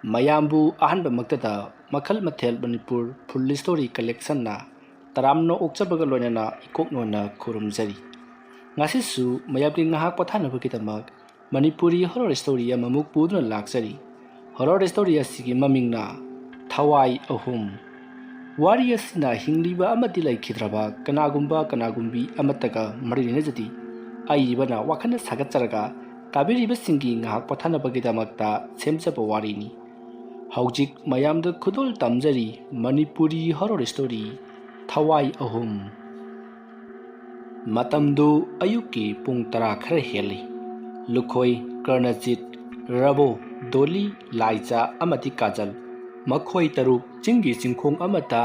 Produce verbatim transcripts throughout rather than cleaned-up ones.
ꯃꯌꯥꯝꯕꯨ ꯑꯍꯥꯟꯕꯃꯛꯇꯗ ꯃꯈꯜ ꯃꯊꯦꯜ ꯃꯅꯤꯄꯨꯔ ꯐꯨꯜ ꯁ꯭ꯇꯣꯔꯤ ꯀꯂꯦꯛꯁꯟꯅ ꯇꯔꯥꯝꯅ ꯑꯣꯛꯆꯕꯒ ꯂꯣꯏꯅꯅ ꯏꯀꯣꯛ ꯅꯣꯟꯅ ꯈꯨꯔꯨꯝꯖꯔꯤ꯫ ꯉꯁꯤꯁꯨ ꯃꯌꯥꯝꯒꯤ ꯉꯥꯏꯍꯥꯛ ꯄꯣꯊꯥꯅꯕꯒꯤꯗꯃꯛ ꯃꯅꯤꯄꯨꯔꯤ ꯍꯣꯔꯣꯔ ꯁ꯭ꯇꯣꯔꯤ ꯑꯃꯃꯨꯛ ꯄꯨꯗꯨꯅ ꯂꯥꯛꯆꯔꯤ꯫ ꯍꯣꯔꯣꯔ ꯁ꯭ꯇꯣꯔꯤ ꯑꯁꯤꯒꯤ ꯃꯃꯤꯡꯅ ꯊꯋꯥꯏ ꯑꯍꯨꯝ꯫ ꯋꯥꯔꯤ ꯑꯁꯤꯅ ꯍꯤꯡꯂꯤꯕ ꯑꯃꯗꯤ ꯂꯩꯈꯤꯗ꯭ꯔꯕ ꯀꯅꯥꯒꯨꯝꯕ ꯀꯅꯥꯒꯨꯝꯕꯤ ꯑꯃꯠꯇꯒ ꯃꯔꯤ ꯂꯩꯅꯖꯗꯦ꯫ ꯑꯏꯕꯅ ꯋꯥꯈꯜꯅ ꯁꯥꯒꯠꯆꯔꯒ ꯇꯥꯕꯤꯔꯤꯕꯁꯤꯡꯒꯤ ꯉꯥꯏꯍꯥꯛ ꯄꯣꯊꯥꯅꯕꯒꯤꯗꯃꯛꯇ ꯁꯦꯝꯖꯕ ꯋꯥꯔꯤꯅꯤ꯫ ꯍꯧꯖꯤꯛ ꯃꯌꯥꯝꯗ ꯈꯨꯗꯣꯜ ꯇꯝꯖꯔꯤ ꯃꯅꯤꯄꯨꯔꯤ ꯍꯣꯔꯣꯔ ꯁ꯭ꯇꯣꯔꯤ ꯊꯋꯥꯏ ꯑꯍꯨꯝ꯫ ꯃꯇꯝꯗꯨ ꯑꯌꯨꯛꯀꯤ ꯄꯨꯡ ꯇꯔꯥ ꯈꯔ ꯍꯦꯜꯂꯤ꯫ ꯂꯨꯈꯣꯏ, ꯀꯔꯅꯖꯤꯠ, ꯔꯕꯣ, ꯗꯣꯂꯤ, ꯂꯥꯏꯖꯥ ꯑꯃꯗꯤ ꯀꯥꯖꯜ, ꯃꯈꯣꯏ ꯇꯔꯨꯛ ꯆꯤꯡꯒꯤ ꯆꯤꯡꯈꯣꯡ ꯑꯃꯗ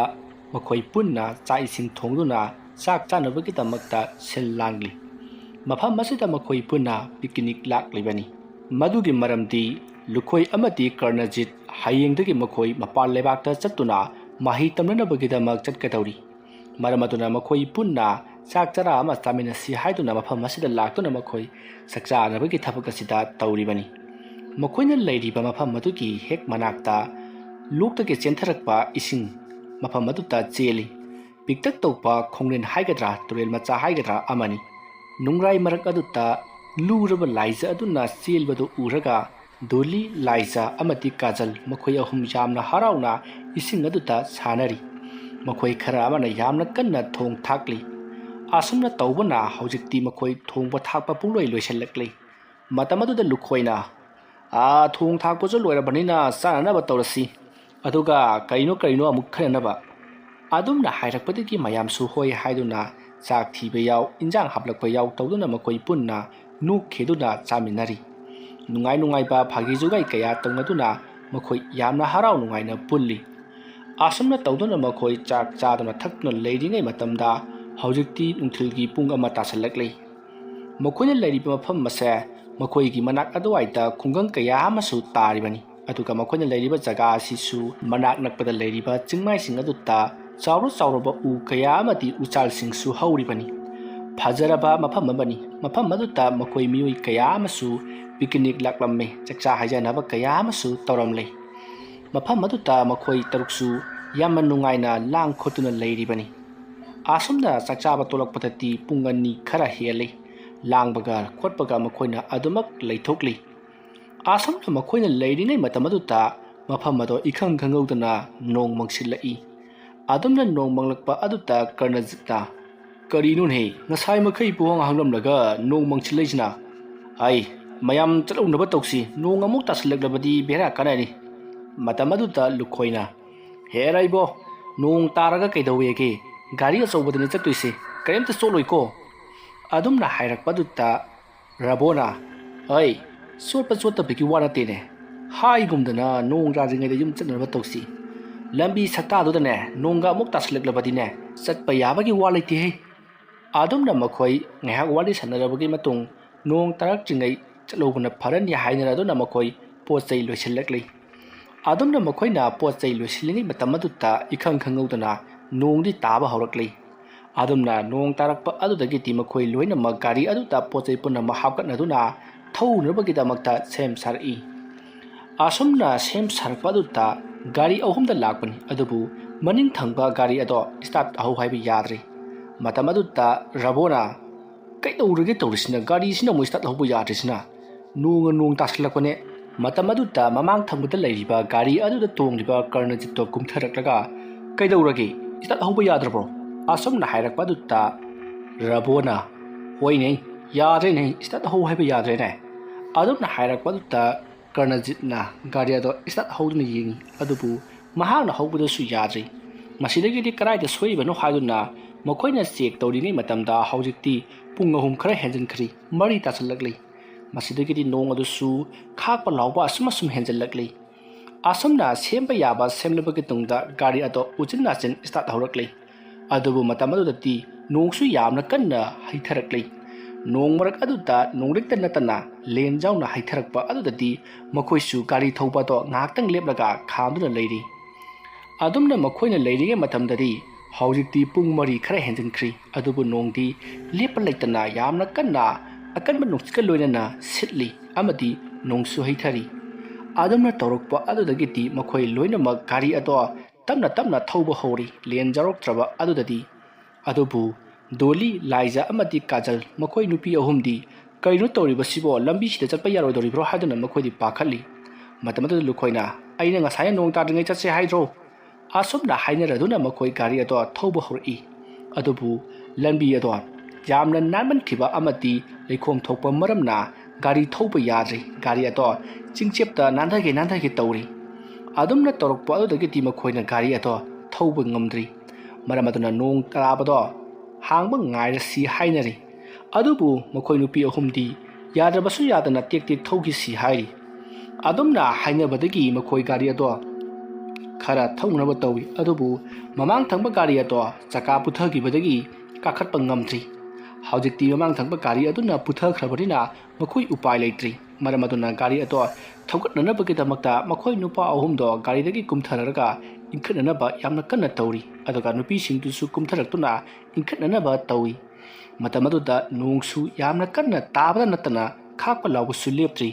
ꯃꯈꯣꯏ ꯄꯨꯟꯅ ꯆꯥꯛ ꯏꯁꯤꯡ ꯊꯣꯡꯗꯨꯅ ꯆꯥꯛ ꯆꯥꯅꯕꯒꯤꯗꯃꯛꯇ ꯁꯤꯜ ꯂꯥꯡꯂꯤ꯫ ꯃꯐꯝ ꯑꯁꯤꯗ ꯃꯈꯣꯏ ꯄꯨꯟꯅ ꯄꯤꯛꯅꯤꯛ ꯂꯥꯛꯂꯤꯕꯅꯤ꯫ ꯃꯗꯨꯒꯤ ꯃꯔꯝꯗꯤ ꯂꯨꯈꯣꯏ ꯑꯃꯗꯤ ꯀꯔꯅꯖꯤꯠ ꯍꯌꯦꯡꯗꯒꯤ ꯃꯈꯣꯏ ꯃꯄꯥꯟ ꯂꯩꯕꯥꯛꯇ ꯆꯠꯇꯨꯅ ꯃꯍꯩ ꯇꯝꯅꯅꯕꯒꯤꯗꯃꯛ ꯆꯠꯀꯗꯧꯔꯤ꯫ ꯃꯔꯝ ꯑꯗꯨꯅ ꯃꯈꯣꯏ ꯄꯨꯟꯅ ꯆꯥꯛ ꯆꯔꯥ ꯑꯃ ꯆꯥꯃꯤꯟꯅꯁꯤ ꯍꯥꯏꯗꯨꯅ ꯃꯐꯝ ꯑꯁꯤꯗ ꯂꯥꯛꯇꯨꯅ ꯃꯈꯣꯏ ꯆꯥꯛ ꯆꯥꯅꯕꯒꯤ ꯊꯕꯛ ꯑꯁꯤꯗ ꯇꯧꯔꯤꯕꯅꯤ꯫ ꯃꯈꯣꯏꯅ ꯂꯩꯔꯤꯕ ꯃꯐꯝ ꯑꯗꯨꯒꯤ ꯍꯦꯛ ꯃꯅꯥꯛꯇ ꯂꯣꯛꯇꯒꯤ ꯆꯦꯟꯊꯔꯛꯄ ꯏꯁꯤꯡ ꯃꯐꯝ ꯑꯗꯨꯗ ꯆꯦꯜꯂꯤ꯫ ꯄꯤꯛꯇꯛ ꯇꯧꯕ ꯈꯣꯡꯂꯦꯟ ꯍꯥꯏꯒꯗ꯭ꯔꯥ, ꯇꯨꯔꯦꯜ ꯃꯆꯥ ꯍꯥꯏꯒꯗ꯭ꯔꯥ ꯑꯃꯅꯤ꯫ ꯅꯨꯡꯔꯥꯏ ꯃꯔꯛ ꯑꯗꯨꯗ ꯂꯨꯔꯕ ꯂꯥꯏꯖ ꯑꯗꯨꯅ ꯆꯦꯜꯕꯗꯨ ꯎꯔꯒ ꯗꯣꯂꯤ, ꯂꯥꯏꯖ ꯑꯃꯗꯤ ꯀꯥꯖꯜ ꯃꯈꯣꯏ ꯑꯍꯨꯝ ꯌꯥꯝꯅ ꯍꯔꯥꯎꯅ ꯏꯁꯤꯡ ꯑꯗꯨꯗ ꯁꯥꯟꯅꯔꯤ꯫ ꯃꯈꯣꯏ ꯈꯔ ꯑꯃꯅ ꯌꯥꯝꯅ ꯀꯟꯅ ꯊꯣꯡ ꯊꯥꯛꯂꯤ꯫ ꯑꯁꯨꯝꯅ ꯇꯧꯕꯅ ꯍꯧꯖꯤꯛꯇꯤ ꯃꯈꯣꯏ ꯊꯣꯡꯕ ꯊꯥꯛꯄ ꯄꯨꯡꯂꯣꯏ ꯂꯣꯏꯁꯤꯜꯂꯛꯂꯤ꯫ ꯃꯇꯝ ꯑꯗꯨꯗ ꯂꯨꯈꯣꯏꯅ, "ꯑꯥ, ꯊꯣꯡ ꯊꯥꯛꯄꯁꯨ ꯂꯣꯏꯔꯕꯅꯤꯅ ꯆꯥꯅꯅꯕ ꯇꯧꯔꯁꯤ꯫ ꯑꯗꯨꯒ ꯀꯔꯤꯅꯣ ꯀꯔꯤꯅꯣ ꯑꯃꯨꯛ ꯈꯟꯅꯅꯕ"꯫ ꯑꯗꯨꯝꯅ ꯍꯥꯏꯔꯛꯄꯗꯒꯤ ꯃꯌꯥꯝꯁꯨ ꯍꯣꯏ ꯍꯥꯏꯗꯨꯅ ꯆꯥꯛ ꯊꯤꯕ ꯌꯥꯎ, ꯏꯟꯖꯥꯡ ꯍꯥꯞꯂꯛꯄ ꯌꯥꯎ ꯇꯧꯗꯨꯅ ꯃꯈꯣꯏ ꯄꯨꯟꯅ ꯅꯣꯛꯈꯤꯗꯨꯅ ꯆꯥꯃꯤꯟꯅꯔꯤ꯫ ꯅꯨꯡꯉꯥꯏ ꯅꯨꯡꯉꯥꯏꯕ ꯐꯥꯒꯤ ꯖꯨꯒꯥꯏ ꯀꯌꯥ ꯇꯧꯅꯗꯨꯅ ꯃꯈꯣꯏ ꯌꯥꯝꯅ ꯍꯔꯥꯎ ꯅꯨꯡꯉꯥꯏꯅ ꯄꯨꯜꯂꯤ꯫ ꯑꯁꯨꯝꯅ ꯇꯧꯗꯨꯅ ꯃꯈꯣꯏ ꯆꯥꯛ ꯆꯥꯗꯨꯅ ꯊꯛꯇꯨꯅ ꯂꯩꯔꯤꯉꯩ ꯃꯇꯝꯗ ꯍꯧꯖꯤꯛꯇꯤ ꯅꯨꯡꯊꯤꯜꯒꯤ ꯄꯨꯡ ꯑꯃ ꯇꯥꯁꯜꯂꯛꯂꯤ꯫ ꯃꯈꯣꯏꯅ ꯂꯩꯔꯤꯕ ꯃꯐꯝ ꯑꯁꯦ ꯃꯈꯣꯏꯒꯤ ꯃꯅꯥꯛ ꯑꯗꯨꯋꯥꯏꯗ ꯈꯨꯡꯒꯪ ꯀꯌꯥ ꯑꯃꯁꯨ ꯇꯥꯔꯤꯕꯅꯤ꯫ ꯑꯗꯨꯒ ꯃꯈꯣꯏꯅ ꯂꯩꯔꯤꯕ ꯖꯒꯥ ꯑꯁꯤꯁꯨ ꯃꯅꯥꯛ ꯅꯛꯄꯗ ꯂꯩꯔꯤꯕ ꯆꯤꯡꯃꯥꯏꯁꯤꯡ ꯑꯗꯨꯗ ꯆꯥꯎꯔ ꯆꯥꯎꯔꯕ ꯎ ꯀꯌꯥ ꯑꯃꯗꯤ ꯎꯆꯥꯜꯁꯤꯡꯁꯨ ꯍꯧꯔꯤꯕꯅꯤ꯫ ꯐꯖꯔꯕ ꯃꯐꯝ ꯑꯃꯅꯤ꯫ ꯃꯐꯝ ꯑꯗꯨꯗ ꯃꯈꯣꯏ ꯃꯤꯑꯣꯏ ꯀꯌꯥ ꯑꯃꯁꯨ ꯄꯤꯛꯅꯤꯛ ꯂꯥꯛꯂꯝꯃꯤ꯫ ꯆꯥꯛꯆꯥ ꯍꯩꯖꯥꯟꯅꯕ ꯀꯌꯥ ꯑꯃꯁꯨ ꯇꯧꯔꯝꯂꯦ꯫ ꯃꯐꯝ ꯑꯗꯨꯗ ꯃꯈꯣꯏ ꯇꯔꯨꯛꯁꯨ ꯌꯥꯝꯅ ꯅꯨꯡꯉꯥꯏꯅ ꯂꯥꯡ ꯈꯣꯠꯇꯨꯅ ꯂꯩꯔꯤꯕꯅꯤ꯫ ꯑꯁꯨꯝꯅ ꯆꯥꯛꯆꯥꯕ ꯇꯣꯂꯛꯄꯗꯗꯤ ꯄꯨꯡ ꯑꯅꯤ ꯈꯔ ꯍꯦꯜꯂꯤ꯫ ꯂꯥꯡꯕꯒ ꯈꯣꯠꯄꯒ ꯃꯈꯣꯏꯅ ꯑꯗꯨꯃꯛ ꯂꯩꯊꯣꯛꯂꯤ꯫ ꯑꯁꯨꯝꯅ ꯃꯈꯣꯏꯅ ꯂꯩꯔꯤꯉꯩ ꯃꯇꯝ ꯑꯗꯨꯗ ꯃꯐꯝ ꯑꯗꯣ ꯏꯈꯪ ꯈꯪꯍꯧꯗꯅ ꯅꯣꯡ ꯃꯪꯁꯤꯜꯂꯛꯏ꯫ ꯑꯗꯨꯝꯅ ꯅꯣꯡ ꯃꯪꯂꯛꯄ ꯑꯗꯨꯗ ꯀꯔꯅꯖꯤꯠꯅ, "ꯀꯔꯤꯅꯣꯅꯦ, ꯉꯁꯥꯏ ꯃꯈꯩ ꯄꯨꯡꯍꯥꯡ ꯍꯥꯡꯂꯝꯂꯒ ꯅꯣꯡ ꯃꯪꯁꯤꯜꯂꯛꯏꯁꯤꯅ? ꯑꯩ, ꯃꯌꯥꯝ ꯆꯠꯍꯧꯅꯕ ꯇꯧꯁꯤ, ꯅꯣꯡ ꯑꯃꯨꯛ ꯇꯥꯁꯤꯜꯂꯛꯂꯕꯗꯤ ꯕꯦꯔꯥ ꯀꯥꯟꯅꯅꯤ꯫" ꯃꯇꯝ ꯑꯗꯨꯗ ꯂꯨꯈꯣꯏꯅ, "ꯍꯦꯔꯥ ꯏꯕꯣ, ꯅꯣꯡ ꯇꯥꯔꯒ ꯀꯩꯗꯧꯋꯦꯒꯦ? ꯒꯥꯔꯤ ꯑꯆꯧꯕꯗꯅꯤ ꯆꯠꯇꯣꯏꯁꯦ, ꯀꯔꯤꯝꯇ ꯆꯣꯠꯂꯣꯏꯀꯣ?" ꯑꯗꯨꯝꯅ ꯍꯥꯏꯔꯛꯄ ꯑꯗꯨꯗ ꯔꯕꯣꯅ, "ꯍꯩ, ꯆꯣꯠꯄ ꯆꯣꯠꯇꯕꯒꯤ ꯋꯥ ꯅꯠꯇꯦꯅꯦ꯫ ꯍꯥꯏꯒꯨꯝꯗꯅ ꯅꯣꯡ ꯇꯥꯗ꯭ꯔꯤꯉꯩꯗ ꯌꯨꯝ ꯆꯠꯅꯅꯕ ꯇꯧꯁꯤ꯫ ꯂꯝꯕꯤ ꯁꯛꯇꯥꯗꯨꯗꯅꯦ, ꯅꯣꯡꯒ ꯑꯃꯨꯛ ꯇꯥꯁꯤꯜꯂꯛꯂꯕꯗꯤꯅꯦ, ꯆꯠꯄ ꯌꯥꯕꯒꯤ ꯋꯥ ꯂꯩꯇꯦꯍꯦ꯫" ꯑꯗꯨꯝꯅ ꯃꯈꯣꯏ ꯉꯥꯏꯍꯥꯛ ꯋꯥꯔꯤ ꯁꯥꯟꯅꯔꯕꯒꯤ ꯃꯇꯨꯡ ꯅꯣꯡ ꯇꯥꯔꯛꯇ꯭ꯔꯤꯉꯩ ꯆꯠꯍꯧꯕꯅ ꯐꯔꯅꯤ ꯍꯥꯏꯅꯔꯗꯨꯅ ꯃꯈꯣꯏ ꯄꯣꯠ ꯆꯩ ꯂꯣꯏꯁꯤꯜꯂꯛꯂꯤ꯫ ꯑꯗꯨꯝꯅ ꯃꯈꯣꯏꯅ ꯄꯣꯠ ꯆꯩ ꯂꯣꯏꯁꯤꯜꯂꯤꯉꯩ ꯃꯇꯝ ꯑꯗꯨꯗ ꯏꯈꯪ ꯈꯪꯍꯧꯗꯅ ꯅꯣꯡꯗꯤ ꯇꯥꯕ ꯍꯧꯔꯛꯂꯤ꯫ ꯑꯗꯨꯝꯅ ꯅꯣꯡ ꯇꯥꯔꯛꯄ ꯑꯗꯨꯗꯒꯤꯗꯤ ꯃꯈꯣꯏ ꯂꯣꯏꯅꯃꯛ ꯒꯥꯔꯤ ꯑꯗꯨꯗ ꯄꯣꯠ ꯆꯩ ꯄꯨꯝꯅꯃꯛ ꯍꯥꯞꯀꯠꯅꯗꯨꯅ ꯊꯧꯅꯕꯒꯤꯗꯃꯛꯇ ꯁꯦꯝ ꯁꯥꯔꯛꯏ꯫ ꯑꯁꯨꯝꯅ ꯁꯦꯝ ꯁꯥꯔꯛꯄ ꯑꯗꯨꯗ ꯒꯥꯔꯤ ꯑꯍꯨꯝꯗ ꯂꯥꯛꯄꯅꯤ, ꯑꯗꯨꯕꯨ ꯃꯅꯤꯡ ꯊꯪꯕ ꯒꯥꯔꯤ ꯑꯗꯣ start ꯇꯧꯍꯧ ꯍꯥꯏꯕ ꯌꯥꯗ꯭ꯔꯦ꯫ ꯃꯇꯝ ꯑꯗꯨꯗ ꯔꯕꯣꯅ, "ꯀꯩꯗꯧꯔꯒꯦ ꯇꯧꯔꯤꯁꯤꯅ? ꯒꯥꯔꯤꯁꯤꯅ ꯑꯃꯨꯛ start ꯍꯧꯕ ꯌꯥꯗ꯭ꯔꯤꯁꯤꯅ? ꯅꯣꯡꯅ ꯅꯣꯡ ꯇꯥꯁꯤꯜꯂꯛꯄꯅꯦ꯫" ꯃꯇꯝ ꯑꯗꯨꯗ ꯃꯃꯥꯡ ꯊꯪꯕꯗ ꯂꯩꯔꯤꯕ ꯒꯥꯔꯤ ꯑꯗꯨꯗ ꯇꯣꯡꯂꯤꯕ ꯀꯔꯅꯖꯤꯠꯇꯣ ꯀꯨꯝꯊꯔꯛꯂꯒ, "ꯀꯩꯗꯧꯔꯒꯦ? Start ꯍꯧꯕ ꯌꯥꯗ꯭ꯔꯕ꯭ꯔꯣ?" ꯑꯁꯨꯝꯅ ꯍꯥꯏꯔꯛꯄ ꯑꯗꯨꯗ ꯔꯕꯣꯅ, "ꯍꯣꯏꯅꯦ, ꯌꯥꯗ꯭ꯔꯦꯅꯦ, start ꯍꯧ ꯍꯥꯏꯕ ꯌꯥꯗ꯭ꯔꯦꯅꯦ꯫" ꯑꯗꯨꯝꯅ ꯍꯥꯏꯔꯛꯄ ꯑꯗꯨꯗ ꯀꯔꯅꯖꯤꯠꯅ ꯒꯥꯔꯤ ꯑꯗꯣ start ꯍꯧꯗꯨꯅ ꯌꯦꯡꯉꯤ, ꯑꯗꯨꯕꯨ ꯃꯍꯥꯛꯅ ꯍꯧꯕꯗꯁꯨ ꯌꯥꯗ꯭ꯔꯤ꯫ ꯃꯁꯤꯗꯒꯤꯗꯤ ꯀꯗꯥꯏꯗ ꯁꯣꯏꯔꯤꯕꯅꯣ ꯍꯥꯏꯗꯨꯅ ꯃꯈꯣꯏꯅ check ꯇꯧꯔꯤꯉꯩ ꯃꯇꯝꯗ ꯍꯧꯖꯤꯛꯇꯤ ꯄꯨꯡ ꯑꯍꯨꯝ ꯈꯔ ꯍꯦꯟꯖꯤꯟꯈ꯭ꯔꯤ, ꯃꯔꯤ ꯇꯥꯁꯤꯜꯂꯛꯂꯤ꯫ ꯃꯁꯤꯗꯒꯤꯗꯤ ꯅꯣꯡ ꯑꯗꯨꯁꯨ ꯈꯥꯛꯄ ꯂꯥꯎꯕ ꯑꯁꯨꯝ ꯑꯁꯨꯝ ꯍꯦꯟꯖꯤꯜꯂꯛꯂꯤ꯫ ꯑꯁꯨꯝꯅ ꯁꯦꯝꯕ ꯌꯥꯕ ꯁꯦꯝꯂꯕꯒꯤ ꯇꯨꯡꯗ ꯒꯥꯔꯤ ꯑꯗꯣ ꯎꯆꯤꯟ ꯅꯥꯆꯤꯟ start ꯍꯧꯔꯛꯂꯤ꯫ ꯑꯗꯨꯕꯨ ꯃꯇꯝ ꯑꯗꯨꯗꯗꯤ ꯅꯣꯡꯁꯨ ꯌꯥꯝꯅ ꯀꯟꯅ ꯍꯩꯊꯔꯛꯂꯤ꯫ ꯅꯣꯡ ꯃꯔꯛ ꯑꯗꯨꯗ ꯅꯣꯡꯂꯤꯛꯇ ꯅꯠꯇꯅ ꯂꯦꯟꯖꯥꯎꯅ ꯍꯩꯊꯔꯛꯄ ꯑꯗꯨꯗꯗꯤ ꯃꯈꯣꯏꯁꯨ ꯒꯥꯔꯤ ꯊꯧꯕ ꯑꯗꯣ ꯉꯥꯏꯍꯥꯛꯇꯪ ꯂꯦꯞꯂꯒ ꯈꯥꯝꯗꯨꯅ ꯂꯩꯔꯤ꯫ ꯑꯗꯨꯝꯅ ꯃꯈꯣꯏꯅ ꯂꯩꯔꯤꯉꯩ ꯃꯇꯝꯗꯗꯤ ꯍꯧꯖꯤꯛꯇꯤ ꯄꯨꯡ ꯃꯔꯤ ꯈꯔ ꯍꯦꯟꯖꯤꯟꯈ꯭ꯔꯤ, ꯑꯗꯨꯕꯨ ꯅꯣꯡꯗꯤ ꯂꯦꯞꯄ ꯂꯩꯇꯅ ꯌꯥꯝꯅ ꯀꯟꯅ ꯑꯀꯟꯕ ꯅꯨꯡꯁꯤꯠꯀ ꯂꯣꯏꯅꯅ ꯁꯤꯠꯂꯤ ꯑꯃꯗꯤ ꯅꯣꯡꯁꯨ ꯍꯩꯊꯔꯤ꯫ ꯑꯗꯨꯝꯅ ꯇꯧꯔꯛꯄ ꯑꯗꯨꯗꯒꯤꯗꯤ ꯃꯈꯣꯏ ꯂꯣꯏꯅꯃꯛ ꯒꯥꯔꯤ ꯑꯗꯣ ꯇꯞꯅ ꯇꯞꯅ ꯊꯧꯕ ꯍꯧꯔꯤ, ꯂꯦꯟ ꯌꯥꯎꯔꯛꯇ꯭ꯔꯕ ꯑꯗꯨꯗꯗꯤ꯫ ꯑꯗꯨꯕꯨ ꯗꯣꯂꯤ, ꯂꯥꯏꯖꯥ ꯑꯃꯗꯤ ꯀꯥꯖꯜ, ꯃꯈꯣꯏ ꯅꯨꯄꯤ ꯑꯍꯨꯝꯗꯤ, "ꯀꯔꯤꯅꯣ ꯇꯧꯔꯤꯕꯁꯤꯕꯣ? ꯂꯝꯕꯤꯁꯤꯗ ꯆꯠꯄ ꯌꯥꯔꯣꯏꯗꯧꯔꯤꯕ꯭ꯔꯣ?" ꯍꯥꯏꯗꯨꯅ ꯃꯈꯣꯏꯗꯤ ꯄꯥꯈꯠꯂꯤ꯫ ꯃꯇꯝ ꯑꯗꯨꯗ ꯂꯨꯈꯣꯏꯅ, "ꯑꯩꯅ ꯉꯁꯥꯏꯅ ꯅꯣꯡ ꯇꯥꯗ꯭ꯔꯤꯉꯩ ꯆꯠꯁꯦ ꯍꯥꯏꯗ꯭ꯔꯣ?" ꯑꯁꯨꯝꯅ ꯍꯥꯏꯅꯔꯗꯨꯅ ꯃꯈꯣꯏ ꯒꯥꯔꯤ ꯑꯗꯣ ꯊꯧꯕ ꯍꯧꯔꯛꯏ꯫ ꯑꯗꯨꯕꯨ ꯂꯝꯕꯤ ꯑꯗꯣ ꯌꯥꯝꯅ ꯅꯥꯟꯃꯟꯈꯤꯕ ꯑꯃꯗꯤ ꯂꯩꯈꯣꯝ ꯊꯣꯛꯄ ꯃꯔꯝꯅ ꯒꯥꯔꯤ ꯊꯧꯕ ꯌꯥꯗ꯭ꯔꯤ꯫ ꯒꯥꯔꯤ ꯑꯗꯣ ꯆꯤꯡꯆꯦꯞꯇ ꯅꯥꯟꯊꯒꯦ ꯅꯥꯟꯊꯒꯦ ꯇꯧꯔꯤ꯫ ꯑꯗꯨꯝꯅ ꯇꯧꯔꯛꯄ ꯑꯗꯨꯗꯒꯤꯗꯤ ꯃꯈꯣꯏꯅ ꯒꯥꯔꯤ ꯑꯗꯣ ꯊꯧꯕ ꯉꯝꯗ꯭ꯔꯤ꯫ ꯃꯔꯝ ꯑꯗꯨꯅ ꯅꯣꯡ ꯇꯥꯕꯗꯣ ꯍꯥꯡꯕ ꯉꯥꯏꯔꯁꯤ ꯍꯥꯏꯅꯔꯤ꯫ ꯑꯗꯨꯕꯨ ꯃꯈꯣꯏ ꯅꯨꯄꯤ ꯑꯍꯨꯝꯗꯤ ꯌꯥꯗ꯭ꯔꯕꯁꯨ ꯌꯥꯗꯅ ꯇꯦꯛ ꯇꯦꯛ ꯊꯧꯈꯤꯁꯤ ꯍꯥꯏꯔꯤ꯫ ꯑꯗꯨꯝꯅ ꯍꯥꯏꯅꯕꯗꯒꯤ ꯃꯈꯣꯏ ꯒꯥꯔꯤ ꯑꯗꯣ ꯈꯔ ꯊꯧꯅꯅꯕ ꯇꯧꯏ꯫ ꯑꯗꯨꯕꯨ ꯃꯃꯥꯡ ꯊꯪꯕ ꯒꯥꯔꯤ ꯑꯗꯣ ꯆꯀꯥ ꯄꯨꯊꯈꯤꯕꯗꯒꯤ ꯀꯥꯈꯠꯄ ꯉꯝꯗ꯭ꯔꯤ꯫ ꯍꯧꯖꯤꯛꯇꯤ ꯃꯃꯥꯡ ꯊꯪꯕ ꯒꯥꯔꯤ ꯑꯗꯨꯅ ꯄꯨꯊꯈ꯭ꯔꯕꯅꯤꯅ ꯃꯈꯣꯏ ꯎꯄꯥꯏ ꯂꯩꯇ꯭ꯔꯤ꯫ ꯃꯔꯝ ꯑꯗꯨꯅ ꯒꯥꯔꯤ ꯑꯗꯣ ꯊꯧꯒꯠꯅꯅꯕꯒꯤꯗꯃꯛꯇ ꯃꯈꯣꯏ ꯅꯨꯄꯥ ꯑꯍꯨꯝꯗꯣ ꯒꯥꯔꯤꯗꯒꯤ ꯀꯨꯝꯊꯔꯒ ꯏꯟꯈꯠꯅꯅꯕ ꯌꯥꯝꯅ ꯀꯟꯅ ꯇꯧꯔꯤ꯫ ꯑꯗꯨꯒ ꯅꯨꯄꯤꯁꯤꯡꯗꯨꯁꯨ ꯀꯨꯝꯊꯔꯛꯇꯨꯅ ꯏꯟꯈꯠꯅꯅꯕ ꯇꯧꯏ꯫ ꯃꯇꯝ ꯑꯗꯨꯗ ꯅꯣꯡꯁꯨ ꯌꯥꯝꯅ ꯀꯟꯅ ꯇꯥꯕꯗ ꯅꯠꯇꯅ ꯈꯥꯛꯄ ꯂꯥꯎꯕꯁꯨ ꯂꯦꯞꯇ꯭ꯔꯤ꯫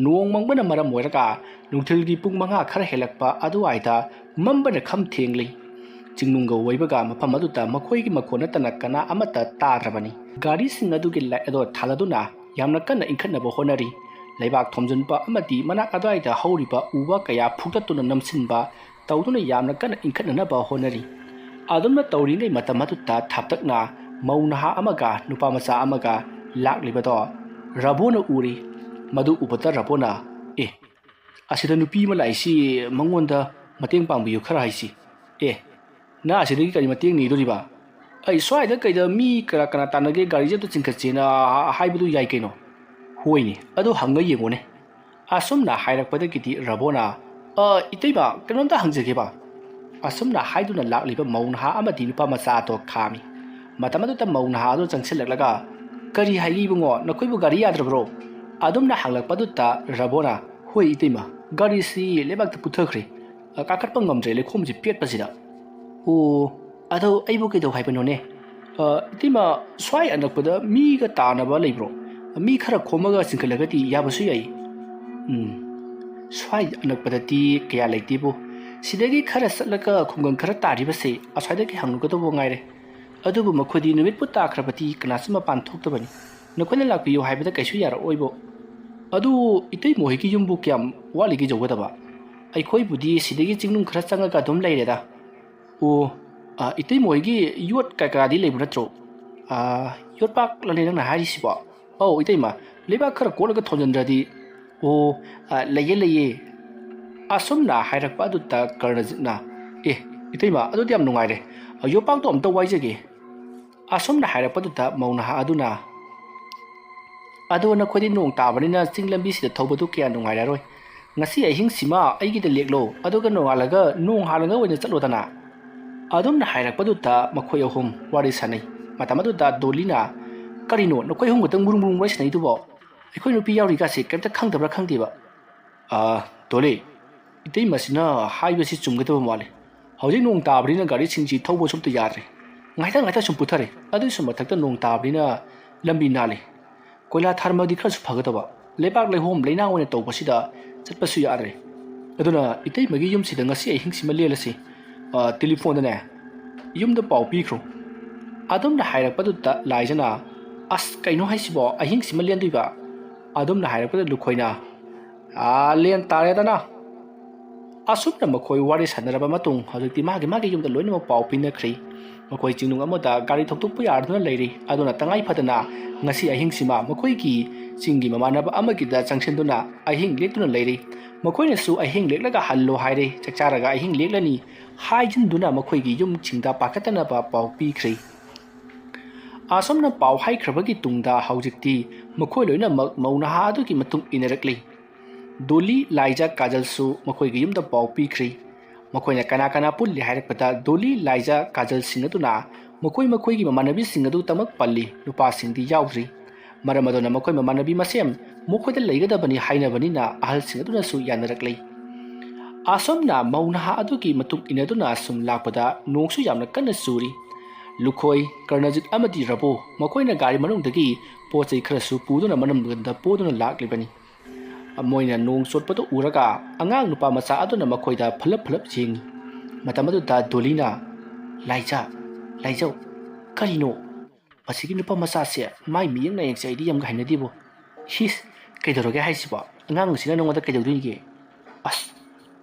ꯅꯣꯡ ꯃꯪꯕꯅ ꯃꯔꯝ ꯑꯣꯏꯔꯒ ꯅꯨꯡꯊꯤꯜꯒꯤ ꯄꯨꯡ ꯃꯉꯥ ꯈꯔ ꯍꯦꯜꯂꯛꯄ ꯑꯗꯨꯋꯥꯏꯗ ꯃꯝꯕꯅ ꯈꯝ ꯊꯦꯡꯂꯤ꯫ ꯆꯤꯡꯅꯨꯡꯒ ꯑꯣꯏꯕꯒ ꯃꯐꯝ ꯑꯗꯨꯗ ꯃꯈꯣꯏꯒꯤ ꯃꯈꯣꯟ ꯅꯠꯇꯅ ꯀꯅꯥ ꯑꯃꯠꯇ ꯇꯥꯗ꯭ꯔꯕꯅꯤ꯫ ꯒꯥꯔꯤꯁꯤꯡ ꯑꯗꯨꯒꯤ ꯂꯥꯏꯠ ꯑꯗꯣ ꯊꯥꯜꯂꯗꯨꯅ ꯌꯥꯝꯅ ꯀꯟꯅ ꯏꯟꯈꯠꯅꯕ ꯍꯣꯠꯅꯔꯤ꯫ ꯂꯩꯕꯥꯛ ꯊꯣꯝꯖꯤꯟꯕ ꯑꯃꯗꯤ ꯃꯅꯥꯛ ꯑꯗꯨꯋꯥꯏꯗ ꯍꯧꯔꯤꯕ ꯎ ꯋꯥ ꯀꯌꯥ ꯐꯨꯛꯇꯠꯇꯨꯅ ꯅꯝꯁꯤꯟꯕ ꯇꯧꯗꯨꯅ ꯌꯥꯝꯅ ꯀꯟꯅ ꯏꯟꯈꯠꯅꯅꯕ ꯍꯣꯠꯅꯔꯤ꯫ ꯑꯗꯨꯝꯅ ꯇꯧꯔꯤꯉꯩ ꯃꯇꯝ ꯑꯗꯨꯗ ꯊꯥꯞꯇꯛꯅ ꯃꯧ ꯅꯍꯥ ꯑꯃꯒ ꯅꯨꯄꯥ ꯃꯆꯥ ꯑꯃꯒ ꯂꯥꯛꯂꯤꯕꯗꯣ ꯔꯕꯣꯅ ꯎꯔꯤ꯫ ꯃꯗꯨ ꯎꯕꯗ ꯔꯕꯣꯅ, "ꯑꯦ, ꯑꯁꯤꯗ ꯅꯨꯄꯤ ꯑꯃ ꯂꯥꯛꯏꯁꯤ, ꯃꯉꯣꯟꯗ ꯃꯇꯦꯡ ꯄꯥꯡꯕꯤꯌꯨ ꯈꯔ ꯍꯥꯏꯁꯤ꯫ ꯑꯦ, ꯅꯪ ꯑꯁꯤꯗꯒꯤ ꯀꯔꯤ ꯃꯇꯦꯡ ꯅꯤꯗꯣꯔꯤꯕ? ꯑꯩ ꯁ꯭ꯋꯥꯏꯗ ꯀꯩꯗ ꯃꯤ ꯀꯅꯥ ꯀꯅꯥ ꯇꯥꯟꯅꯒꯦ, ꯒꯥꯔꯤꯁꯦ ꯑꯝꯇ ꯆꯤꯡꯈꯠꯁꯦꯅ ꯍꯥꯏꯕꯗꯨ ꯌꯥꯏ ꯀꯩꯅꯣ?" "ꯍꯣꯏꯅꯦ, ꯑꯗꯨ ꯍꯪꯉ ꯌꯦꯡꯉꯨꯅꯦ꯫" ꯑꯁꯨꯝꯅ ꯍꯥꯏꯔꯛꯄꯗꯒꯤꯗꯤ ꯔꯕꯣꯅ, "ꯑ, ꯏꯇꯩꯃ, ꯀꯩꯅꯣꯝꯇ ꯍꯪꯖꯒꯦꯕ?" ꯑꯁꯨꯝꯅ ꯍꯥꯏꯗꯨꯅ ꯂꯥꯛꯂꯤꯕ ꯃꯧ ꯅꯍꯥ ꯑꯃꯗꯤ ꯅꯨꯄꯥ ꯃꯆꯥ ꯑꯗꯣ ꯈꯥꯝꯃꯤ꯫ ꯃꯇꯝ ꯑꯗꯨꯗ ꯃꯧ ꯅꯍꯥ ꯑꯗꯨ ꯆꯪꯁꯤꯜꯂꯛꯂꯒ, "ꯀꯔꯤ ꯍꯥꯏꯒꯦ ꯏꯕꯨꯡꯉꯣ, ꯅꯈꯣꯏꯕꯨ ꯒꯥꯔꯤ ꯌꯥꯗ꯭ꯔꯕ꯭ꯔꯣ?" ꯑꯗꯨꯝꯅ ꯍꯪꯂꯛꯄꯗꯨꯗ ꯔꯕꯣꯅ, "ꯍꯣꯏ ꯏꯇꯩꯃ, ꯒꯥꯔꯤꯁꯤ ꯂꯩꯕꯥꯛꯇ ꯄꯨꯊꯈ꯭ꯔꯦ꯫ ꯑ, ꯀꯥꯈꯠꯄ ꯉꯝꯗ꯭ꯔꯦ ꯂꯩꯈꯣꯝꯁꯤ ꯄꯦꯠꯄꯁꯤꯗ꯫" "ꯑꯣ, ꯑꯗꯣ ꯑꯩꯕꯨ ꯀꯩꯗꯧ ꯍꯥꯏꯕꯅꯣꯅꯦ?" "ꯑ, ꯏꯇꯩꯃ, ꯁ꯭ꯋꯥꯏ ꯑꯅꯛꯄꯗ ꯃꯤꯒ ꯇꯥꯅꯕ ꯂꯩꯕ꯭ꯔꯣ? ꯃꯤ ꯈꯔ ꯈꯣꯝꯃꯒ ꯆꯤꯡꯈꯠꯂꯒꯗꯤ ꯌꯥꯕꯁꯨ ꯌꯥꯏ꯫" ꯎꯝ, ꯁ꯭ꯋꯥꯏ ꯑꯅꯛꯄꯗꯗꯤ ꯀꯌꯥ ꯂꯩꯇꯦꯕꯨ꯫ ꯁꯤꯗꯒꯤ ꯈꯔ ꯆꯠꯂꯒ ꯈꯨꯡꯒꯪ ꯈꯔ ꯇꯥꯔꯤꯕꯁꯦ ꯑꯁ꯭ꯋꯥꯏꯗꯒꯤ ꯍꯪꯂꯨꯒꯗꯧꯕ ꯉꯥꯏꯔꯦ꯫ ꯑꯗꯨꯕꯨ ꯃꯈꯣꯏꯗꯤ ꯅꯨꯃꯤꯠꯄꯨ ꯇꯥꯈ꯭ꯔꯕꯗꯤ ꯀꯅꯥꯁꯨ ꯃꯄꯥꯟ ꯊꯣꯛꯇꯕꯅꯤ꯫ ꯅꯈꯣꯏꯅ ꯂꯥꯛꯄꯤꯌꯨ ꯍꯥꯏꯕꯗ ꯀꯩꯁꯨ ꯌꯥꯔꯛꯑꯣꯏꯕꯣ꯫ ꯑꯗꯨ ꯏꯇꯩꯃ ꯍꯣꯏꯒꯤ ꯌꯨꯝꯕꯨ ꯀꯌꯥꯝ ꯋꯥꯠꯂꯤꯒꯦ ꯌꯧꯒꯗꯕ? ꯑꯩꯈꯣꯏꯕꯨꯗꯤ ꯁꯤꯗꯒꯤ ꯆꯤꯡꯅꯨꯡ ꯈꯔ ꯆꯪꯉꯒ ꯑꯗꯨꯝ ꯂꯩꯔꯦꯗ꯫ ꯑꯣ, ꯑ, ꯏꯇꯩꯃ ꯍꯣꯏꯒꯤ ꯌꯣꯠ ꯀꯩꯀꯥꯗꯤ ꯂꯩꯕ ꯅꯠꯇ꯭ꯔꯣ? ꯑ, ꯌꯣꯠꯄꯥꯛꯂꯅꯦ ꯅꯪꯅ ꯍꯥꯏꯔꯤꯁꯤꯕꯣ? ꯑꯧ, ꯏꯇꯩꯃ, ꯂꯩꯕꯥꯛ ꯈꯔ ꯀꯣꯠꯂꯒ ꯊꯣꯟꯖꯤꯟꯗ꯭ꯔꯗꯤ꯫ ꯑꯣ, ꯑ, ꯂꯩꯌꯦ, ꯂꯩꯌꯦ꯫ ꯑꯁꯨꯝꯅ ꯍꯥꯏꯔꯛꯄ ꯑꯗꯨꯗ ꯀꯔꯅꯖꯤꯠꯅ, "ꯑꯦ, ꯏꯇꯩꯃ, ꯑꯗꯨꯗꯤ ꯌꯥꯝ ꯅꯨꯡꯉꯥꯏꯔꯦ꯫ ꯑ, ꯌꯣꯠꯄꯥꯛꯇꯣ ꯑꯝꯇ ꯋꯥꯏꯖꯒꯦ"꯫ ꯑꯁꯨꯝꯅ ꯍꯥꯏꯔꯛꯄꯗꯨꯗ ꯃꯧ ꯅꯍꯥ ꯑꯗꯨꯅ, "ꯑꯗꯣ ꯅꯈꯣꯏꯗꯤ ꯅꯣꯡ ꯇꯥꯕꯅꯤꯅ ꯆꯤꯡ ꯂꯝꯕꯤꯁꯤꯗ ꯊꯧꯕꯗꯨ ꯀꯌꯥ ꯅꯨꯡꯉꯥꯏꯔꯔꯣꯏ꯫ ꯉꯁꯤ ꯑꯍꯤꯡꯁꯤꯃ ꯑꯩꯒꯤꯗ ꯂꯦꯛꯂꯣ, ꯑꯗꯨꯒ ꯅꯣꯡꯉꯥꯜꯂꯒ ꯅꯣꯡ ꯍꯥꯜꯂꯒ ꯑꯣꯏꯅ ꯆꯠꯂꯣꯗꯅ"꯫ ꯑꯗꯨꯝꯅ ꯍꯥꯏꯔꯛꯄꯗꯨꯗ ꯃꯈꯣꯏ ꯑꯍꯨꯝ ꯋꯥꯔꯤ ꯁꯥꯟꯅꯩ꯫ ꯃꯇꯝ ꯑꯗꯨꯗ ꯗꯣꯂꯤꯅ, "ꯀꯔꯤꯅꯣ ꯅꯈꯣꯏ ꯑꯍꯨꯝ ꯈꯛꯇꯪ ꯃꯨꯔꯨꯝ ꯃꯨꯔꯨꯝ ꯋꯥꯔꯤ ꯁꯥꯟꯅꯩꯗꯨꯕꯣ? ꯑꯩꯈꯣꯏ ꯅꯨꯄꯤ ꯌꯥꯎꯔꯤꯒꯥꯁꯦ ꯀꯩꯝꯇ ꯈꯪꯗꯕ꯭ꯔꯥ ꯈꯪꯗꯦꯕ?" "ꯑꯥ, ꯗꯣꯂꯤ, ꯏꯇꯩꯃꯁꯤꯅ ꯍꯥꯏꯕꯁꯤ ꯆꯨꯝꯒꯗꯕ ꯃꯥꯜꯂꯤ꯫ ꯍꯧꯖꯤꯛ ꯅꯣꯡ ꯇꯥꯕꯅꯤꯅ ꯒꯥꯔꯤꯁꯤꯡꯁꯤ ꯊꯧꯕꯁꯨ ꯑꯝꯇ ꯌꯥꯗ꯭ꯔꯦ꯫ ꯉꯥꯏꯍꯥꯛꯇꯪ ꯉꯥꯏꯍꯥꯛꯇꯪ ꯁꯨꯝ ꯄꯨꯊꯔꯦ꯫ ꯑꯗꯨꯒꯤꯁꯨ ꯃꯊꯛꯇ ꯅꯣꯡ ꯇꯥꯕꯅꯤꯅ ꯂꯝꯕꯤ ꯅꯥꯜꯂꯤ꯫ ꯀꯣꯏꯂꯥ ꯊꯥꯔꯝꯃꯗꯤ ꯈꯔꯁꯨ ꯐꯒꯗꯕ꯫ ꯂꯩꯕꯥꯛ ꯂꯩꯍꯣꯝ ꯂꯩꯅꯥꯡ ꯑꯣꯏꯅ ꯇꯧꯕꯁꯤꯗ ꯆꯠꯄꯁꯨ ꯌꯥꯗ꯭ꯔꯦ꯫ ꯑꯗꯨꯅ ꯏꯇꯩꯃꯒꯤ ꯌꯨꯝꯁꯤꯗ ꯉꯁꯤ ꯑꯍꯤꯡꯁꯤꯃ ꯂꯦꯜꯂꯁꯤ꯫ ꯑ, ꯇꯦꯂꯤꯐꯣꯟꯗꯅꯦ ꯌꯨꯝꯗ ꯄꯥꯎ ꯄꯤꯈ꯭ꯔꯣ"꯫ ꯑꯗꯨꯝꯅ ꯍꯥꯏꯔꯛꯄꯗꯨꯗ ꯂꯥꯏꯖꯅ, "ꯑꯁ, ꯀꯩꯅꯣ ꯍꯥꯏꯁꯤꯕꯣ? ꯑꯍꯤꯡꯁꯤꯃ ꯂꯦꯟꯗꯣꯏꯕ?" ꯑꯗꯨꯝꯅ ꯍꯥꯏꯔꯛꯄꯗ ꯂꯨꯈꯣꯏꯅ, "ꯑꯥ, ꯂꯦꯟ ꯇꯥꯔꯦꯗꯅ"꯫ ꯑꯁꯨꯝꯅ ꯃꯈꯣꯏ ꯋꯥꯔꯤ ꯁꯥꯟꯅꯔꯕ ꯃꯇꯨꯡ ꯍꯧꯖꯤꯛꯇꯤ ꯃꯥꯒꯤ ꯃꯥꯒꯤ ꯌꯨꯝꯗ ꯂꯣꯏꯅꯃꯛ ꯄꯥꯎ ꯄꯤꯅꯈ꯭ꯔꯤ꯫ ꯃꯈꯣꯏ ꯆꯤꯡꯅꯨꯡ ꯑꯃꯗ ꯒꯥꯔꯤ ꯊꯧꯗꯣꯛꯄ ꯌꯥꯗꯨꯅ ꯂꯩꯔꯤ꯫ ꯑꯗꯨꯅ ꯇꯉꯥꯏ ꯐꯗꯅ ꯉꯁꯤ ꯑꯍꯤꯡꯁꯤꯃ ꯃꯈꯣꯏꯒꯤ ꯆꯤꯡꯒꯤ ꯃꯃꯥꯟꯅꯕ ꯑꯃꯒꯤꯗ ꯆꯪꯁꯤꯟꯗꯨꯅ ꯑꯍꯤꯡ ꯂꯦꯛꯇꯨꯅ ꯂꯩꯔꯤ꯫ ꯃꯈꯣꯏꯅꯁꯨ ꯑꯍꯤꯡ ꯂꯦꯛꯂꯒ ꯍꯜꯂꯣ ꯍꯥꯏꯔꯦ, ꯆꯥꯛ ꯆꯥꯔꯒ ꯑꯍꯤꯡ ꯂꯦꯛꯂꯅꯤ ꯍꯥꯏꯖꯤꯟꯗꯨꯅ ꯃꯈꯣꯏꯒꯤ ꯌꯨꯝꯁꯤꯡꯗ ꯄꯥꯈꯠꯇꯅꯕ ꯄꯥꯎ ꯄꯤꯈ꯭ꯔꯤ꯫ ꯑꯁꯨꯝꯅ ꯄꯥꯎ ꯍꯥꯏꯈ꯭ꯔꯕꯒꯤ ꯇꯨꯡꯗ ꯍꯧꯖꯤꯛꯇꯤ ꯃꯈꯣꯏ ꯂꯣꯏꯅꯃꯛ ꯃꯧ ꯅꯍꯥ ꯑꯗꯨꯒꯤ ꯃꯇꯨꯡ ꯏꯟꯅꯔꯛꯂꯤ꯫ ꯗꯣꯂꯤ, ꯂꯥꯏꯖꯥ, ꯀꯥꯖꯜꯁꯨ ꯃꯈꯣꯏꯒꯤ ꯌꯨꯝꯗ ꯄꯥꯎ ꯄꯤꯈ꯭ꯔꯤ꯫ ꯃꯈꯣꯏꯅ ꯀꯅꯥ ꯀꯅꯥ ꯄꯨꯜꯂꯤ ꯍꯥꯏꯔꯛꯄꯗ ꯗꯣꯂꯤ, ꯂꯥꯏꯖꯥ, ꯀꯥꯖꯜꯁꯤꯡ ꯑꯗꯨꯅ ꯃꯈꯣꯏ ꯃꯈꯣꯏꯒꯤ ꯃꯃꯥꯟꯅꯕꯤꯁꯤꯡ ꯑꯗꯨ ꯇꯃꯛ ꯄꯜꯂꯤ, ꯅꯨꯄꯥꯁꯤꯡꯗꯤ ꯌꯥꯎꯗ꯭ꯔꯤ꯫ ꯃꯔꯝ ꯑꯗꯨꯅ ꯃꯈꯣꯏ ꯃꯃꯥꯟꯅꯕꯤ ꯃꯁꯦꯟ ꯃꯈꯣꯏꯗ ꯂꯩꯒꯗꯕꯅꯤ ꯍꯥꯏꯅꯕꯅꯤꯅ ꯑꯍꯜꯁꯤꯡ ꯑꯗꯨꯅꯁꯨ ꯌꯥꯅꯔꯛꯂꯤ꯫ ꯑꯁꯨꯝꯅ ꯃꯧ ꯅꯍꯥ ꯑꯗꯨꯒꯤ ꯃꯇꯨꯡ ꯏꯟꯅꯗꯨꯅ ꯁꯨꯝ ꯂꯥꯛꯄꯗ ꯅꯣꯡꯁꯨ ꯌꯥꯝꯅ ꯀꯟꯅ ꯆꯨꯔꯤ꯫ ꯂꯨꯈꯣꯏ, ꯀꯔꯅꯖꯤꯠ ꯑꯃꯗꯤ ꯔꯕꯣ ꯃꯈꯣꯏꯅ ꯒꯥꯔꯤ ꯃꯅꯨꯡꯗꯒꯤ ꯄꯣꯠ ꯆꯩ ꯈꯔꯁꯨ ꯄꯨꯗꯨꯅ ꯃꯅꯝꯒꯟꯗ ꯄꯣꯗꯨꯅ ꯂꯥꯛꯂꯤꯕꯅꯤ꯫ ꯃꯣꯏꯅ ꯅꯣꯡ ꯆꯣꯠꯄꯗꯨ ꯎꯔꯒ ꯑꯉꯥꯡ ꯅꯨꯄꯥ ꯃꯆꯥ ꯑꯗꯨꯅ ꯃꯈꯣꯏꯗ ꯐꯂꯞ ꯐꯂꯞ ꯌꯦꯡꯉꯤ꯫ ꯃꯇꯝ ꯑꯗꯨꯗ ꯗꯣꯂꯤꯅ, "ꯂꯥꯏꯖꯥ, ꯂꯥꯏꯖꯧ, ꯀꯔꯤꯅꯣ? ꯃꯁꯤꯒꯤ ꯅꯨꯄꯥ ꯃꯆꯥꯁꯦ ꯃꯥꯏ ꯃꯤꯠꯌꯦꯡ ꯅꯥꯌꯦꯡꯁꯦ ꯑꯩꯗꯤ ꯌꯥꯝ ꯍꯩꯅꯗꯦꯕꯣ꯫ ꯍꯤꯁ, ꯀꯩꯗꯧꯔꯒꯦ ꯍꯥꯏꯁꯤꯕꯣ? ꯑꯉꯥꯡꯁꯤꯅ ꯅꯉꯣꯟꯗ ꯀꯩꯗꯧꯗꯣꯏꯒꯦ?" "ꯑꯁ,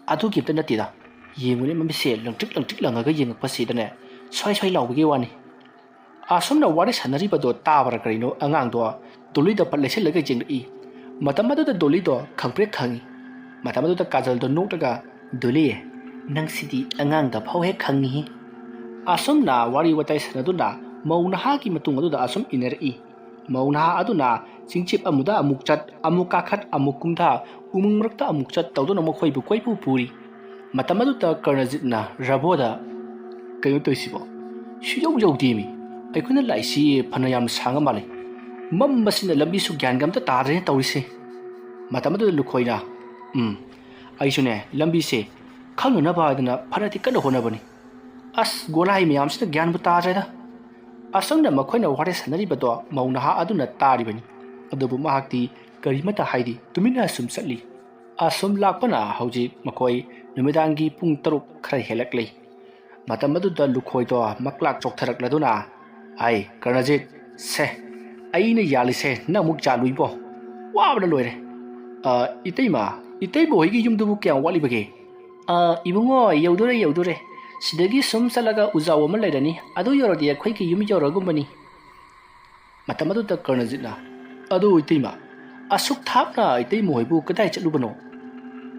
ꯑꯗꯨꯒꯤ ꯑꯝꯇ ꯅꯠꯇꯦꯗ꯫ ꯌꯦꯡꯉꯨꯅꯦ, ꯃꯃꯤꯠꯁꯦ ꯂꯪꯇ꯭ꯔꯤꯛ ꯂꯪꯇ꯭ꯔꯤꯛ ꯂꯪꯉꯒ ꯌꯦꯡꯉꯛꯄꯁꯤꯗꯅꯦ, ꯁ꯭ꯋꯥꯏ ꯁ꯭ꯋꯥꯏ ꯂꯥꯎꯕꯒꯤ ꯋꯥꯅꯤ꯫" ꯑꯁꯨꯝꯅ ꯋꯥꯔꯤ ꯁꯥꯟꯅꯔꯤꯕꯗꯣ ꯇꯥꯕ꯭ꯔꯥ ꯀꯔꯤꯅꯣ, ꯑꯉꯥꯡꯗꯣ ꯗꯣꯂꯤꯗ ꯐꯠ ꯂꯩꯁꯤꯜꯂꯒ ꯌꯦꯡꯂꯛꯏ꯫ ꯃꯇꯝ ꯑꯗꯨꯗ ꯗꯣꯂꯤꯗꯣ ꯈꯪꯄ꯭ꯔꯦꯛ ꯈꯪꯉꯤ꯫ ꯃꯇꯝ ꯑꯗꯨꯗ ꯀꯥꯖꯜꯗꯣ ꯅꯣꯛꯂꯒ, "ꯗꯣꯂꯤ, ꯅꯪꯁꯤꯗꯤ ꯑꯉꯥꯡꯗ ꯐꯥꯎ ꯍꯦꯛ ꯈꯪꯉꯤꯍꯦ꯫" ꯑꯁꯨꯝꯅ ꯋꯥꯔꯤ ꯋꯥꯇꯥꯏ ꯁꯥꯟꯅꯗꯨꯅ ꯃꯧ ꯅꯍꯥꯒꯤ ꯃꯇꯨꯡ ꯑꯗꯨꯗ ꯑꯁꯨꯝ ꯏꯟꯅꯔꯛꯏ꯫ ꯃꯧ ꯅꯍꯥ ꯑꯗꯨꯅ ꯆꯤꯡꯆꯤꯞ ꯑꯃꯗ ꯑꯃꯨꯛ ꯆꯠ, ꯑꯃꯨꯛ ꯀꯥꯈꯠ, ꯑꯃꯨꯛ ꯀꯨꯝꯊ, ꯎꯃꯪ ꯃꯔꯛꯇ ꯑꯃꯨꯛ ꯆꯠ ꯇꯧꯗꯨꯅ ꯃꯈꯣꯏꯕꯨ ꯀꯣꯏꯄꯨ ꯄꯨꯔꯤ꯫ ꯃꯇꯝ ꯑꯗꯨꯗ ꯀꯔꯅꯖꯤꯠꯅ ꯔꯥꯕꯣꯗ, "ꯀꯩꯅꯣ ꯇꯧꯔꯤꯁꯤꯕꯣ? ꯁꯨꯌꯧ ꯌꯧꯗꯦꯃꯤ꯫ ꯑꯩꯈꯣꯏꯅ ꯂꯥꯛꯏꯁꯤ ꯐꯅ ꯌꯥꯝ ꯁꯥꯡꯉ ꯃꯥꯜꯂꯦ꯫ ꯃꯝꯕꯁꯤꯅ ꯂꯝꯕꯤꯁꯨ ꯒ꯭ꯌꯥꯟꯒ ꯑꯝꯇ ꯇꯥꯗ꯭ꯔꯦꯅ ꯇꯧꯔꯤꯁꯦ꯫" ꯃꯇꯝ ꯑꯗꯨꯗ ꯂꯨꯈꯣꯏꯅ, "ꯎꯝ, ꯑꯩꯁꯨꯅꯦ ꯂꯝꯕꯤꯁꯦ ꯈꯪꯅꯅꯕ ꯍꯥꯏꯗꯅ ꯐꯅꯗꯤ ꯀꯟꯅ ꯍꯣꯠꯅꯕꯅꯤ꯫ ꯑꯁ, ꯒꯣꯂꯥꯏ ꯃꯌꯥꯝꯁꯤꯅ ꯒ꯭ꯌꯥꯟꯕꯨ ꯇꯥꯗ꯭ꯔꯦꯗ꯫" ꯑꯁꯨꯝꯅ ꯃꯈꯣꯏꯅ ꯋꯥꯔꯤ ꯁꯥꯟꯅꯔꯤꯕꯗꯣ ꯃꯧ ꯅꯍꯥ ꯑꯗꯨꯅ ꯇꯥꯔꯤꯕꯅꯤ꯫ ꯑꯗꯨꯕꯨ ꯃꯍꯥꯛꯇꯤ ꯀꯔꯤꯃꯠꯇ ꯍꯥꯏꯗꯦ, ꯇꯨꯃꯤꯟꯅ ꯁꯨꯝ ꯆꯠꯂꯤ꯫ ꯑꯁꯨꯝ ꯂꯥꯛꯄꯅ ꯍꯧꯖꯤꯛ ꯃꯈꯣꯏ ꯅꯨꯃꯤꯗꯥꯡꯒꯤ ꯄꯨꯡ ꯇꯔꯨꯛ ꯈꯔ ꯍꯦꯜꯂꯛꯂꯤ꯫ ꯃꯇꯝ ꯑꯗꯨꯗ ꯂꯨꯈꯣꯏꯗꯣ ꯃꯛꯂꯥꯛ ꯆꯣꯛꯊꯔꯛꯂꯗꯨꯅ, "ꯑꯩ ꯀꯔꯅꯖꯤꯠ, ꯁꯦ, ꯑꯩꯅ ꯌꯥꯜꯂꯤꯁꯦ ꯅꯪ ꯑꯃꯨꯛ ꯌꯥꯜꯂꯨꯏꯕꯣ? ꯋꯥꯕꯅ ꯂꯣꯏꯔꯦ꯫" "ꯑ, ꯏꯇꯩꯃ, ꯏꯇꯩꯕꯨ ꯍꯣꯏꯒꯤ ꯌꯨꯝꯗꯨꯕꯨ ꯀꯌꯥꯝ ꯋꯥꯠꯂꯤꯕꯒꯦ?" "ꯑ, ꯏꯕꯨꯡꯉꯣ, ꯌꯧꯗꯣꯔꯦ, ꯌꯧꯗꯣꯔꯦ꯫ ꯁꯤꯗꯒꯤ ꯁꯨꯝ ꯆꯠꯂꯒ ꯎꯖꯥꯎ ꯑꯃ ꯂꯩꯔꯅꯤ꯫ ꯑꯗꯨ ꯌꯧꯔꯗꯤ ꯑꯩꯈꯣꯏꯒꯤ ꯌꯨꯝ ꯌꯧꯔꯒꯨꯝꯕꯅꯤ꯫" ꯃꯇꯝ ꯑꯗꯨꯗ ꯀꯔꯅꯖꯤꯠꯅ, "ꯑꯗꯨ ꯏꯇꯩꯃ, ꯑꯁꯨꯛ ꯊꯥꯞꯅ ꯏꯇꯩꯃ ꯍꯣꯏꯕꯨ ꯀꯗꯥꯏ ꯆꯠꯂꯨꯕꯅꯣ?"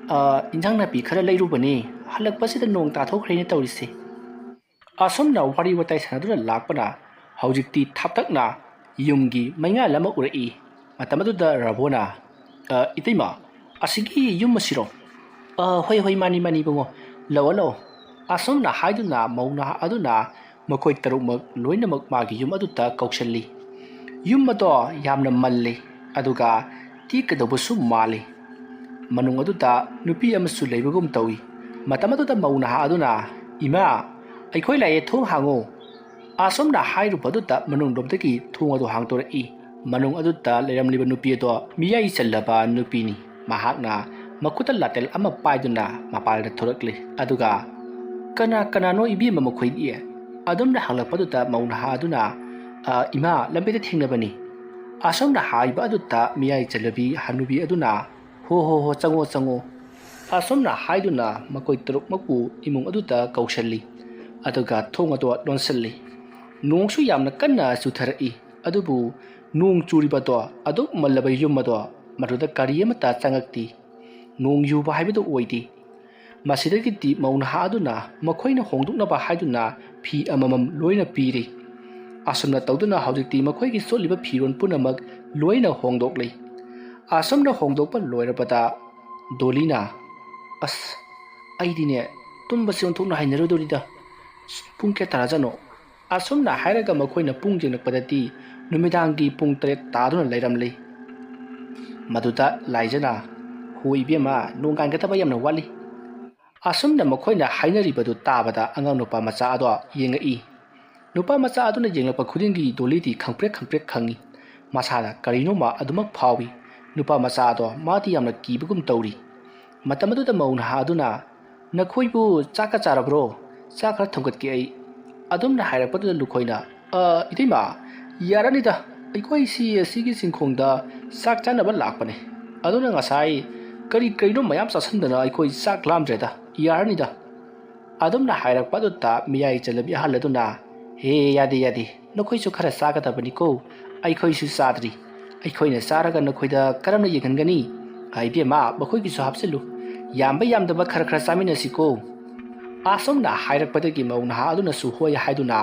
"ꯑ, ꯏꯟꯖꯥꯡ ꯅꯥꯄꯤ ꯈꯔ ꯂꯩꯔꯨꯕꯅꯤ꯫ ꯍꯜꯂꯛꯄꯁꯤꯗ ꯅꯣꯡ ꯇꯥꯊꯣꯛꯈ꯭ꯔꯦꯅꯦ ꯇꯧꯔꯤꯁꯦ꯫" ꯑꯁꯨꯝꯅ ꯋꯥꯔꯤ ꯋꯥꯇꯥꯏ ꯁꯥꯟꯅꯗꯨꯅ ꯂꯥꯛꯄꯅ ꯍꯧꯖꯤꯛꯇꯤ ꯊꯥꯞꯇꯛꯅ ꯌꯨꯝꯒꯤ ꯃꯩꯉꯥꯜ ꯑꯃ ꯎꯔꯛꯏ꯫ ꯃꯇꯝ ꯑꯗꯨꯗ ꯔꯥꯕꯣꯅ, "ꯑ, ꯏꯇꯩꯃ, ꯑꯁꯤꯒꯤ ꯌꯨꯝ ꯑꯁꯤꯔꯣ?" "ꯑ, ꯍꯣꯏ, ꯍꯣꯏ, ꯃꯥꯅꯤ, ꯃꯥꯅꯤ, ꯏꯕꯨꯡꯉꯣ꯫ ꯂꯥꯛꯑꯣ, ꯂꯥꯛꯑꯣ꯫" ꯑꯁꯨꯝꯅ ꯍꯥꯏꯗꯨꯅ ꯃꯧ ꯅꯍꯥ ꯑꯗꯨꯅ ꯃꯈꯣꯏ ꯇꯔꯨꯛꯃꯛ ꯂꯣꯏꯅꯃꯛ ꯃꯥꯒꯤ ꯌꯨꯝ ꯑꯗꯨꯗ ꯀꯧꯁꯤꯜꯂꯤ꯫ ꯌꯨꯝ ꯑꯗꯣ ꯌꯥꯝꯅ ꯃꯜꯂꯤ, ꯑꯗꯨꯒ ꯇꯦꯛꯀꯗꯧꯕꯁꯨ ꯃꯥꯜꯂꯤ꯫ ꯃꯅꯨꯡ ꯑꯗꯨꯗ ꯅꯨꯄꯤ ꯑꯃꯁꯨ ꯂꯩꯕꯒꯨꯝ ꯇꯧꯏ꯫ ꯃꯇꯝ ꯑꯗꯨꯗ ꯃꯧ ꯅꯍꯥ ꯑꯗꯨꯅ, "ꯏꯃꯥ, ꯑꯩꯈꯣꯏ ꯂꯥꯛꯑꯦ, ꯊꯣꯡ ꯍꯥꯡꯉꯣ꯫" ꯑꯁꯨꯝꯅ ꯍꯥꯏꯔꯨꯕꯗꯨꯗ ꯃꯅꯨꯡꯂꯣꯝꯗꯒꯤ ꯊꯣꯡ ꯑꯗꯨ ꯍꯥꯡꯗꯣꯔꯛꯏ꯫ ꯃꯅꯨꯡ ꯑꯗꯨꯗ ꯂꯩꯔꯝꯂꯤꯕ ꯅꯨꯄꯤ ꯑꯗꯣ ꯃꯤꯌꯥꯏ ꯆꯜꯂꯕ ꯅꯨꯄꯤꯅꯤ꯫ ꯃꯍꯥꯛꯅ ꯃꯈꯨꯠꯇ ꯂꯥꯇꯦꯜ ꯑꯃ ꯄꯥꯏꯗꯨꯅ ꯃꯄꯥꯟꯗ ꯊꯣꯔꯛꯂꯤ꯫ ꯑꯗꯨꯒ, "ꯀꯅꯥ ꯀꯅꯥꯅꯣ ꯏꯕꯦꯝꯃ ꯃꯈꯣꯏꯗꯤ?" ꯑꯗꯨꯝꯅ ꯍꯪꯂꯛꯄꯗꯨꯗ ꯃꯧ ꯅꯍꯥ ꯑꯗꯨꯅ, "ꯑ, ꯏꯃꯥ, ꯂꯝꯕꯤꯗ ꯊꯦꯡꯅꯕꯅꯤ"꯫ ꯑꯁꯨꯝꯅ ꯍꯥꯏꯕ ꯑꯗꯨꯗ ꯃꯤꯌꯥꯏ ꯆꯜꯂꯕꯤ ꯍꯅꯨꯕꯤ ꯑꯗꯨꯅ, "ꯍꯣ ꯍꯣ ꯍꯣ, ꯆꯪꯉꯣ ꯆꯪꯉꯣ"꯫ ꯑꯁꯨꯝꯅ ꯍꯥꯏꯗꯨꯅ ꯃꯈꯣꯏ ꯇꯔꯨꯛꯃꯛꯄꯨ ꯏꯃꯨꯡ ꯑꯗꯨꯗ ꯀꯧꯁꯜꯂꯤ꯫ ꯑꯗꯨꯒ ꯊꯣꯡ ꯑꯗꯨ ꯂꯣꯟꯁꯤꯜꯂꯤ꯫ ꯅꯣꯡꯁꯨ ꯌꯥꯝꯅ ꯀꯟꯅ ꯆꯨꯊꯔꯛꯏ꯫ ꯑꯗꯨꯕꯨ ꯅꯣꯡ ꯆꯨꯔꯤꯕꯗꯣ ꯑꯗꯨꯛ ꯃꯜꯂꯕ ꯌꯨꯝ ꯑꯗꯣ, ꯃꯗꯨꯗ ꯀꯔꯤ ꯑꯃꯠꯇ ꯆꯪꯉꯛꯇꯦ꯫ ꯅꯣꯡ ꯌꯨꯕ ꯍꯥꯏꯕꯗꯨ ꯑꯣꯏꯗꯦ꯫ ꯃꯁꯤꯗꯒꯤꯗꯤ ꯃꯧ ꯅꯍꯥ ꯑꯗꯨꯅ ꯃꯈꯣꯏꯅ ꯍꯣꯡꯗꯣꯛꯅꯕ ꯍꯥꯏꯗꯨꯅ ꯐꯤ ꯑꯃꯃꯝ ꯂꯣꯏꯅ ꯄꯤꯔꯤ꯫ ꯑꯁꯨꯝꯅ ꯇꯧꯗꯨꯅ ꯍꯧꯖꯤꯛꯇꯤ ꯃꯈꯣꯏꯒꯤ ꯆꯣꯠꯂꯤꯕ ꯐꯤꯔꯣꯜ ꯄꯨꯝꯅꯃꯛ ꯂꯣꯏꯅ ꯍꯣꯡꯗꯣꯛꯂꯤ꯫ ꯑꯁꯨꯝꯅ ꯍꯣꯡꯗꯣꯛꯄ ꯂꯣꯏꯔꯕꯗ ꯗꯣꯂꯤꯅ, "ꯑꯁ, ꯑꯩꯗꯤꯅꯦ, ꯇꯨꯝꯕꯁꯦ ꯑꯣꯟꯊꯣꯛꯅ ꯍꯩꯅꯔꯣꯏꯗꯧꯔꯤꯗ꯫ ꯄꯨꯡ ꯀꯌꯥ ꯇꯥꯔꯖꯥꯠꯅꯣ?" ꯑꯁꯨꯝꯅ ꯍꯥꯏꯔꯒ ꯃꯈꯣꯏꯅ ꯄꯨꯡ ꯌꯦꯡꯂꯛꯄꯗꯗꯤ ꯅꯨꯃꯤꯗꯥꯡꯒꯤ ꯄꯨꯡ ꯇꯔꯦꯠ ꯇꯥꯗꯨꯅ ꯂꯩꯔꯝꯂꯤ꯫ ꯃꯗꯨꯗ ꯂꯥꯏꯖꯅ, "ꯍꯣ ꯏꯕꯦꯝꯃ, ꯅꯣꯡ ꯀꯥꯟꯒꯗꯕ ꯌꯥꯝꯅ ꯋꯥꯠꯂꯤ"꯫ ꯑꯁꯨꯝꯅ ꯃꯈꯣꯏꯅ ꯍꯥꯏꯅꯔꯤꯕꯗꯨ ꯇꯥꯕꯗ ꯑꯉꯥꯡ ꯅꯨꯄꯥ ꯃꯆꯥ ꯑꯗꯣ ꯌꯦꯡꯉꯛꯏ꯫ ꯅꯨꯄꯥ ꯃꯆꯥ ꯑꯗꯨꯅ ꯌꯦꯡꯂꯛꯄ ꯈꯨꯗꯤꯡꯒꯤ ꯗꯣꯂꯤꯗꯤ ꯈꯪꯄ꯭ꯔꯦꯛ ꯈꯪꯄ꯭ꯔꯦꯛ ꯈꯪꯏ꯫ ꯃꯁꯥꯗ ꯀꯔꯤꯅꯣꯃ ꯑꯗꯨꯃꯛ ꯐꯥꯎꯏ꯫ ꯅꯨꯄꯥ ꯃꯆꯥ ꯑꯗꯣ ꯃꯥꯗꯤ ꯌꯥꯝꯅ ꯀꯤꯕꯒꯨꯝ ꯇꯧꯔꯤ꯫ ꯃꯇꯝ ꯑꯗꯨꯗ ꯃꯧ ꯅꯍꯥ ꯑꯗꯨꯅ, "ꯅꯈꯣꯏꯕꯨ ꯆꯥꯛꯀ ꯆꯥꯔꯕ꯭ꯔꯣ? ꯆꯥꯛ ꯈꯔ ꯊꯣꯡꯒꯠꯀꯦ ꯑꯩ"꯫ ꯑꯗꯨꯝꯅ ꯍꯥꯏꯔꯛꯄꯗꯨꯗ ꯂꯨꯈꯣꯏꯅ, "ꯑ, ꯏꯇꯩꯃ, ꯌꯥꯔꯅꯤꯗ, ꯑꯩꯈꯣꯏꯁꯤ ꯑꯁꯤꯒꯤ ꯆꯤꯡꯈꯣꯡꯗ ꯆꯥꯛ ꯆꯥꯅꯕ ꯂꯥꯛꯄꯅꯦ꯫ ꯑꯗꯨꯅ ꯉꯁꯥꯏ ꯀꯔꯤ ꯀꯔꯤꯅꯣ ꯃꯌꯥꯝ ꯆꯥꯁꯤꯟꯗꯅ ꯑꯩꯈꯣꯏ ꯆꯥꯛ ꯂꯥꯝꯗ꯭ꯔꯦꯗ, ꯌꯥꯔꯅꯤꯗ"꯫ ꯑꯗꯨꯝꯅ ꯍꯥꯏꯔꯛꯄ ꯑꯗꯨꯗ ꯃꯤꯌꯥꯏ ꯆꯜꯂꯕꯤ ꯑꯍꯜ ꯑꯗꯨꯅ, "ꯍꯦ, ꯌꯥꯗꯦ, ꯌꯥꯗꯦ, ꯅꯈꯣꯏꯁꯨ ꯈꯔ ꯆꯥꯒꯗꯕꯅꯤꯀꯣ, ꯑꯩꯈꯣꯏꯁꯨ ꯆꯥꯗ꯭ꯔꯤ꯫ ꯑꯩꯈꯣꯏꯅ ꯆꯥꯔꯒ ꯅꯈꯣꯏꯗ ꯀꯔꯝꯅ ꯌꯦꯡꯍꯟꯒꯅꯤ? ꯑ, ꯏꯕꯦꯝꯃ, ꯃꯈꯣꯏꯒꯤꯁꯨ ꯍꯥꯞꯆꯤꯜꯂꯨ꯫ ꯌꯥꯝꯕ ꯌꯥꯝꯗꯕ ꯈꯔ ꯈꯔ ꯆꯥꯃꯤꯟꯅꯁꯤꯀꯣ"꯫ ꯑꯁꯨꯝꯅ ꯍꯥꯏꯔꯛꯄꯗꯒꯤ ꯃꯧ ꯅꯍꯥ ꯑꯗꯨꯅꯁꯨ ꯍꯣꯏ ꯍꯥꯏꯗꯨꯅ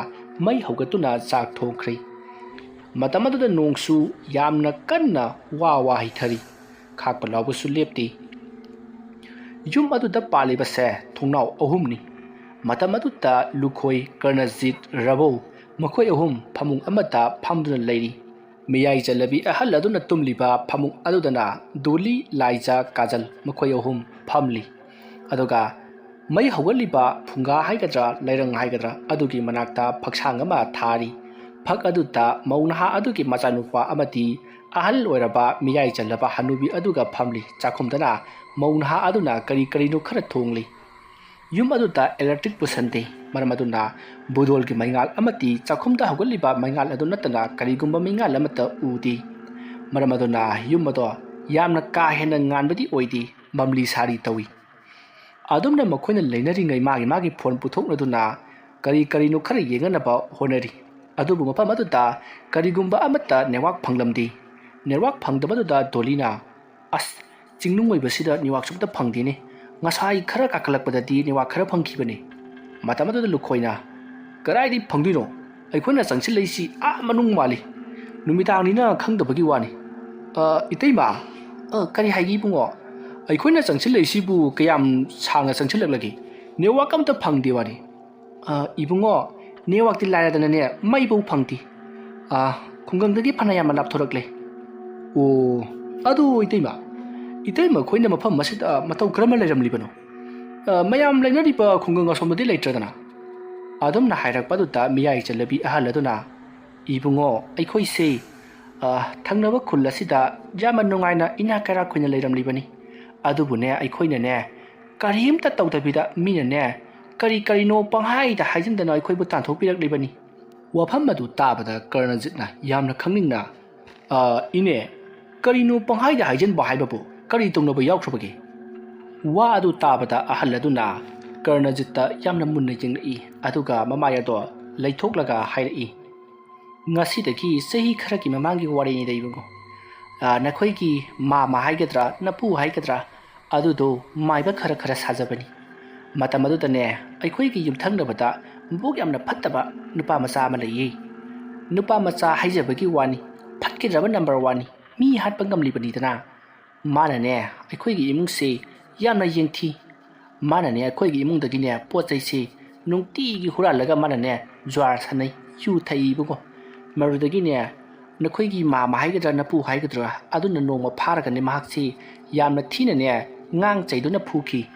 ꯃꯩ ꯍꯧꯒꯠꯇꯨꯅ ꯆꯥꯛ ꯊꯣꯡꯈ꯭ꯔꯦ꯫ ꯃꯇꯝ ꯑꯗꯨꯗ ꯅꯣꯡꯁꯨ ꯌꯥꯝꯅ ꯀꯟꯅ ꯋꯥ ꯋꯥ ꯍꯩꯊꯔꯤ꯫ ꯈꯥꯛꯄ ꯂꯥꯎꯕꯁꯨ ꯂꯦꯞꯇꯦ꯫ ꯌꯨꯝ ꯑꯗꯨꯗ ꯄꯥꯜꯂꯤꯕꯁꯦ ꯊꯣꯡꯅꯥꯎ ꯑꯍꯨꯝꯅꯤ꯫ ꯃꯇꯝ ꯑꯗꯨꯗ ꯂꯨꯈꯣꯏ, ꯀꯔꯅꯖꯤꯠ, ꯔꯥꯕꯧ ꯃꯈꯣꯏ ꯑꯍꯨꯝ ꯐꯃꯨꯡ ꯑꯃꯗ ꯐꯝꯗꯨꯅ ꯂꯩꯔꯤ꯫ ꯃꯤꯌꯥꯏ ꯆꯜꯂꯕꯤ ꯑꯍꯜ ꯑꯗꯨꯅ ꯇꯨꯝꯂꯤꯕ ꯐꯃꯨꯡ ꯑꯗꯨꯗꯅ ꯗꯣꯂꯤ, ꯂꯥꯏꯖꯥ, ꯀꯥꯖꯜ ꯃꯈꯣꯏ ꯑꯍꯨꯝ ꯐꯝꯂꯤ꯫ ꯑꯗꯨꯒ ꯃꯩ ꯍꯧꯒꯠꯂꯤꯕ ꯐꯨꯡꯒꯥ ꯍꯥꯏꯒꯗ꯭ꯔꯥ, ꯂꯩꯔꯪ ꯍꯥꯏꯒꯗ꯭ꯔꯥ, ꯑꯗꯨꯒꯤ ꯃꯅꯥꯛꯇ ꯐꯛꯁꯥꯡ ꯑꯃ ꯊꯥꯔꯤ꯫ ꯐꯛ ꯑꯗꯨꯗ ꯃꯧ ꯅꯍꯥ ꯑꯗꯨꯒꯤ ꯃꯆꯥꯅꯨꯄꯥ ꯑꯃꯗꯤ ꯑꯍꯜ ꯑꯣꯏꯔꯕ ꯃꯤꯌꯥꯏ ꯆꯜꯂꯕ ꯍꯅꯨꯕꯤ ꯑꯗꯨꯒ ꯐꯝꯂꯤ꯫ ꯆꯥꯛꯈꯨꯝꯗꯅ ꯃꯧ ꯅꯍꯥ ꯑꯗꯨꯅ ꯀꯔꯤ ꯀꯔꯤꯅꯣ ꯈꯔ ꯊꯣꯡꯂꯤ꯫ ꯌꯨꯝ ꯑꯗꯨꯗ electric ꯄꯨꯁꯟꯗꯦ꯫ ꯃꯔꯝ ꯑꯗꯨꯅ ꯕꯨꯗꯣꯜꯒꯤ ꯃꯩꯉꯥꯜ ꯑꯃꯗꯤ ꯆꯥꯛꯈꯨꯝꯗ ꯍꯧꯒꯠꯂꯤꯕ ꯃꯩꯉꯥꯜ ꯑꯗꯨ ꯅꯠꯇꯅ ꯀꯔꯤꯒꯨꯝꯕ ꯃꯩꯉꯥꯜ ꯑꯃꯠꯇ ꯎꯗꯦ꯫ ꯃꯔꯝ ꯑꯗꯨꯅ ꯌꯨꯝ ꯑꯗꯣ ꯌꯥꯝꯅ ꯀꯥ ꯍꯦꯟꯅ ꯉꯥꯟꯕꯗꯤ ꯑꯣꯏꯗꯦ, ꯃꯝꯂꯤ ꯁꯥꯔꯤ ꯇꯧꯏ꯫ ꯑꯗꯨꯝꯅ ꯃꯈꯣꯏꯅ ꯂꯩꯅꯔꯤꯉꯩ ꯃꯥꯒꯤ ꯃꯥꯒꯤ phone ꯄꯨꯊꯣꯛꯅꯗꯨꯅ ꯀꯔꯤ ꯀꯔꯤꯅꯣ ꯈꯔ ꯌꯦꯡꯅꯅꯕ ꯍꯣꯠꯅꯔꯤ꯫ ꯑꯗꯨꯕꯨ ꯃꯐꯝ ꯑꯗꯨꯗ ꯀꯔꯤꯒꯨꯝꯕ ꯑꯃꯠꯇ network ꯐꯪꯂꯝꯗꯦ꯫ Network ꯐꯪꯗꯕꯗꯨꯗ ꯗꯣꯂꯤꯅ, "ꯑꯁ, ꯆꯤꯡꯅꯨꯡ ꯑꯣꯏꯕꯁꯤꯗ network ꯁꯨꯝꯇ ꯐꯪꯗꯦꯅꯦ꯫ ꯉꯁꯥꯏ ꯈꯔ ꯀꯥꯈꯠꯂꯛꯄꯗꯗꯤ network ꯈꯔ ꯐꯪꯈꯤꯕꯅꯦ꯫" ꯃꯇꯝ ꯑꯗꯨꯗ ꯂꯨꯈꯣꯏꯅ, "ꯀꯗꯥꯏꯗꯒꯤ ꯐꯪꯗꯣꯏꯅꯣ? ꯑꯩꯈꯣꯏꯅ ꯆꯪꯁꯤꯜꯂꯛꯏꯁꯤ ꯑꯥ ꯃꯅꯨꯡ ꯃꯥꯜꯂꯤ꯫ ꯅꯨꯃꯤꯗꯥꯡꯅꯤꯅ ꯈꯪꯗꯕꯒꯤ ꯋꯥꯅꯤ꯫" "ꯑ, ꯏꯇꯩꯃ?" "ꯑ, ꯀꯔꯤ ꯍꯥꯏꯒꯦ ꯏꯕꯨꯡꯉꯣ?" "ꯑꯩꯈꯣꯏꯅ ꯆꯪꯁꯤꯜꯂꯛꯏꯁꯤꯕꯨ ꯀꯌꯥꯝ ꯁꯥꯡꯅ ꯆꯪꯁꯤꯜꯂꯛꯂꯒꯦ? Network ꯑꯝꯇ ꯐꯪꯗꯦ ꯋꯥꯅꯤ꯫" "ꯑ, ꯏꯕꯨꯡꯉꯣ, networkꯇꯤ ꯂꯥꯏꯔꯗꯅꯅꯦ, ꯃꯩꯐꯧ ꯐꯪꯗꯦ꯫ ꯑ, ꯈꯨꯡꯒꯪꯗꯒꯤ ꯐꯅ ꯌꯥꯝꯅ ꯂꯥꯞꯊꯣꯔꯛꯂꯦ꯫" "ꯑꯣ, ꯑꯗꯨ ꯏꯇꯩꯃ, ꯏꯇꯩꯃ ꯈꯣꯏꯅ ꯃꯐꯝ ꯑꯁꯤꯗ ꯃꯇꯧ ꯀꯔꯝꯅ ꯂꯩꯔꯝꯂꯤꯕꯅꯣ? ꯑ, ꯃꯌꯥꯝ ꯂꯩꯅꯔꯤꯕ ꯈꯨꯡꯒꯪ ꯑꯁꯣꯝꯗꯗꯤ ꯂꯩꯇ꯭ꯔꯗꯅ?" ꯑꯗꯨꯝꯅ ꯍꯥꯏꯔꯛꯄꯗꯨꯗ ꯃꯤꯌꯥꯏ ꯆꯜꯂꯕꯤ ꯑꯍꯜ ꯑꯗꯨꯅ, "ꯏꯕꯨꯡꯉꯣ, ꯑꯩꯈꯣꯏꯁꯦ, ꯑ, ꯊꯪꯅꯕ ꯈꯨꯜ ꯑꯁꯤꯗ ꯌꯥꯝꯅ ꯅꯨꯡꯉꯥꯏꯅ ꯏꯅꯥꯛ ꯀꯩꯔꯥꯛ ꯈꯣꯏꯅ ꯂꯩꯔꯝꯂꯤꯕꯅꯤ꯫ ꯑꯗꯨꯕꯨꯅꯦ, ꯑꯩꯈꯣꯏꯅꯅꯦ, ꯀꯔꯤꯝꯇ ꯇꯧꯗꯕꯤꯗ ꯃꯤꯅꯅꯦ, ꯀꯔꯤ ꯀꯔꯤꯅꯣ ꯄꯪꯍꯥꯏꯗ ꯍꯥꯏꯖꯤꯟꯗꯅ ꯑꯩꯈꯣꯏꯕꯨ ꯇꯥꯟꯊꯣꯛꯄꯤꯔꯛꯂꯤꯕꯅꯤ꯫" ꯋꯥꯐꯝ ꯑꯗꯨ ꯇꯥꯕꯗ ꯀꯔꯅꯖꯤꯠꯅ ꯌꯥꯝꯅ ꯈꯪꯅꯤꯡꯅ, "ꯑ, ꯏꯅꯦ, ꯀꯔꯤꯅꯣ ꯄꯪꯍꯥꯏꯗ ꯍꯥꯏꯖꯤꯟꯕ ꯍꯥꯏꯕꯕꯨ? ꯀꯔꯤ ꯇꯧꯅꯕ ꯌꯥꯎꯈ꯭ꯔꯕꯒꯦ?" ꯋꯥ ꯑꯗꯨ ꯇꯥꯕꯗ ꯑꯍꯜ ꯑꯗꯨꯅ ꯀꯔꯅꯖꯤꯠꯇ ꯌꯥꯝꯅ ꯃꯨꯟꯅ ꯌꯦꯡꯂꯛꯏ, ꯑꯗꯨꯒ ꯃꯃꯥꯏ ꯑꯗꯣ ꯂꯩꯊꯣꯛꯂꯒ ꯍꯥꯏꯔꯛꯏ, "ꯉꯁꯤꯗꯒꯤ ꯆꯍꯤ ꯈꯔꯒꯤ ꯃꯃꯥꯡꯒꯤ ꯋꯥꯔꯤꯅꯤꯗ ꯏꯕꯨꯡꯉꯣ꯫ ꯑ, ꯅꯈꯣꯏꯒꯤ ꯃꯥꯃ ꯍꯥꯏꯒꯗ꯭ꯔꯥ, ꯅꯄꯨ ꯍꯥꯏꯒꯗ꯭ꯔꯥ, ꯑꯗꯨꯗꯣ ꯃꯥꯏꯕ ꯈꯔ ꯈꯔ ꯁꯥꯖꯕꯅꯤ꯫ ꯃꯇꯝ ꯑꯗꯨꯗꯅꯦ, ꯑꯩꯈꯣꯏꯒꯤ ꯌꯨꯝꯊꯪꯅꯕꯗ ꯃꯕꯨꯛ ꯌꯥꯝꯅ ꯐꯠꯇꯕ ꯅꯨꯄꯥ ꯃꯆꯥ ꯑꯃ ꯂꯩꯌꯦ꯫ ꯅꯨꯄꯥ ꯃꯆꯥ ꯍꯥꯏꯖꯕꯒꯤ ꯋꯥꯅꯤ, ꯐꯠꯈꯤꯗ꯭ꯔꯕ number oneꯅꯤ, ꯃꯤ ꯍꯥꯠꯄ ꯉꯝꯂꯤꯕꯅꯤꯗꯅ꯫ ꯃꯥꯅꯅꯦ, ꯑꯩꯈꯣꯏꯒꯤ ꯏꯃꯨꯡꯁꯦ ꯌꯥꯝꯅ ꯌꯦꯡꯊꯤ꯫ ꯃꯥꯅꯅꯦ, ꯑꯩꯈꯣꯏꯒꯤ ꯏꯃꯨꯡꯗꯒꯤꯅꯦ, ꯄꯣꯠ ꯆꯩꯁꯦ ꯅꯨꯡꯇꯤꯒꯤ ꯍꯨꯔꯥꯜꯂꯒ ꯃꯥꯅꯅꯦ, ꯖꯨꯋꯥꯔ ꯁꯥꯟꯅꯩ, ꯌꯨ ꯊꯛꯏ ꯏꯕꯨꯡꯉꯣ꯫ ꯃꯗꯨꯗꯒꯤꯅꯦ, ꯅꯈꯣꯏꯒꯤ ꯃꯥꯃ ꯍꯥꯏꯒꯗ꯭ꯔꯥ, ꯅꯄꯨ ꯍꯥꯏꯒꯗ꯭ꯔꯥ, ꯑꯗꯨꯅ ꯅꯣꯡꯃ ꯐꯥꯔꯒꯅꯦ, ꯃꯍꯥꯛꯁꯤ ꯌꯥꯝꯅ ꯊꯤꯅꯅꯦ, ꯉꯥꯡ ꯆꯩꯗꯨꯅ ꯐꯨꯈꯤ꯫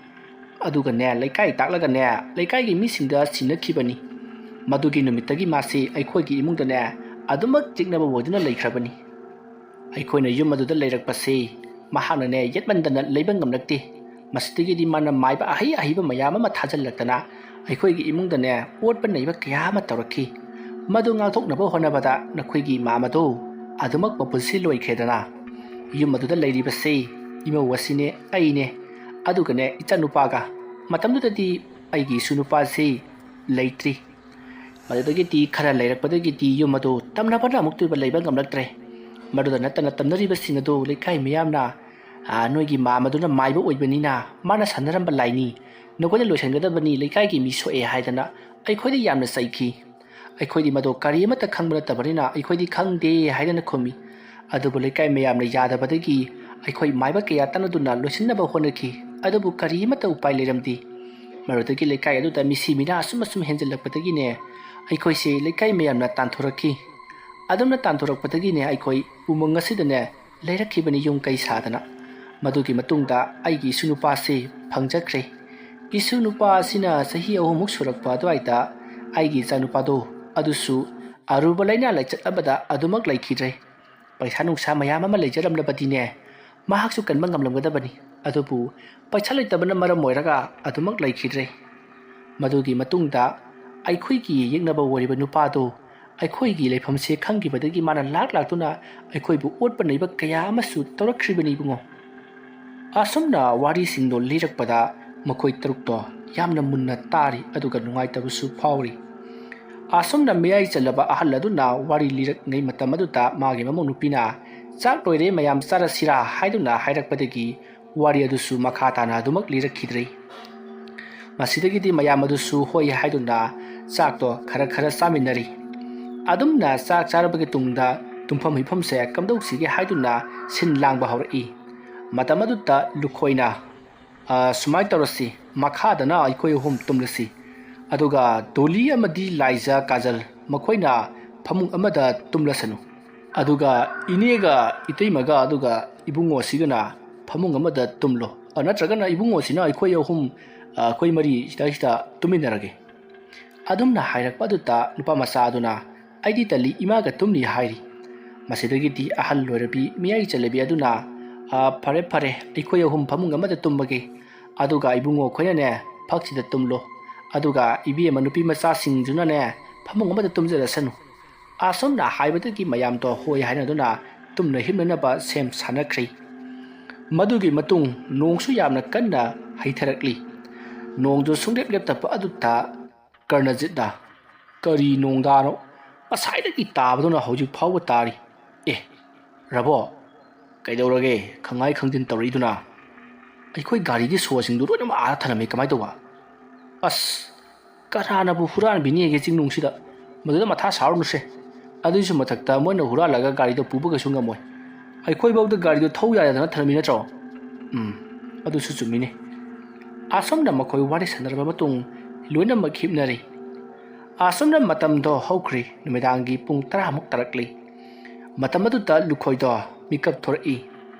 ꯑꯗꯨꯒꯅꯦ, ꯂꯩꯀꯥꯏ ꯇꯥꯛꯂꯒꯅꯦ, ꯂꯩꯀꯥꯏꯒꯤ ꯃꯤꯁꯤꯡꯗ ꯁꯤꯟꯅꯈꯤꯕꯅꯤ꯫ ꯃꯗꯨꯒꯤ ꯅꯨꯃꯤꯠꯇꯒꯤ ꯃꯥꯁꯤ ꯑꯩꯈꯣꯏꯒꯤ ꯏꯃꯨꯡꯗꯅꯦ, ꯑꯗꯨꯃꯛ ꯆꯤꯛꯅꯕ ꯑꯣꯏꯗꯨꯅ ꯂꯩꯈ꯭ꯔꯕꯅꯤ꯫" ꯑꯩꯈꯣꯏꯅ ꯌꯨꯝ ꯑꯗꯨꯗ ꯂꯩꯔꯛꯄꯁꯤ ꯃꯍꯥꯛꯅꯅꯦ ꯌꯦꯠꯃꯟꯗꯅ ꯂꯩꯕ ꯉꯝꯂꯛꯇꯦ꯫ ꯃꯁꯤꯗꯒꯤꯗꯤ ꯃꯥꯅ ꯃꯥꯏꯕ ꯑꯍꯩ ꯑꯍꯩꯕ ꯃꯌꯥꯝ ꯑꯃ ꯊꯥꯖꯤꯜꯂꯛꯇꯅ ꯑꯩꯈꯣꯏꯒꯤ ꯏꯃꯨꯡꯗꯅꯦ ꯑꯣꯠꯄ ꯅꯩꯕ ꯀꯌꯥ ꯑꯃ ꯇꯧꯔꯛꯈꯤ꯫ ꯃꯗꯨ ꯉꯥꯛꯊꯣꯛꯅꯕ ꯍꯣꯠꯅꯕꯗ ꯅꯈꯣꯏꯒꯤ ꯃꯥꯃꯗꯣ ꯑꯗꯨꯃꯛ ꯃꯄꯨꯟꯁꯤ ꯂꯣꯏꯈ꯭ꯔꯦꯗꯅ꯫ ꯌꯨꯝ ꯑꯗꯨꯗ ꯂꯩꯔꯤꯕꯁꯤ ꯏꯃꯧ ꯑꯁꯤꯅꯦ, ꯑꯩꯅꯦ, ꯑꯗꯨꯒꯅꯦ ꯏꯆꯥꯅꯨꯄꯥꯒ꯫ ꯃꯇꯝꯗꯨꯗꯗꯤ ꯑꯩꯒꯤ ꯏꯁꯨ ꯅꯨꯄꯥꯁꯤ ꯂꯩꯇ꯭ꯔꯤ꯫ ꯃꯗꯨꯗꯒꯤꯗꯤ ꯈꯔ ꯂꯩꯔꯛꯄꯗꯒꯤꯗꯤ ꯌꯨꯝ ꯑꯗꯨ ꯇꯝꯅꯕꯅ ꯑꯃꯨꯛꯇꯣꯏꯕ ꯂꯩꯕ ꯉꯝꯂꯛꯇ꯭ꯔꯦ꯫ ꯃꯗꯨꯗ ꯅꯠꯇꯅ ꯇꯝꯅꯔꯤꯕꯁꯤꯡ ꯑꯗꯨ ꯂꯩꯀꯥꯏ ꯃꯤꯌꯥꯝꯅ, "ꯑꯥ, ꯅꯣꯏꯒꯤ ꯃꯥꯃꯗꯨꯅ ꯃꯥꯏꯕ ꯑꯣꯏꯕꯅꯤꯅ ꯃꯥꯅ ꯁꯥꯟꯅꯔꯝꯕ ꯂꯥꯏꯅꯤ, ꯅꯈꯣꯏꯅ ꯂꯣꯏꯁꯤꯟꯒꯗꯕꯅꯤ, ꯂꯩꯀꯥꯏꯒꯤ ꯃꯤ ꯁꯣꯛꯑꯦ" ꯍꯥꯏꯗꯅ ꯑꯩꯈꯣꯏꯗ ꯌꯥꯝꯅ ꯆꯩꯈꯤ꯫ ꯑꯩꯈꯣꯏꯗꯤ ꯃꯗꯨ ꯀꯔꯤ ꯑꯃꯠꯇ ꯈꯪꯕ ꯅꯠꯇꯕꯅꯤꯅ ꯑꯩꯈꯣꯏꯗꯤ ꯈꯪꯗꯦ ꯍꯥꯏꯗꯅ ꯈꯨꯝꯃꯤ꯫ ꯑꯗꯨꯕꯨ ꯂꯩꯀꯥꯏ ꯃꯌꯥꯝꯅ ꯌꯥꯗꯕꯗꯒꯤ ꯑꯩꯈꯣꯏ ꯃꯥꯏꯕ ꯀꯌꯥ ꯇꯥꯟꯅꯗꯨꯅ ꯂꯣꯏꯁꯤꯟꯅꯕ ꯍꯣꯠꯅꯈꯤ꯫ ꯑꯗꯨꯕꯨ ꯀꯔꯤ ꯑꯃꯠꯇ ꯎꯄꯥꯏ ꯂꯩꯔꯝꯗꯦ꯫ ꯃꯗꯨꯗꯒꯤ ꯂꯩꯀꯥꯏ ꯑꯗꯨꯗ ꯃꯤꯁꯤ ꯃꯤꯅꯥ ꯑꯁꯨꯝ ꯑꯁꯨꯝ ꯍꯦꯟꯖꯜꯂꯛꯄꯗꯒꯤꯅꯦ ꯑꯩꯈꯣꯏꯁꯦ ꯂꯩꯀꯥꯏ ꯃꯌꯥꯝꯅ ꯇꯥꯟꯊꯣꯔꯛꯈꯤ꯫ ꯑꯗꯨꯝꯅ ꯇꯥꯟꯊꯣꯔꯛꯄꯗꯒꯤꯅꯦ ꯑꯩꯈꯣꯏ ꯎꯃꯪ ꯑꯁꯤꯗꯅꯦ ꯂꯩꯔꯛꯈꯤꯕꯅꯤ, ꯌꯨꯝ ꯀꯩ ꯁꯥꯗꯅ꯫ ꯃꯗꯨꯒꯤ ꯃꯇꯨꯡꯗ ꯑꯩꯒꯤ ꯏꯁꯨ ꯅꯨꯄꯥꯁꯤ ꯐꯪꯖꯈ꯭ꯔꯦ꯫ ꯏꯁꯨ ꯅꯨꯄꯥ ꯑꯁꯤꯅ ꯆꯍꯤ ꯑꯍꯨꯝꯃꯨꯛ ꯁꯨꯔꯛꯄ ꯑꯗꯨꯋꯥꯏꯗ ꯑꯩꯒꯤ ꯏꯆꯥꯅꯨꯄꯥꯗꯣ ꯑꯗꯨꯁꯨ ꯑꯔꯨꯕ ꯂꯥꯏꯅꯥ ꯂꯥꯏꯆꯠ ꯑꯃꯗ ꯑꯗꯨꯃꯛ ꯂꯩꯈꯤꯗ꯭ꯔꯦ꯫ ꯄꯩꯁꯥ ꯅꯨꯡꯁꯥ ꯃꯌꯥꯝ ꯑꯃ ꯂꯩꯖꯔꯝꯂꯕꯗꯤꯅꯦ ꯃꯍꯥꯛꯁꯨ ꯀꯟꯕ ꯉꯝꯂꯝꯒꯗꯕꯅꯤ꯫ ꯑꯗꯨꯕꯨ ꯄꯩꯁꯥ ꯂꯩꯇꯕꯅ ꯃꯔꯝ ꯑꯣꯏꯔꯒ ꯑꯗꯨꯃꯛ ꯂꯩꯈꯤꯗ꯭ꯔꯦ꯫ ꯃꯗꯨꯒꯤ ꯃꯇꯨꯡꯗ ꯑꯩꯈꯣꯏꯒꯤ ꯌꯦꯛꯅꯕ ꯑꯣꯏꯔꯤꯕ ꯅꯨꯄꯥꯗꯨ ꯑꯩꯈꯣꯏꯒꯤ ꯂꯩꯐꯝꯁꯦ ꯈꯪꯈꯤꯕꯗꯒꯤ ꯃꯥꯅ ꯂꯥꯛ ꯂꯥꯛꯇꯨꯅ ꯑꯩꯈꯣꯏꯕꯨ ꯑꯣꯠꯄ ꯅꯩꯕ ꯀꯌꯥ ꯑꯃꯁꯨ ꯇꯧꯔꯛꯈ꯭ꯔꯤꯕꯅꯤ ꯏꯕꯨꯡꯉꯣ꯫ ꯑꯁꯨꯝꯅ ꯋꯥꯔꯤꯁꯤꯡꯗꯣ ꯂꯤꯔꯛꯄꯗ ꯃꯈꯣꯏ ꯇꯔꯨꯛꯇꯣ ꯌꯥꯝꯅ ꯃꯨꯟꯅ ꯇꯥꯔꯤ, ꯑꯗꯨꯒ ꯅꯨꯡꯉꯥꯏꯇꯕꯁꯨ ꯐꯥꯎꯔꯤ꯫ ꯑꯁꯨꯝꯅ ꯃꯌꯥꯏ ꯆꯜꯂꯕ ꯑꯍꯜ ꯑꯗꯨꯅ ꯋꯥꯔꯤ ꯂꯤꯔꯛꯂꯤꯉꯩ ꯃꯇꯝ ꯑꯗꯨꯗ ꯃꯥꯒꯤ ꯃꯃꯧ ꯅꯨꯄꯤꯅ, "ꯆꯥꯛ ꯂꯣꯏꯔꯦ, ꯃꯌꯥꯝ ꯆꯥꯔꯁꯤꯔꯥ?" ꯍꯥꯏꯗꯨꯅ ꯍꯥꯏꯔꯛꯄꯗꯒꯤ ꯋꯥꯔꯤ ꯑꯗꯨꯁꯨ ꯃꯈꯥ ꯇꯥꯅ ꯑꯗꯨꯃꯛ ꯂꯤꯔꯛꯈꯤꯗ꯭ꯔꯦ꯫ ꯃꯁꯤꯗꯒꯤꯗꯤ ꯃꯌꯥꯝ ꯑꯗꯨꯁꯨ ꯍꯣꯏ ꯍꯥꯏꯗꯨꯅ ꯆꯥꯛꯇꯣ ꯈꯔ ꯈꯔ ꯆꯥꯃꯤꯟꯅꯔꯤ꯫ ꯑꯗꯨꯝꯅ ꯆꯥꯛ ꯆꯥꯔꯕꯒꯤ ꯇꯨꯡꯗ ꯇꯨꯝꯐꯝ ꯍꯤꯞꯐꯝꯁꯦ ꯀꯝꯗꯧꯁꯤꯒꯦ ꯍꯥꯏꯗꯨꯅ ꯁꯤꯟ ꯂꯥꯡꯕ ꯍꯧꯔꯛꯏ꯫ ꯃꯇꯝ ꯑꯗꯨꯗ ꯂꯨꯈꯣꯏꯅ, "ꯑ, ꯁꯨꯃꯥꯏꯅ ꯇꯧꯔꯁꯤ, ꯃꯈꯥꯗꯅ ꯑꯩꯈꯣꯏ ꯑꯍꯨꯝ ꯇꯨꯝꯂꯁꯤ, ꯑꯗꯨꯒ ꯗꯣꯂꯤ ꯑꯃꯗꯤ ꯂꯥꯏꯖ ꯀꯥꯖꯜ ꯃꯈꯣꯏꯅ ꯐꯃꯨꯡ ꯑꯃꯗ ꯇꯨꯝꯂꯁꯅꯨ, ꯑꯗꯨꯒ ꯏꯅꯦꯒ ꯏꯇꯩꯃꯒ ꯑꯗꯨꯒ ꯏꯕꯨꯡꯉꯣꯁꯤꯒꯅ ꯐꯃꯨꯡ ꯑꯃꯗ ꯇꯨꯝꯂꯣ, ꯑ, ꯅꯠꯇ꯭ꯔꯒꯅ ꯏꯕꯨꯡꯉꯣꯁꯤꯅ ꯑꯩꯈꯣꯏ ꯑꯍꯨꯝ, ꯑ, ꯑꯩꯈꯣꯏ ꯃꯔꯤ ꯁꯤꯗꯩꯁꯤꯗ ꯇꯨꯝꯃꯤꯟꯅꯔꯒꯦ"꯫ ꯑꯗꯨꯝꯅ ꯍꯥꯏꯔꯛꯄ ꯑꯗꯨꯗ ꯅꯨꯄꯥ ꯃꯆꯥ ꯑꯗꯨꯅ, "ꯑꯩꯗꯤ ꯇꯜꯂꯤ, ꯏꯃꯥꯒ ꯇꯨꯝꯅꯤ" ꯍꯥꯏꯔꯤ꯫ ꯃꯁꯤꯗꯒꯤꯗꯤ ꯑꯍꯜ ꯂꯣꯏꯔꯕꯤ ꯃꯤꯌꯥꯏ ꯆꯜꯂꯕꯤ ꯑꯗꯨꯅ, "ꯑꯥ, ꯐꯔꯦ ꯐꯔꯦ, ꯑꯩꯈꯣꯏ ꯑꯍꯨꯝ ꯐꯃꯨꯡ ꯑꯃꯗ ꯇꯨꯝꯕꯒꯦ꯫ ꯑꯗꯨꯒ ꯏꯕꯨꯡꯉꯣ ꯑꯩꯈꯣꯏꯅꯅꯦ ꯐꯛꯁꯤꯗ ꯇꯨꯝꯂꯣ꯫ ꯑꯗꯨꯒ ꯏꯕꯦꯝꯃ ꯅꯨꯄꯤ ꯃꯆꯥꯁꯤꯡꯗꯨꯅꯅꯦ ꯐꯃꯨꯡ ꯑꯃꯗ ꯇꯨꯝꯖꯔꯁꯅꯨ"꯫ ꯑꯁꯨꯝꯅ ꯍꯥꯏꯕꯗꯒꯤ ꯃꯌꯥꯝꯗꯣ ꯍꯣꯏ ꯍꯥꯏꯅꯗꯨꯅ ꯇꯨꯝꯅ ꯍꯤꯞꯅꯅꯕ ꯁꯦꯝ ꯁꯥꯅꯈ꯭ꯔꯦ꯫ ꯃꯗꯨꯒꯤ ꯃꯇꯨꯡ ꯅꯣꯡꯁꯨ ꯌꯥꯝꯅ ꯀꯟꯅ ꯍꯩꯊꯔꯛꯂꯤ꯫ ꯅꯣꯡꯗꯨ ꯁꯨꯡꯂꯦꯞ ꯂꯦꯞꯇꯕ ꯑꯗꯨꯗ ꯀꯔꯅꯖꯤꯠꯅ, "ꯀꯔꯤ ꯅꯣꯡꯗꯥꯅꯣ? ꯉꯁꯥꯏꯗꯒꯤ ꯇꯥꯕꯗꯨꯅ ꯍꯧꯖꯤꯛ ꯐꯥꯎꯕ ꯇꯥꯔꯤ꯫ ꯑꯦ, ꯔꯕꯣ, ꯀꯩꯗꯧꯔꯒꯦ ꯈꯪꯉꯥꯏ ꯈꯪꯖꯤꯟ ꯇꯧꯔꯛꯏꯗꯨꯅ?" "ꯑꯩꯈꯣꯏ ꯒꯥꯔꯤꯒꯤ ꯁꯣꯁꯤꯡꯗꯨ ꯂꯣꯏꯅꯃꯛ ꯑꯥꯗ ꯊꯅꯝꯃꯤ, ꯀꯃꯥꯏꯅ ꯇꯧꯕ?" "ꯑꯁ, ꯀꯅꯥꯅꯕꯨ ꯍꯨꯔꯥꯟꯕꯤꯅꯤꯒꯦ ꯆꯤꯡꯅꯨꯡꯁꯤꯗ? ꯃꯗꯨꯗ ꯃꯊꯥ ꯁꯥꯔꯨꯅꯨꯁꯦ꯫ ꯑꯗꯨꯒꯤꯁꯨ ꯃꯊꯛꯇ ꯃꯣꯏꯅ ꯍꯨꯔꯥꯜꯂꯒ ꯒꯥꯔꯤꯗꯣ ꯄꯨꯕ ꯀꯩꯁꯨ ꯉꯝꯃꯣꯏ꯫ ꯑꯩꯈꯣꯏꯐꯧꯗ ꯒꯥꯔꯤꯗꯣ ꯊꯧ ꯌꯥꯗꯗꯅ ꯊꯅꯝꯃꯤ ꯅꯠꯇ꯭ꯔꯣ?" "ꯎꯝ, ꯑꯗꯨꯁꯨ ꯆꯨꯝꯃꯤꯅꯦ"꯫ ꯑꯁꯨꯝꯅ ꯃꯈꯣꯏ ꯋꯥꯔꯤ ꯁꯥꯟꯅꯔꯕ ꯃꯇꯨꯡ ꯂꯣꯏꯅꯃꯛ ꯍꯤꯞꯅꯔꯦ꯫ ꯑꯁꯨꯝꯅ ꯃꯇꯝꯗꯣ ꯍꯧꯈ꯭ꯔꯦ꯫ ꯅꯨꯃꯤꯗꯥꯡꯒꯤ ꯄꯨꯡ ꯇꯔꯥꯃꯨꯛ ꯇꯥꯔꯛꯂꯦ꯫ ꯃꯇꯝ ꯑꯗꯨꯗ ꯂꯨꯈꯣꯏꯗꯣ ꯃꯤꯀꯞ ꯊꯣꯔꯛꯏ꯫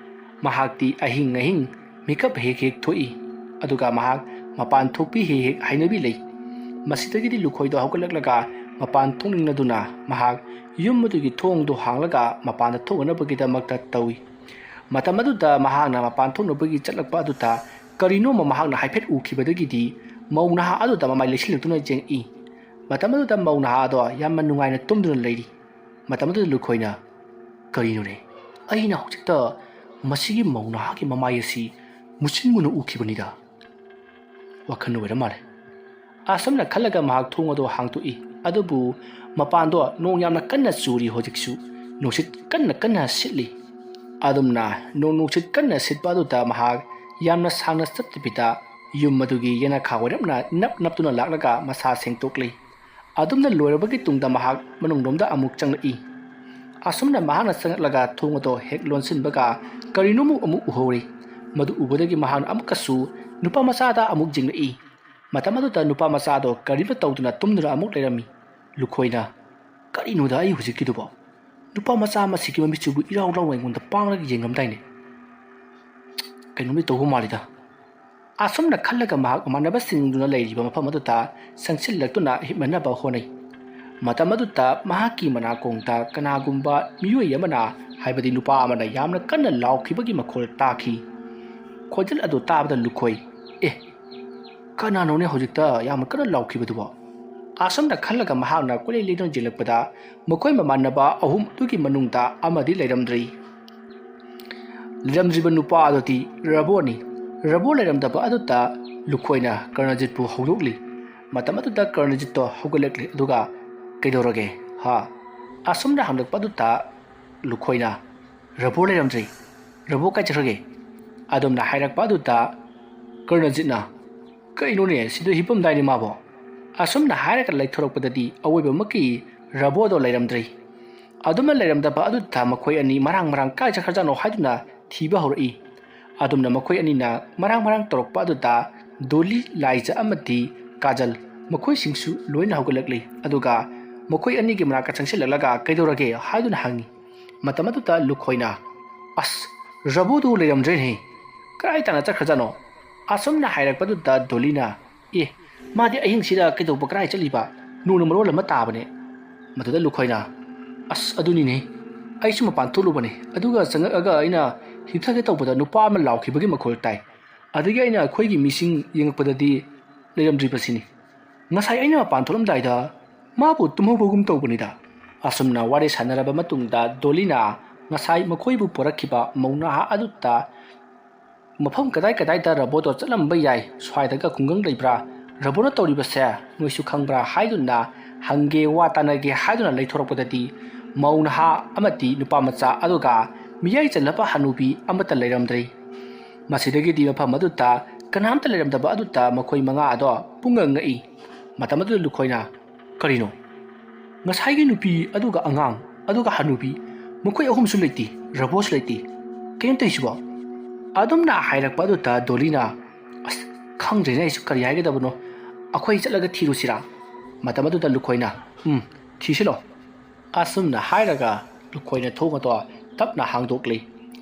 ꯃꯍꯥꯛꯇꯤ ꯑꯍꯤꯡ ꯑꯍꯤꯡ ꯃꯤꯀꯞ ꯍꯦꯛ ꯍꯦꯛ ꯊꯣꯛꯏ꯫ ꯑꯗꯨꯒ ꯃꯍꯥꯛ ꯃꯄꯥꯟ ꯊꯣꯛꯄꯤ ꯍꯦꯛ ꯍꯦꯛ ꯍꯩꯅꯕꯤ ꯂꯩ꯫ ꯃꯁꯤꯗꯒꯤꯗꯤ ꯂꯨꯈꯣꯏꯗꯣ ꯍꯧꯒꯠꯂꯛꯂꯒ ꯃꯄꯥꯟ ꯊꯣꯛꯅꯤꯡꯂꯗꯨꯅ ꯃꯍꯥꯛ ꯌꯨꯝ ꯑꯗꯨꯒꯤ ꯊꯣꯡꯗꯨ ꯍꯥꯡꯂꯒ ꯃꯄꯥꯟꯗ ꯊꯣꯛꯅꯅꯕꯒꯤꯗꯃꯛꯇ ꯇꯧꯏ꯫ ꯃꯇꯝ ꯑꯗꯨꯗ ꯃꯍꯥꯛꯅ ꯃꯄꯥꯟ ꯊꯣꯛꯅꯕꯒꯤ ꯆꯠꯂꯛꯄ ꯑꯗꯨꯗ ꯀꯔꯤꯅꯣꯃ ꯃꯍꯥꯛꯅ ꯍꯥꯏꯐꯦꯠ ꯎꯈꯤꯕꯗꯒꯤꯗꯤ ꯃꯧ ꯅꯍꯥ ꯑꯗꯨꯗ ꯃꯃꯥꯏ ꯂꯩꯁꯤꯜꯂꯛꯇꯨꯅ ꯌꯦꯡꯉꯛꯏ꯫ ꯃꯇꯝ ꯑꯗꯨꯗ ꯃꯧ ꯅꯍꯥ ꯑꯗꯣ ꯌꯥꯝꯅ ꯅꯨꯡꯉꯥꯏꯅ ꯇꯨꯝꯗꯨꯅ ꯂꯩꯔꯤ꯫ ꯃꯇꯝ ꯑꯗꯨꯗ ꯂꯨꯈꯣꯏꯅ, "ꯀꯔꯤꯅꯣꯅꯦ? ꯑꯩꯅ ꯍꯧꯖꯤꯛꯇ ꯃꯁꯤꯒꯤ ꯃꯧ ꯅꯍꯥꯒꯤ ꯃꯃꯥꯏ ꯑꯁꯤ ꯃꯨꯁꯤꯟ ꯃꯨꯅ ꯎꯈꯤꯕꯅꯤꯗ"꯫ ꯋꯥꯈꯜ ꯑꯣꯏꯔ ꯃꯥꯜꯂꯦ꯫ ꯑꯁꯨꯝꯅ ꯈꯜꯂꯒ ꯃꯍꯥꯛ ꯊꯣꯡ ꯑꯗꯨ ꯍꯥꯡꯗꯣꯛꯏ꯫ ꯑꯗꯨꯕꯨ ꯃꯄꯥꯟꯗꯣ ꯅꯣꯡ ꯌꯥꯝꯅ ꯀꯟꯅ ꯆꯨꯔꯤ ꯍꯧꯖꯤꯛꯁꯨ꯫ ꯅꯨꯡꯁꯤꯠ ꯀꯟꯅ ꯀꯟꯅ ꯁꯤꯠꯂꯤ꯫ ꯑꯗꯨꯝꯅ ꯅꯣꯡ ꯅꯨꯡꯁꯤꯠ ꯀꯟꯅ ꯁꯤꯠꯄ ꯑꯗꯨꯗ ꯃꯍꯥꯛ ꯌꯥꯝꯅ ꯁꯥꯡꯅ ꯆꯠꯇꯕꯤꯗ ꯌꯨꯝ ꯑꯗꯨꯒꯤ ꯌꯦꯅꯈꯥ ꯑꯣꯏꯔꯞꯅ ꯅꯞ ꯅꯞꯇꯨꯅ ꯂꯥꯛꯂꯒ ꯃꯁꯥ ꯁꯦꯡꯗꯣꯛꯂꯤ꯫ ꯑꯗꯨꯝꯅ ꯂꯣꯏꯔꯕꯒꯤ ꯇꯨꯡꯗ ꯃꯍꯥꯛ ꯃꯅꯨꯡꯂꯣꯝꯗ ꯑꯃꯨꯛ ꯆꯪꯂꯛꯏ꯫ ꯑꯁꯨꯝꯅ ꯃꯍꯥꯛꯅ ꯆꯪꯂꯛꯂꯒ ꯊꯣꯡ ꯑꯗꯣ ꯍꯦꯛ ꯂꯣꯟꯁꯤꯟꯕꯒ ꯀꯔꯤꯅꯣꯃꯨꯛ ꯑꯃꯨꯛ ꯎꯍꯧꯔꯤ꯫ ꯃꯗꯨ ꯎꯕꯗꯒꯤ ꯃꯍꯥꯛꯅ ꯑꯃꯨꯛꯀꯁꯨ ꯅꯨꯄꯥ ꯃꯆꯥꯗ ꯑꯃꯨꯛ ꯌꯦꯡꯂꯛꯏ꯫ ꯃꯇꯝ ꯑꯗꯨꯗ ꯅꯨꯄꯥ ꯃꯆꯥꯗꯣ ꯀꯔꯤꯝꯇ ꯇꯧꯗꯅ ꯇꯨꯝꯗꯨꯅ ꯑꯃꯨꯛ ꯂꯩꯔꯝꯃꯤ꯫ ꯂꯨꯈꯣꯏꯅ, "ꯀꯔꯤꯅꯣꯗ ꯑꯩ ꯍꯧꯖꯤꯛꯀꯤꯗꯨꯕꯣ? ꯅꯨꯄꯥ ꯃꯆꯥ ꯑꯃꯁꯤꯒꯤ ꯃꯃꯤꯠꯁꯤꯕꯨ ꯏꯔꯥꯎ ꯂꯥꯎꯅ ꯑꯩꯉꯣꯟꯗ ꯄꯥꯡꯂꯒ ꯌꯦꯡꯂꯝꯗꯥꯏꯅꯦ? ꯀꯩꯅꯣꯝꯗꯤ ꯇꯧꯕ ꯃꯥꯜꯂꯤꯗ"꯫ ꯑꯁꯨꯝꯅ ꯈꯜꯂꯒ ꯃꯍꯥꯛ ꯃꯃꯥꯟꯅꯕꯁꯤꯡꯗꯨꯅ ꯂꯩꯔꯤꯕ ꯃꯐꯝ ꯑꯗꯨꯗ ꯆꯪꯁꯤꯜꯂꯛꯇꯨꯅ ꯍꯤꯞꯅꯅꯕ ꯍꯣꯠꯅꯩ꯫ ꯃꯇꯝ ꯑꯗꯨꯗ ꯃꯍꯥꯛꯀꯤ ꯃꯅꯥꯀꯣꯡꯗ ꯀꯅꯥꯒꯨꯝꯕ ꯃꯤꯑꯣꯏ ꯑꯃꯅ, ꯍꯥꯏꯕꯗꯤ ꯅꯨꯄꯥ ꯑꯃꯅ ꯌꯥꯝꯅ ꯀꯟꯅ ꯂꯥꯎꯈꯤꯕꯒꯤ ꯃꯈꯣꯜ ꯇꯥꯈꯤ꯫ ꯈꯣꯟꯖꯦꯜ ꯑꯗꯨ ꯇꯥꯕꯗ ꯂꯨꯈꯣꯏ, "ꯑꯦ, ꯀꯅꯥꯅꯣꯅꯦ ꯍꯧꯖꯤꯛꯇ ꯌꯥꯝꯅ ꯀꯟꯅ ꯂꯥꯎꯈꯤꯕꯗꯨꯕꯣ?" ꯑꯁꯨꯝꯅ ꯈꯜꯂꯒ ꯃꯍꯥꯛꯅ ꯀꯣꯏꯂꯩ ꯂꯩꯗꯨꯅ ꯌꯦꯡꯂꯛꯄꯗ ꯃꯈꯣꯏ ꯃꯃꯥꯟꯅꯕ ꯑꯍꯨꯝ ꯑꯗꯨꯒꯤ ꯃꯅꯨꯡꯗ ꯑꯃꯗꯤ ꯂꯩꯔꯝꯗ꯭ꯔꯤ꯫ ꯂꯩꯔꯝꯗ꯭ꯔꯤꯕ ꯅꯨꯄꯥ ꯑꯗꯨꯗꯤ ꯔꯕꯣꯅꯤ꯫ ꯔꯕꯣ ꯂꯩꯔꯝꯗꯕ ꯑꯗꯨꯗ ꯂꯨꯈꯣꯏꯅ ꯀꯔꯅꯖꯤꯠꯄꯨ ꯍꯧꯗꯣꯛꯂꯤ꯫ ꯃꯇꯝ ꯑꯗꯨꯗ ꯀꯔꯅꯖꯤꯠꯇꯣ ꯍꯧꯒꯠꯂꯛꯂꯤ, ꯑꯗꯨꯒ "ꯀꯩꯗꯧꯔꯒꯦ, ꯍꯥ?" ꯑꯁꯨꯝꯅ ꯍꯪꯂꯛꯄ ꯑꯗꯨꯗ ꯂꯨꯈꯣꯏꯅ, "ꯔꯕꯣ ꯂꯩꯔꯝꯗ꯭ꯔꯦ꯫ ꯔꯕꯣ ꯀꯥꯏ ꯆꯠꯈ꯭ꯔꯒꯦ?" ꯑꯗꯨꯝꯅ ꯍꯥꯏꯔꯛꯄ ꯑꯗꯨꯗ ꯀꯔꯅꯖꯤꯠꯅ, "ꯀꯩꯅꯣꯅꯦ, ꯁꯤꯗ ꯍꯤꯞꯄꯝꯗꯥꯏꯅꯦ ꯃꯥꯕꯣ?" ꯑꯁꯨꯝꯅ ꯍꯥꯏꯔꯒ ꯂꯩꯊꯣꯔꯛꯄꯗꯗꯤ ꯑꯑꯣꯏꯕꯃꯛꯀꯤ ꯔꯕꯣꯗꯣ ꯂꯩꯔꯝꯗ꯭ꯔꯦ꯫ ꯑꯗꯨꯝꯅ ꯂꯩꯔꯝꯗꯕ ꯑꯗꯨꯗ ꯃꯈꯣꯏ ꯑꯅꯤ ꯃꯔꯥꯡ ꯃꯔꯥꯡ ꯀꯥꯏ ꯆꯠꯈ꯭ꯔꯖꯥꯠꯅꯣ ꯍꯥꯏꯗꯨꯅ ꯊꯤꯕ ꯍꯧꯔꯛꯏ꯫ ꯑꯗꯨꯝꯅ ꯃꯈꯣꯏ ꯑꯅꯤꯅ ꯃꯔꯥꯡ ꯃꯔꯥꯡ ꯇꯧꯔꯛꯄ ꯑꯗꯨꯗ ꯗꯣꯂꯤ, ꯂꯥꯏꯖ ꯑꯃꯗꯤ ꯀꯥꯖꯜ ꯃꯈꯣꯏꯁꯤꯡꯁꯨ ꯂꯣꯏꯅ ꯍꯧꯒꯠꯂꯛꯂꯤ꯫ ꯑꯗꯨꯒ ꯃꯈꯣꯏ ꯑꯅꯤꯒꯤ ꯃꯅꯥꯛꯇ ꯆꯪꯁꯤꯜꯂꯛꯂꯒ "ꯀꯩꯗꯧꯔꯒꯦ?" ꯍꯥꯏꯗꯨꯅ ꯍꯪꯉꯤ꯫ ꯃꯇꯝ ꯑꯗꯨꯗ ꯂꯨꯈꯣꯏꯅ, "ꯑꯁ, ꯔꯕꯣꯗꯨ ꯂꯩꯔꯝꯗ꯭ꯔꯦꯅꯦ꯫ ꯀꯗꯥꯏ ꯇꯥꯅ ꯆꯠꯈ꯭ꯔꯖꯥꯠꯅꯣ?" ꯑꯁꯨꯝꯅ ꯍꯥꯏꯔꯛꯄꯗꯨꯗ ꯗꯣꯂꯤꯅ, "ꯑꯦ, ꯃꯥꯗꯤ ꯑꯍꯤꯡꯁꯤꯗ ꯀꯩꯗꯧꯕ, ꯀꯗꯥꯏ ꯆꯠꯂꯤꯕ? ꯅꯣꯡꯅ ꯃꯔꯣꯜ ꯑꯃ ꯇꯥꯕꯅꯦ꯫" ꯃꯗꯨꯗ ꯂꯨꯈꯣꯏꯅ, "ꯑꯁ, ꯑꯗꯨꯅꯤꯅꯦ, ꯑꯩꯁꯨ ꯃꯄꯥꯟ ꯊꯣꯛꯂꯨꯕꯅꯦ, ꯑꯗꯨꯒ ꯆꯪꯉꯛꯑꯒ ꯑꯩꯅ ꯍꯤꯞꯊꯒꯦ ꯇꯧꯕꯗ ꯅꯨꯄꯥ ꯑꯃ ꯂꯥꯎꯈꯤꯕꯒꯤ ꯃꯈꯣꯜ ꯇꯥꯏ꯫ ꯑꯗꯒꯤ ꯑꯩꯅ ꯑꯩꯈꯣꯏꯒꯤ ꯃꯤꯁꯤꯡ ꯌꯦꯡꯉꯛꯄꯗꯗꯤ ꯂꯩꯔꯝꯗ꯭ꯔꯤꯕꯁꯤꯅꯤ꯫ ꯉꯁꯥꯏ ꯑꯩꯅ ꯃꯄꯥꯟ ꯊꯣꯛꯂꯝꯗꯥꯏꯗ ꯃꯥꯕꯨ ꯇꯨꯝꯍꯧꯕꯒꯨꯝ ꯇꯧꯕꯅꯤꯗ꯫" ꯑꯁꯨꯝꯅ ꯋꯥꯔꯤ ꯁꯥꯟꯅꯔꯕ ꯃꯇꯨꯡꯗ ꯗꯣꯂꯤꯅ ꯉꯁꯥꯏ ꯃꯈꯣꯏꯕꯨ ꯄꯨꯔꯛꯈꯤꯕ ꯃꯧ ꯅꯍꯥ ꯑꯗꯨꯗ ꯃꯐꯝ ꯀꯗꯥꯏ ꯀꯗꯥꯏꯗ ꯔꯕꯣꯗꯣ ꯆꯠꯂꯝꯕ ꯌꯥꯏ, ꯁ꯭ꯋꯥꯏꯗꯒ ꯈꯨꯡꯒꯪ ꯂꯩꯕ꯭ꯔꯥ, ꯔꯕꯣꯅ ꯇꯧꯔꯤꯕꯁꯦ ꯅꯣꯏꯁꯨ ꯈꯪꯕ꯭ꯔꯥ ꯍꯥꯏꯗꯨꯅ ꯍꯪꯒꯦ, ꯋꯥ ꯇꯥꯅꯒꯦ ꯍꯥꯏꯗꯨꯅ ꯂꯩꯊꯣꯔꯛꯄꯗꯗꯤ ꯃꯧ ꯅꯍꯥ ꯑꯃꯗꯤ ꯅꯨꯄꯥ ꯃꯆꯥ ꯑꯗꯨꯒ ꯃꯤꯌꯥꯏ ꯆꯜꯂꯕ ꯍꯅꯨꯕꯤ ꯑꯃꯠꯇ ꯂꯩꯔꯝꯗ꯭ꯔꯦ꯫ ꯃꯁꯤꯗꯒꯤꯗꯤ ꯃꯐꯝ ꯑꯗꯨꯗ ꯀꯅꯥꯝꯇ ꯂꯩꯔꯝꯗꯕ ꯑꯗꯨꯗ ꯃꯈꯣꯏ ꯃꯉꯥ ꯑꯗꯣ ꯄꯨꯡꯉꯛ ꯉꯛꯏ꯫ ꯃꯇꯝ ꯑꯗꯨꯗ ꯂꯨꯈꯣꯏꯅ, "ꯀꯔꯤꯅꯣ? ꯉꯁꯥꯏꯒꯤ ꯅꯨꯄꯤ, ꯑꯗꯨꯒ ꯑꯉꯥꯡ, ꯑꯗꯨꯒ ꯍꯅꯨꯕꯤ, ꯃꯈꯣꯏ ꯑꯍꯨꯝꯁꯨ ꯂꯩꯇꯦ, ꯔꯕꯣꯁꯨ ꯂꯩꯇꯦ꯫ ꯀꯩꯅꯣ ꯇꯧꯔꯤꯁꯤꯕꯣ?" ꯑꯗꯨꯝꯅ ꯍꯥꯏꯔꯛꯄ ꯑꯗꯨꯗ ꯗꯣꯂꯤꯅ, "ꯑꯁ, ꯈꯪꯗ꯭ꯔꯦꯅꯦ, ꯑꯩꯁꯨ ꯀꯔꯤ ꯍꯥꯏꯒꯗꯕꯅꯣ꯫ ꯑꯩꯈꯣꯏ ꯆꯠꯂꯒ ꯊꯤꯔꯨꯁꯤꯔꯥ?" ꯃꯇꯝ ꯑꯗꯨꯗ ꯂꯨꯈꯣꯏꯅ, "ꯎꯝ, ꯊꯤꯁꯤꯜꯂꯣ꯫" ꯑꯁꯨꯝꯅ ꯍꯥꯏꯔꯒ ꯂꯨꯈꯣꯏꯅ ꯊꯣꯡ ꯑꯗꯣ ꯇꯞꯅ ꯍꯥꯡꯗꯣꯛꯂꯤ꯫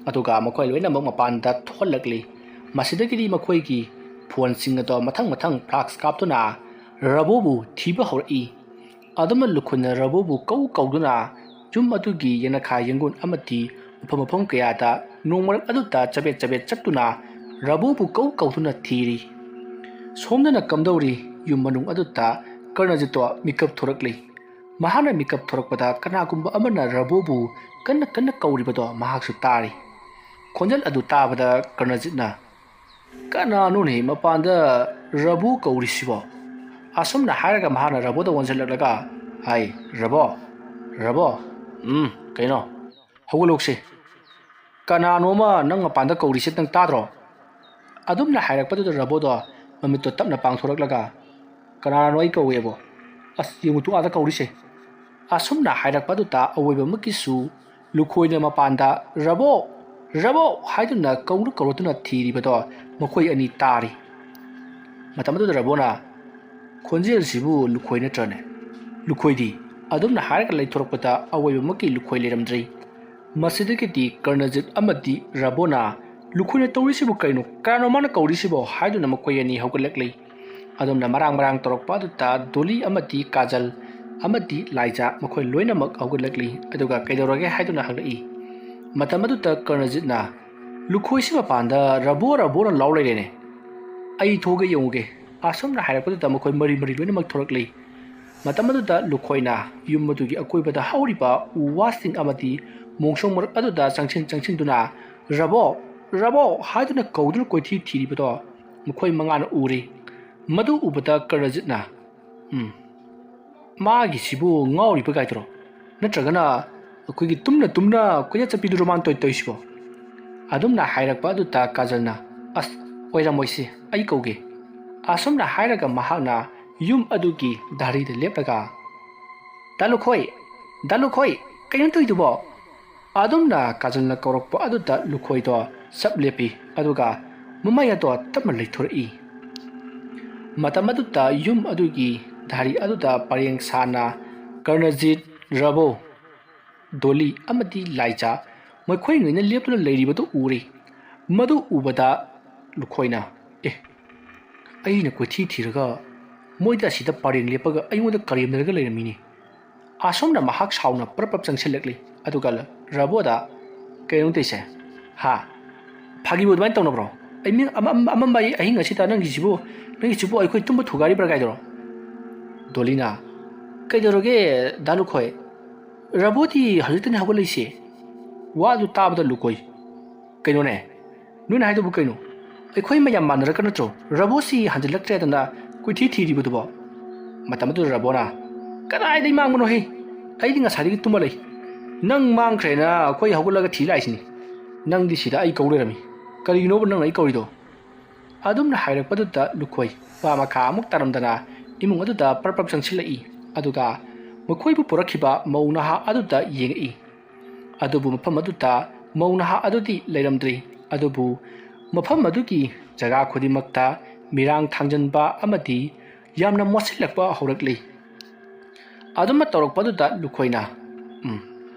ꯑꯗꯨꯒ ꯃꯈꯣꯏ ꯂꯣꯏꯅꯃꯛ ꯃꯄꯥꯟꯗ ꯊꯣꯛꯍꯜꯂꯛꯂꯤ꯫ ꯃꯁꯤꯗꯒꯤꯗꯤ ꯃꯈꯣꯏꯒꯤ ꯐꯣꯟꯁꯤꯡ ꯑꯗꯣ ꯃꯊꯪ ꯃꯊꯪ ꯐ꯭ꯂꯥꯁ ꯀꯥꯞꯇꯨꯅ ꯔꯕꯣꯕꯨ ꯊꯤꯕ ꯍꯧꯔꯛꯏ꯫ ꯑꯗꯨꯝꯅ ꯂꯨꯈꯣꯏꯅ ꯔꯕꯣꯕꯨ ꯀꯧ ꯀꯧꯗꯨꯅ ꯌꯨꯝ ꯑꯗꯨꯒꯤ ꯌꯦꯅꯈꯥ ꯌꯦꯡꯒꯣꯟ ꯑꯃꯗꯤ ꯃꯐꯝ ꯃꯐꯝ ꯀꯌꯥꯗ ꯅꯣꯡ ꯃꯔꯛ ꯑꯗꯨꯗ ꯆꯕꯦꯠ ꯆꯕꯦꯠ ꯆꯠꯇꯨꯅ ꯔꯕꯣꯕꯨ ꯀꯧ ꯀꯧꯗꯨꯅ ꯊꯤꯔꯤ꯫ ꯁꯣꯝꯗꯅ ꯀꯝꯗꯧꯔꯤ? ꯌꯨꯝ ꯃꯅꯨꯡ ꯑꯗꯨꯗ ꯀꯔꯅꯖꯤꯠꯇꯣ ꯃꯤꯀꯞ ꯊꯣꯔꯛꯂꯤ꯫ ꯃꯍꯥꯛꯅ ꯃꯤꯀꯞ ꯊꯣꯔꯛꯄꯗ ꯀꯅꯥꯒꯨꯝꯕ ꯑꯃꯅ ꯔꯕꯣꯕꯨ ꯀꯟꯅ ꯀꯟꯅ ꯀꯧꯔꯤꯕꯗꯣ ꯃꯍꯥꯛꯁꯨ ꯇꯥꯔꯤ꯫ ꯈꯣꯟꯖꯦꯜ ꯑꯗꯨ ꯇꯥꯕꯗ ꯀꯔꯅꯖꯤꯠꯅ, "ꯀꯅꯥꯅꯣꯅꯦ ꯃꯄꯥꯟꯗ ꯔꯕꯣ ꯀꯧꯔꯤꯁꯤꯕꯣ?" ꯑꯁꯨꯝꯅ ꯍꯥꯏꯔꯒ ꯃꯍꯥꯛꯅ ꯔꯕꯣꯗ ꯑꯣꯟꯁꯤꯜꯂꯛꯂꯒ, "ꯍꯥꯏ, ꯔꯕꯣ, ꯔꯕꯣ, ꯎꯝ, ꯀꯩꯅꯣ? ꯍꯧꯒꯠꯂꯣꯛꯁꯦ꯫ ꯀꯅꯥꯅꯣꯃ ꯅꯪ ꯃꯄꯥꯟꯗ ꯀꯧꯔꯤꯁꯦ ꯅꯪ ꯇꯥꯗ꯭ꯔꯣ?" ꯑꯗꯨꯝꯅ ꯍꯥꯏꯔꯛꯄꯗꯨꯗ ꯔꯕꯣꯗꯣ ꯃꯃꯤꯠꯇꯣ ꯇꯞꯅ ꯄꯥꯡꯊꯣꯔꯛꯂꯒ, "ꯀꯅꯥꯅꯣ ꯑꯩ ꯀꯧꯋꯦꯕꯣ? ꯑꯁ, ꯌꯦꯡꯉꯨ ꯇꯨ ꯑꯥꯗ ꯀꯧꯔꯤꯁꯦ!" ꯑꯁꯨꯝꯅ ꯍꯥꯏꯔꯛꯄꯗꯨꯗ ꯑꯋꯣꯏꯕꯃꯛꯀꯤꯁꯨ ꯂꯨꯈꯣꯏꯅ ꯃꯄꯥꯟꯗ "ꯔꯕꯣ! ꯔꯕꯣ!" ꯍꯥꯏꯗꯨꯅ ꯀꯧꯔ ꯀꯧꯔꯛꯇꯨꯅ ꯊꯤꯔꯤꯕꯗꯣ ꯃꯈꯣꯏ ꯑꯅꯤ ꯇꯥꯔꯤ꯫ ꯃꯇꯝ ꯑꯗꯨꯗ ꯔꯕꯣꯅ, "ꯈꯣꯟꯖꯦꯜꯁꯤꯕꯨ ꯂꯨꯈꯣꯏ ꯅꯠꯇ꯭ꯔꯅꯦ? ꯂꯨꯈꯣꯏꯗꯤ?" ꯑꯗꯨꯝꯅ ꯍꯥꯏꯔꯒ ꯂꯩꯊꯣꯔꯛꯄꯗ ꯑꯋꯣꯏꯕꯃꯛꯀꯤ ꯂꯨꯈꯣꯏ ꯂꯩꯔꯝꯗ꯭ꯔꯤ꯫ ꯃꯁꯤꯗꯒꯤꯗꯤ ꯀꯔꯅꯖꯤꯠ ꯑꯃꯗꯤ ꯔꯕꯣꯅ, "ꯂꯨꯈꯣꯏꯅ ꯇꯧꯔꯤꯁꯤꯕꯨ ꯀꯩꯅꯣ? ꯀꯅꯥꯅꯣ ꯃꯥꯅ ꯀꯧꯔꯤꯁꯤꯕꯣ?" ꯍꯥꯏꯗꯨꯅ ꯃꯈꯣꯏ ꯑꯅꯤ ꯍꯧꯒꯠꯂꯛꯂꯤ꯫ ꯑꯗꯨꯝꯅ ꯃꯔꯥꯡ ꯃꯔꯥꯡ ꯇꯧꯔꯛꯄ ꯑꯗꯨꯗ ꯗꯣꯂꯤ ꯑꯃꯗꯤ ꯀꯥꯖꯜ ꯑꯃꯗꯤ ꯂꯥꯏꯖꯥ ꯃꯈꯣꯏ ꯂꯣꯏꯅꯃꯛ ꯍꯧꯒꯠꯂꯛꯂꯤ꯫ ꯑꯗꯨꯒ "ꯀꯩꯗꯧꯔꯒꯦ?" ꯍꯥꯏꯗꯨꯅ ꯍꯪꯂꯛꯏ꯫ ꯃꯇꯝ ꯑꯗꯨꯗ ꯀꯔꯅꯖꯤꯠꯅ, "ꯂꯨꯈꯣꯏꯁꯤ ꯃꯄꯥꯟꯗ ꯔꯕꯣ ꯔꯕꯣꯅ ꯂꯥꯎ ꯂꯩꯔꯦꯅꯦ꯫ ꯑꯩ ꯊꯣꯛꯑꯒ ꯌꯦꯡꯉꯨꯒꯦ"꯫ ꯑꯁꯨꯝꯅ ꯍꯥꯏꯔꯛꯄꯗꯨꯗ ꯃꯈꯣꯏ ꯃꯔꯤ ꯃꯔꯤ ꯂꯣꯏꯅꯃꯛ ꯊꯣꯔꯛꯂꯤ꯫ ꯃꯇꯝ ꯑꯗꯨꯗ ꯂꯨꯈꯣꯏꯅ ꯌꯨꯝ ꯑꯗꯨꯒꯤ ꯑꯀꯣꯏꯕꯗ ꯍꯧꯔꯤꯕ ꯎ ꯋꯥꯁꯤꯡ ꯑꯃꯗꯤ ꯃꯣꯡꯁꯣꯡ ꯃꯔꯛ ꯑꯗꯨꯗ ꯆꯪꯁꯤꯟ ꯆꯪꯁꯤꯟꯗꯨꯅ "ꯔꯕꯣ! ꯔꯕꯣ!" ꯍꯥꯏꯗꯨꯅ ꯀꯧꯗꯨꯅ ꯀꯣꯏꯊꯤ ꯊꯤꯔꯤꯕꯗꯣ ꯃꯈꯣꯏ ꯃꯉꯥꯅ ꯎꯔꯤ꯫ ꯃꯗꯨ ꯎꯕꯗ ꯀꯔꯅꯖꯤꯠꯅ, "ꯎꯝ, ꯃꯥꯒꯤꯁꯤꯕꯨ ꯉꯥꯎꯔꯤꯕ ꯒꯥꯏꯗꯨꯔꯣ? ꯅꯠꯇ꯭ꯔꯒꯅ ꯑꯩꯈꯣꯏꯒꯤ ꯇꯨꯝꯅ ꯇꯨꯝꯅ ꯀꯣꯏꯆꯠ ꯆꯠꯄꯤꯗꯨꯔꯣ ꯃꯥꯅ ꯇꯧ-, ꯇꯧꯔꯤꯁꯤꯕꯣ?" ꯑꯗꯨꯝꯅ ꯍꯥꯏꯔꯛꯄ ꯑꯗꯨꯗ ꯀꯥꯖꯜꯅ, "ꯑꯁ, ꯑꯣꯏꯔꯝꯃꯣꯏꯁꯤ, ꯑꯩ ꯀꯧꯒꯦ"꯫ ꯑꯁꯨꯝꯅ ꯍꯥꯏꯔꯒ ꯃꯍꯥꯛꯅ ꯌꯨꯝ ꯑꯗꯨꯒꯤ ꯙꯥꯔꯤꯗ ꯂꯦꯞꯂꯒ, "ꯗꯥ ꯂꯨꯈꯣꯏ, ꯗꯥ ꯂꯨꯈꯣꯏ, ꯀꯩꯅꯣ ꯇꯧꯔꯤꯗꯨꯕꯣ?" ꯑꯗꯨꯝꯅ ꯀꯥꯖꯜꯅ ꯀꯧꯔꯛꯄ ꯑꯗꯨꯗ ꯂꯨꯈꯣꯏꯗꯣ ꯆꯞ ꯂꯦꯞꯄꯤ, ꯑꯗꯨꯒ ꯃꯃꯩ ꯑꯗꯣ ꯇꯞꯅ ꯂꯩꯊꯣꯔꯛꯏ꯫ ꯃꯇꯝ ꯑꯗꯨꯗ ꯌꯨꯝ ꯑꯗꯨꯒꯤ ꯙꯥꯔꯤ ꯑꯗꯨꯗ ꯄꯔꯦꯡ ꯁꯥꯅ ꯀꯔꯅꯖꯤꯠ, ꯔꯕꯣ, ꯗꯣꯂꯤ ꯑꯃꯗꯤ ꯂꯥꯏꯖꯥ ꯃꯈꯣꯏ ꯉꯩꯅ ꯂꯦꯞꯇꯨꯅ ꯂꯩꯔꯤꯕꯗꯨ ꯎꯔꯤ꯫ ꯃꯗꯨ ꯎꯕꯗ ꯂꯨꯈꯣꯏꯅ, "ꯑꯦ, ꯑꯩꯅ ꯀꯣꯏꯊꯤ ꯊꯤꯔꯒ ꯃꯣꯏꯗ ꯑꯁꯤꯗ ꯄꯔꯦꯡ ꯂꯦꯞꯄꯒ ꯑꯩꯉꯣꯟꯗ ꯀꯔꯦꯝꯅꯔꯒ ꯂꯩꯔꯝꯃꯤꯅꯤ꯫ ꯑꯁꯣꯝꯅ ꯃꯍꯥꯛ ꯁꯥꯎꯅ ꯄ꯭ꯔꯞ ꯄ꯭ꯔꯞ ꯆꯪꯁꯤꯜꯂꯛꯂꯤ꯫ ꯑꯗꯨꯒ ꯔꯕꯣꯗ, "ꯀꯩꯅꯣ ꯇꯧꯔꯤꯁꯦ? ꯍꯥ? ꯐꯥꯒꯤꯕꯨ ꯑꯗꯨꯃꯥꯏꯅ ꯇꯧꯅꯕ꯭ꯔꯣ? ꯑꯩ ꯃꯤ ꯑꯃ-, ꯑꯃ-, ꯑꯃꯝꯕ ꯑꯩ ꯑꯍꯤꯡ ꯑꯁꯤꯗ ꯅꯪꯒꯤꯁꯤꯕꯨ, ꯅꯪꯒꯤꯁꯤꯕꯨ ꯑꯩꯈꯣꯏ ꯇꯨꯝꯕ ꯊꯨꯒꯥꯏꯔꯤꯕ꯭ꯔꯥ ꯀꯥꯏꯗꯧꯔꯣ?" ꯗꯣꯂꯤꯅ, "ꯀꯩꯗꯧꯔꯒꯦ ꯗꯥ ꯂꯨꯈꯣꯏ? ꯔꯕꯣꯗꯤ ꯍꯧꯖꯤꯛꯇꯅꯤ ꯍꯧꯒꯠꯂꯛꯏꯁꯦ꯫" ꯋꯥꯗꯨ ꯇꯥꯕꯗ ꯂꯨꯈꯣꯏ, "ꯀꯩꯅꯣꯅꯦ? ꯅꯣꯏꯅ ꯍꯥꯏꯗꯨꯕꯨ ꯀꯩꯅꯣ? ꯑꯩꯈꯣꯏ ꯃꯌꯥꯝ ꯃꯥꯟꯅꯔꯛꯀ ꯅꯠꯇ꯭ꯔꯣ ꯔꯕꯣꯠꯁꯤ ꯍꯟꯖꯤꯜꯂꯛꯇ꯭ꯔꯦꯗꯅ ꯀꯣꯏꯊꯤ ꯊꯤꯔꯤꯕꯗꯨꯕꯣ?" ꯃꯇꯝ ꯑꯗꯨꯗ ꯔꯕꯣꯅ, "ꯀꯗꯥꯏꯗꯒꯤ ꯃꯥꯡꯕꯅꯣꯍꯦ? ꯑꯩꯗꯤ ꯉꯁꯥꯏꯗꯒꯤ ꯇꯨꯝꯃ ꯂꯩ꯫ ꯅꯪ ꯃꯥꯡꯈ꯭ꯔꯦꯅ ꯑꯩꯈꯣꯏ ꯍꯧꯒꯠꯂꯒ ꯊꯤ ꯂꯥꯛꯏꯁꯤꯅꯤ꯫ ꯅꯪꯗꯤ ꯁꯤꯗ ꯑꯩ ꯀꯧ ꯂꯩꯔꯝꯃꯤ꯫ ꯀꯔꯤꯒꯤꯅꯣꯕ ꯅꯪꯅ ꯑꯩ ꯀꯧꯔꯤꯗꯣ?" ꯑꯗꯨꯝꯅ ꯍꯥꯏꯔꯛꯄꯗꯨꯗ ꯂꯨꯈꯣꯏ ꯋꯥ ꯃꯈꯥ ꯑꯃꯨꯛ ꯇꯥꯔꯝꯗꯅ ꯏꯃꯨꯡ ꯑꯗꯨꯗ ꯄ꯭ꯔꯞ ꯄ꯭ꯔꯞ ꯆꯪꯁꯤꯜꯂꯛꯏ꯫ ꯑꯗꯨꯒ ꯃꯈꯣꯏꯕꯨ ꯄꯨꯔꯛꯈꯤꯕ ꯃꯧ ꯅꯍꯥ ꯑꯗꯨꯗ ꯌꯦꯡꯉꯛꯏ꯫ ꯑꯗꯨꯕꯨ ꯃꯐꯝ ꯑꯗꯨꯗ ꯃꯧ ꯅꯍꯥ ꯑꯗꯨꯗꯤ ꯂꯩꯔꯝꯗ꯭ꯔꯤ꯫ ꯑꯗꯨꯕꯨ ꯃꯐꯝ ꯑꯗꯨꯒꯤ ꯖꯒꯥ ꯈꯨꯗꯤꯡꯃꯛꯇ ꯃꯤꯔꯥꯡ ꯊꯥꯡꯖꯟꯕ ꯑꯃꯗꯤ ꯌꯥꯝꯅ ꯃꯣꯠꯁꯤꯜꯂꯛꯄ ꯍꯧꯔꯛꯂꯤ꯫ ꯑꯗꯨꯝꯅ ꯇꯧꯔꯛꯄꯗꯨꯗ ꯂꯨꯈꯣꯏꯅ, "ꯎꯝ,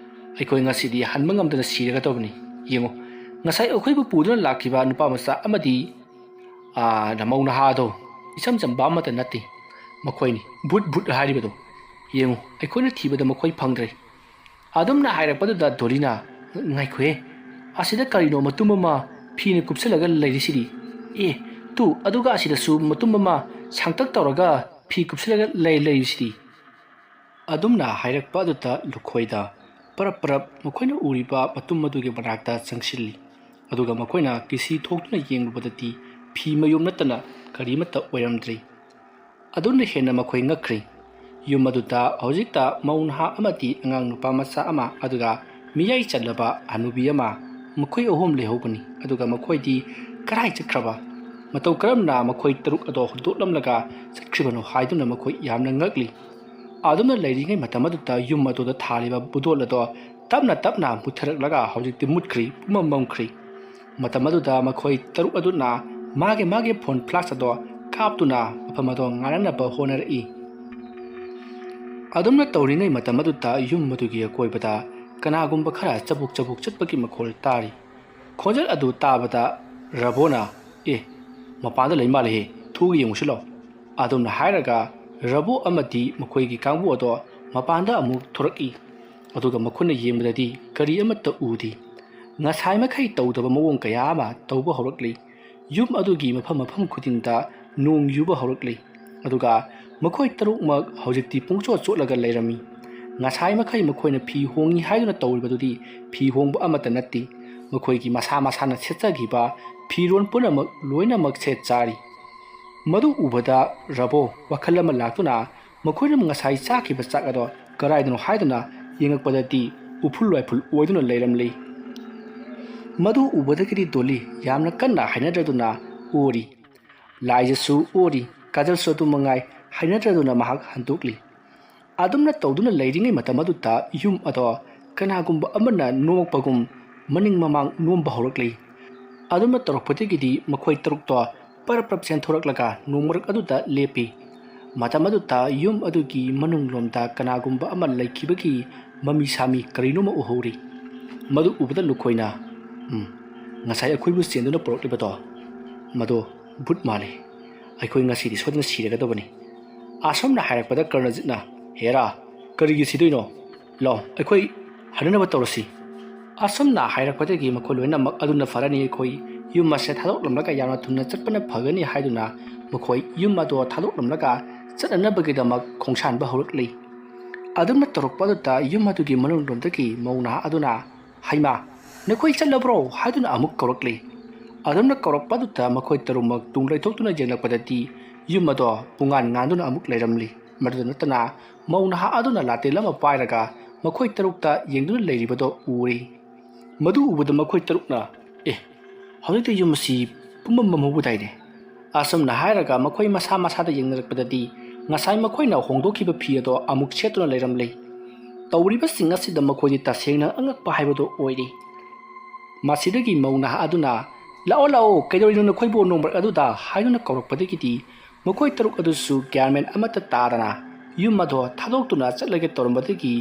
ꯑꯩꯈꯣꯏ ꯉꯁꯤꯗꯤ ꯍꯟꯕ ꯉꯝꯗꯅ ꯁꯤꯔꯒꯗꯧꯕꯅꯤ꯫ ꯌꯦꯡꯉꯨ, ꯉꯁꯥꯏ ꯑꯩꯈꯣꯏꯕꯨ ꯄꯨꯗꯨꯅ ꯂꯥꯛꯈꯤꯕ ꯅꯨꯄꯥ ꯃꯆꯥ ꯑꯃꯗꯤ, ꯑꯥ, ꯃꯧ ꯅꯍꯥꯗꯣ ꯏꯆꯝ ꯆꯝꯕ ꯑꯃꯠꯇ ꯅꯠꯇꯦ꯫ ꯃꯈꯣꯏꯅꯤ ꯚꯨꯠ ꯚꯨꯠ ꯍꯥꯏꯔꯤꯕꯗꯣ꯫ ꯌꯦꯡꯉꯨ, ꯑꯩꯈꯣꯏꯅ ꯊꯤꯕꯗ ꯃꯈꯣꯏ ꯐꯪꯗ꯭ꯔꯦ꯫" ꯑꯗꯨꯝꯅ ꯍꯥꯏꯔꯛꯄꯗꯨꯗ ꯗꯣꯂꯤꯅ, "ꯉꯥꯏꯈꯣꯍꯦ, ꯑꯁꯤꯗ ꯀꯔꯤꯅꯣ ꯃꯇꯨꯝ ꯑꯃ ꯐꯤꯅ ꯀꯨꯞꯁꯜꯂꯒ ꯂꯩꯔꯤꯁꯤꯗꯤ? ꯑꯦ, ꯇꯨ, ꯑꯗꯨꯒ ꯑꯁꯤꯗꯁꯨ ꯃꯇꯨꯝ ꯑꯃ ꯁꯥꯡꯇꯛ ꯇꯧꯔꯒ ꯐꯤ ꯀꯨꯞꯁꯜꯂꯒ ꯂꯩ-, ꯂꯩꯔꯤꯁꯤꯗꯤ?" ꯑꯗꯨꯝꯅ ꯍꯥꯏꯔꯛꯄ ꯑꯗꯨꯗ ꯂꯨꯈꯣꯏꯗ ꯄꯔꯞ ꯄꯔꯞ ꯃꯈꯣꯏꯅ ꯎꯔꯤꯕ ꯃꯇꯨꯝ ꯑꯗꯨꯒꯤ ꯃꯅꯥꯛꯇ ꯆꯪꯁꯤꯜꯂꯤ꯫ ꯑꯗꯨꯒ ꯃꯈꯣꯏꯅ ꯀꯤꯁꯤ ꯊꯣꯛꯇꯨꯅ ꯌꯦꯡꯂꯨꯕꯗꯗꯤ ꯐꯤ ꯃꯌꯨꯝ ꯅꯠꯇꯅ ꯀꯔꯤꯃꯠꯇ ꯑꯣꯏꯔꯝꯗ꯭ꯔꯤ꯫ ꯑꯗꯨꯅ ꯍꯦꯟꯅ ꯃꯈꯣꯏ ꯉꯛꯈ꯭ꯔꯤ꯫ ꯌꯨꯝ ꯑꯗꯨꯗ ꯍꯧꯖꯤꯛꯇ ꯃꯧ ꯅꯍꯥ ꯑꯃꯗꯤ ꯑꯉꯥꯡ ꯅꯨꯄꯥ ꯃꯆꯥ ꯑꯃ, ꯑꯗꯨꯒ ꯃꯤꯌꯥꯏ ꯆꯜꯂꯕ ꯍꯅꯨꯕꯤ ꯑꯃ, ꯃꯈꯣꯏ ꯑꯍꯨꯝ ꯂꯩꯍꯧꯕꯅꯤ꯫ ꯑꯗꯨꯒ ꯃꯈꯣꯏꯗꯤ ꯀꯗꯥꯏ ꯆꯠꯈ꯭ꯔꯕ? ꯃꯇꯧ ꯀꯔꯝꯅ ꯃꯈꯣꯏ ꯇꯔꯨꯛ ꯑꯗꯣ ꯍꯨꯟꯗꯣꯛꯂꯝꯂꯒ ꯆꯠꯈ꯭ꯔꯤꯕꯅꯣ ꯍꯥꯏꯗꯨꯅ ꯃꯈꯣꯏ ꯌꯥꯝꯅ ꯉꯛꯂꯤ꯫ ꯑꯗꯨꯝꯅ ꯂꯩꯔꯤꯉꯩ ꯃꯇꯝ ꯑꯗꯨꯗ ꯌꯨꯝ ꯑꯗꯨꯗ ꯊꯥꯜꯂꯤꯕ ꯕꯨꯗꯣꯜ ꯑꯗꯣ ꯇꯞꯅ ꯇꯞꯅ ꯃꯨꯠꯊꯔꯛꯂꯒ ꯍꯧꯖꯤꯛꯇꯤ ꯃꯨꯠꯈ꯭ꯔꯤ, ꯄꯨꯝꯃꯝ ꯃꯝꯈ꯭ꯔꯤ꯫ ꯃꯇꯝ ꯑꯗꯨꯗ ꯃꯈꯣꯏ ꯇꯔꯨꯛ ꯑꯗꯨꯅ ꯃꯥꯒꯤ ꯃꯥꯒꯤ ꯐꯣꯟ ꯐ꯭ꯂꯥꯁ ꯑꯗꯣ ꯀꯥꯞꯇꯨꯅ ꯃꯐꯝ ꯑꯗꯣ ꯉꯥꯟꯅꯅꯕ ꯍꯣꯠꯅꯔꯛꯏ꯫ ꯑꯗꯨꯝꯅ ꯇꯧꯔꯤꯉꯩ ꯃꯇꯝ ꯑꯗꯨꯗ ꯌꯨꯝ ꯑꯗꯨꯒꯤ ꯑꯀꯣꯏꯕꯗ ꯀꯅꯥꯒꯨꯝꯕ ꯈꯔ ꯆꯕꯨꯛ ꯆꯕꯨꯛ ꯆꯠꯄꯒꯤ ꯃꯈꯣꯜ ꯇꯥꯔꯤ꯫ ꯈꯣꯟꯖꯦꯜ ꯑꯗꯨ ꯇꯥꯕꯗ ꯔꯕꯣꯅ, "ꯑꯦ, ꯃꯄꯥꯟꯗ ꯂꯩ ꯃꯥꯜꯂꯦꯍꯦ, ꯊꯣꯛꯑꯒ ꯌꯦꯡꯉꯨꯁꯤ ꯂꯥꯎ꯫" ꯑꯗꯨꯝꯅ ꯍꯥꯏꯔꯒ ꯔꯕꯣ ꯑꯃꯗꯤ ꯃꯈꯣꯏꯒꯤ ꯀꯥꯡꯕꯨ ꯑꯗꯣ ꯃꯄꯥꯟꯗ ꯑꯃꯨꯛ ꯊꯣꯔꯛꯏ꯫ ꯑꯗꯨꯒ ꯃꯈꯣꯏꯅ ꯌꯦꯡꯕꯗꯗꯤ ꯀꯔꯤ ꯑꯃꯠꯇ ꯎꯗꯦ꯫ ꯉꯁꯥꯏ ꯃꯈꯩ ꯇꯧꯗꯕ ꯃꯑꯣꯡ ꯀꯌꯥ ꯑꯃ ꯇꯧꯕ ꯍꯧꯔꯛꯂꯤ꯫ ꯌꯨꯝ ꯑꯗꯨꯒꯤ ꯃꯐꯝ ꯃꯐꯝ ꯈꯨꯗꯤꯡꯗ ꯅꯣꯡ ꯌꯨꯕ ꯍꯧꯔꯛꯂꯤ꯫ ꯑꯗꯨꯒ ꯃꯈꯣꯏ ꯇꯔꯨꯛꯃꯛ ꯍꯧꯖꯤꯛꯇꯤ ꯄꯨꯡꯆꯣꯠ ꯆꯣꯠꯂꯒ ꯂꯩꯔꯝꯃꯤ꯫ ꯉꯁꯥꯏ ꯃꯈꯩ ꯃꯈꯣꯏꯅ ꯐꯤ ꯍꯣꯡꯉꯤ ꯍꯥꯏꯗꯨꯅ ꯇꯧꯔꯤꯕꯗꯨꯗꯤ ꯐꯤ ꯍꯣꯡꯕ ꯑꯃꯠꯇ ꯅꯠꯇꯦ꯫ ꯃꯈꯣꯏꯒꯤ ꯃꯁꯥ ꯃꯁꯥꯅ ꯁꯦꯠꯆꯈꯤꯕ ꯐꯤꯔꯣꯜ ꯄꯨꯝꯅꯃꯛ ꯂꯣꯏꯅꯃꯛ ꯁꯦꯠ ꯆꯥꯔꯤ꯫ ꯃꯗꯨ ꯎꯕꯗ ꯔꯕꯣ ꯋꯥꯈꯜ ꯑꯃ ꯂꯥꯛꯇꯨꯅ ꯃꯈꯣꯏꯅ ꯉꯁꯥꯏ ꯆꯥꯈꯤꯕ ꯆꯥꯛ ꯑꯗꯣ ꯀꯗꯥꯏꯗꯅꯣ ꯍꯥꯏꯗꯨꯅ ꯌꯦꯡꯉꯛꯄꯗꯗꯤ ꯎꯐꯨꯜ ꯋꯥꯏꯐꯨꯜ ꯑꯣꯏꯗꯨꯅ ꯂꯩꯔꯝꯂꯤ꯫ ꯃꯗꯨ ꯎꯕꯗꯒꯤꯗꯤ ꯗꯣꯂꯤ ꯌꯥꯝꯅ ꯀꯟꯅ ꯍꯩꯅꯗ꯭ꯔꯗꯨꯅ ꯑꯣꯔꯤ꯫ ꯂꯥꯏꯖꯁꯨ ꯑꯣꯔꯤ, ꯀꯥꯖꯜꯁꯨ ꯑꯗꯨ ꯃꯉꯥꯏ ꯍꯩꯅꯗ꯭ꯔꯗꯨꯅ ꯃꯍꯥꯛ ꯍꯟꯗꯣꯛꯂꯤ꯫ ꯑꯗꯨꯝꯅ ꯇꯧꯗꯨꯅ ꯂꯩꯔꯤꯉꯩ ꯃꯇꯝ ꯑꯗꯨꯗ ꯌꯨꯝ ꯑꯗꯣ ꯀꯅꯥꯒꯨꯝꯕ ꯑꯃꯅ ꯅꯣꯝꯃꯛꯄꯒꯨꯝ ꯃꯅꯤꯡ ꯃꯃꯥꯡ ꯅꯣꯝꯕ ꯍꯧꯔꯛꯂꯤ꯫ ꯑꯗꯨꯝꯅ ꯇꯧꯔꯛꯄꯗꯒꯤꯗꯤ ꯃꯈꯣꯏ ꯇꯔꯨꯛꯇꯣ ꯄꯔꯞ ꯄꯔꯞ ꯆꯦꯟꯊꯣꯔꯛꯂꯒ ꯅꯣꯡꯃꯔꯛ ꯑꯗꯨꯗ ꯂꯦꯞꯄꯤ꯫ ꯃꯇꯝ ꯑꯗꯨꯗ ꯌꯨꯝ ꯑꯗꯨꯒꯤ ꯃꯅꯨꯡꯂꯣꯝꯗ ꯀꯅꯥꯒꯨꯝꯕ ꯑꯃ ꯂꯩꯈꯤꯕꯒꯤ ꯃꯃꯤ ꯁꯥꯃꯤ ꯀꯔꯤꯅꯣꯃ ꯎꯍꯧꯔꯤ꯫ ꯃꯗꯨ ꯎꯕꯗ ꯂꯨꯈꯣꯏꯅ, "ꯎꯝ, ꯉꯁꯥꯏ ꯑꯩꯈꯣꯏꯕꯨ ꯆꯦꯟꯗꯨꯅ ꯄꯨꯔꯛꯂꯤꯕꯗꯣ, ꯃꯗꯣ ꯚꯨꯠ ꯃꯥꯜꯂꯤ꯫ ꯑꯩꯈꯣꯏ ꯉꯁꯤꯗꯤ ꯁꯣꯏꯗꯅ ꯁꯤꯔꯒꯗꯕꯅꯤ꯫" ꯑꯁꯣꯝꯅ ꯍꯥꯏꯔꯛꯄꯗ ꯀꯔꯅꯖꯤꯠꯅ, "ꯍꯦꯔꯥ, ꯀꯔꯤꯒꯤ ꯁꯤꯗꯣꯏꯅꯣ? ꯂꯥꯎ, ꯑꯩꯈꯣꯏ ꯍꯟꯅꯅꯕ ꯇꯧꯔꯁꯤ꯫" ꯑꯁꯨꯝꯅ ꯍꯥꯏꯔꯛꯄꯗꯒꯤ ꯃꯈꯣꯏ ꯂꯣꯏꯅꯃꯛ ꯑꯗꯨꯅ ꯐꯔꯅꯤ, ꯑꯩꯈꯣꯏ ꯌꯨꯝ ꯑꯁꯦ ꯊꯥꯗꯣꯛꯂꯝꯂꯒ ꯌꯥꯝꯅ ꯊꯨꯅ ꯆꯠꯄꯅ ꯐꯒꯅꯤ ꯍꯥꯏꯗꯨꯅ ꯃꯈꯣꯏ ꯌꯨꯝ ꯑꯗꯣ ꯊꯥꯗꯣꯛꯂꯝꯂꯒ ꯆꯠꯅꯅꯕꯒꯤꯗꯃꯛ ꯈꯣꯡꯁꯥꯟꯕ ꯍꯧꯔꯛꯂꯤ꯫ ꯑꯗꯨꯝꯅ ꯇꯧꯔꯛꯄ ꯑꯗꯨꯗ ꯌꯨꯝ ꯑꯗꯨꯒꯤ ꯃꯅꯨꯡꯂꯣꯝꯗꯒꯤ ꯃꯧ ꯅꯍꯥ ꯑꯗꯨꯅ, "ꯍꯩꯃꯥ, ꯅꯈꯣꯏ ꯆꯠꯂꯕ꯭ꯔꯣ?" ꯍꯥꯏꯗꯨꯅ ꯑꯃꯨꯛ ꯀꯧꯔꯛꯂꯤ꯫ ꯑꯗꯨꯝꯅ ꯀꯧꯔꯛꯄ ꯑꯗꯨꯗ ꯃꯈꯣꯏ ꯇꯔꯨꯛꯃꯛ ꯇꯨꯡ ꯂꯩꯊꯣꯛꯇꯨꯅ ꯌꯦꯡꯂꯛꯄꯗꯗꯤ ꯌꯨꯝ ꯑꯗꯣ ꯄꯨꯡꯉꯥꯟ ꯉꯥꯟꯗꯨꯅ ꯑꯃꯨꯛ ꯂꯩꯔꯝꯂꯤ꯫ ꯃꯗꯨꯗ ꯅꯠꯇꯅ ꯃꯧ ꯅꯍꯥ ꯑꯗꯨꯅ ꯂꯥꯇꯦꯜ ꯑꯃ ꯄꯥꯏꯔꯒ ꯃꯈꯣꯏ ꯇꯔꯨꯛꯇ ꯌꯦꯡꯗꯨꯅ ꯂꯩꯔꯤꯕꯗꯣ ꯎꯔꯤ꯫ ꯃꯗꯨ ꯎꯕꯗ ꯃꯈꯣꯏ ꯇꯔꯨꯛꯅ, "ꯑꯦ, ꯍꯧꯖꯤꯛꯇꯤ ꯌꯨꯝ ꯑꯁꯤ ꯄꯨꯝꯃꯝ ꯃꯝꯍꯧꯕꯗꯥꯏꯅꯦ?" ꯑꯁꯨꯝꯅ ꯍꯥꯏꯔꯒ ꯃꯈꯣꯏ ꯃꯁꯥ ꯃꯁꯥꯗ ꯌꯦꯡꯅꯔꯛꯄꯗꯗꯤ ꯉꯁꯥꯏ ꯃꯈꯣꯏꯅ ꯍꯣꯡꯗꯣꯛꯈꯤꯕ ꯐꯤ ꯑꯗꯣ ꯑꯃꯨꯛ ꯁꯦꯠꯇꯨꯅ ꯂꯩꯔꯝꯂꯤ꯫ ꯇꯧꯔꯤꯕꯁꯤꯡ ꯑꯁꯤꯗ ꯃꯈꯣꯏꯗꯤ ꯇꯁꯦꯡꯅ ꯑꯉꯛꯄ ꯍꯥꯏꯕꯗꯨ ꯑꯣꯏꯔꯤ꯫ ꯃꯁꯤꯗꯒꯤ ꯃꯧ ꯅꯍꯥ ꯑꯗꯨꯅ, "ꯂꯥꯛꯑꯣ, ꯂꯥꯛꯑꯣ, ꯀꯩꯗꯧꯔꯤꯅꯣ ꯅꯈꯣꯏꯕꯨ ꯅꯣꯡꯃꯔꯛ ꯑꯗꯨꯗ?" ꯍꯥꯏꯗꯨꯅ ꯀꯧꯔꯛꯄꯗꯒꯤꯗꯤ ꯃꯈꯣꯏ ꯇꯔꯨꯛ ꯑꯗꯨꯁꯨ ꯒ꯭ꯌꯥꯟ ꯃꯦꯟ ꯑꯃꯠꯇ ꯇꯥꯗꯅ ꯌꯨꯝ ꯑꯗꯣ ꯊꯥꯗꯣꯛꯇꯨꯅ ꯆꯠꯂꯒꯦ ꯇꯧꯔꯝꯕꯗꯒꯤ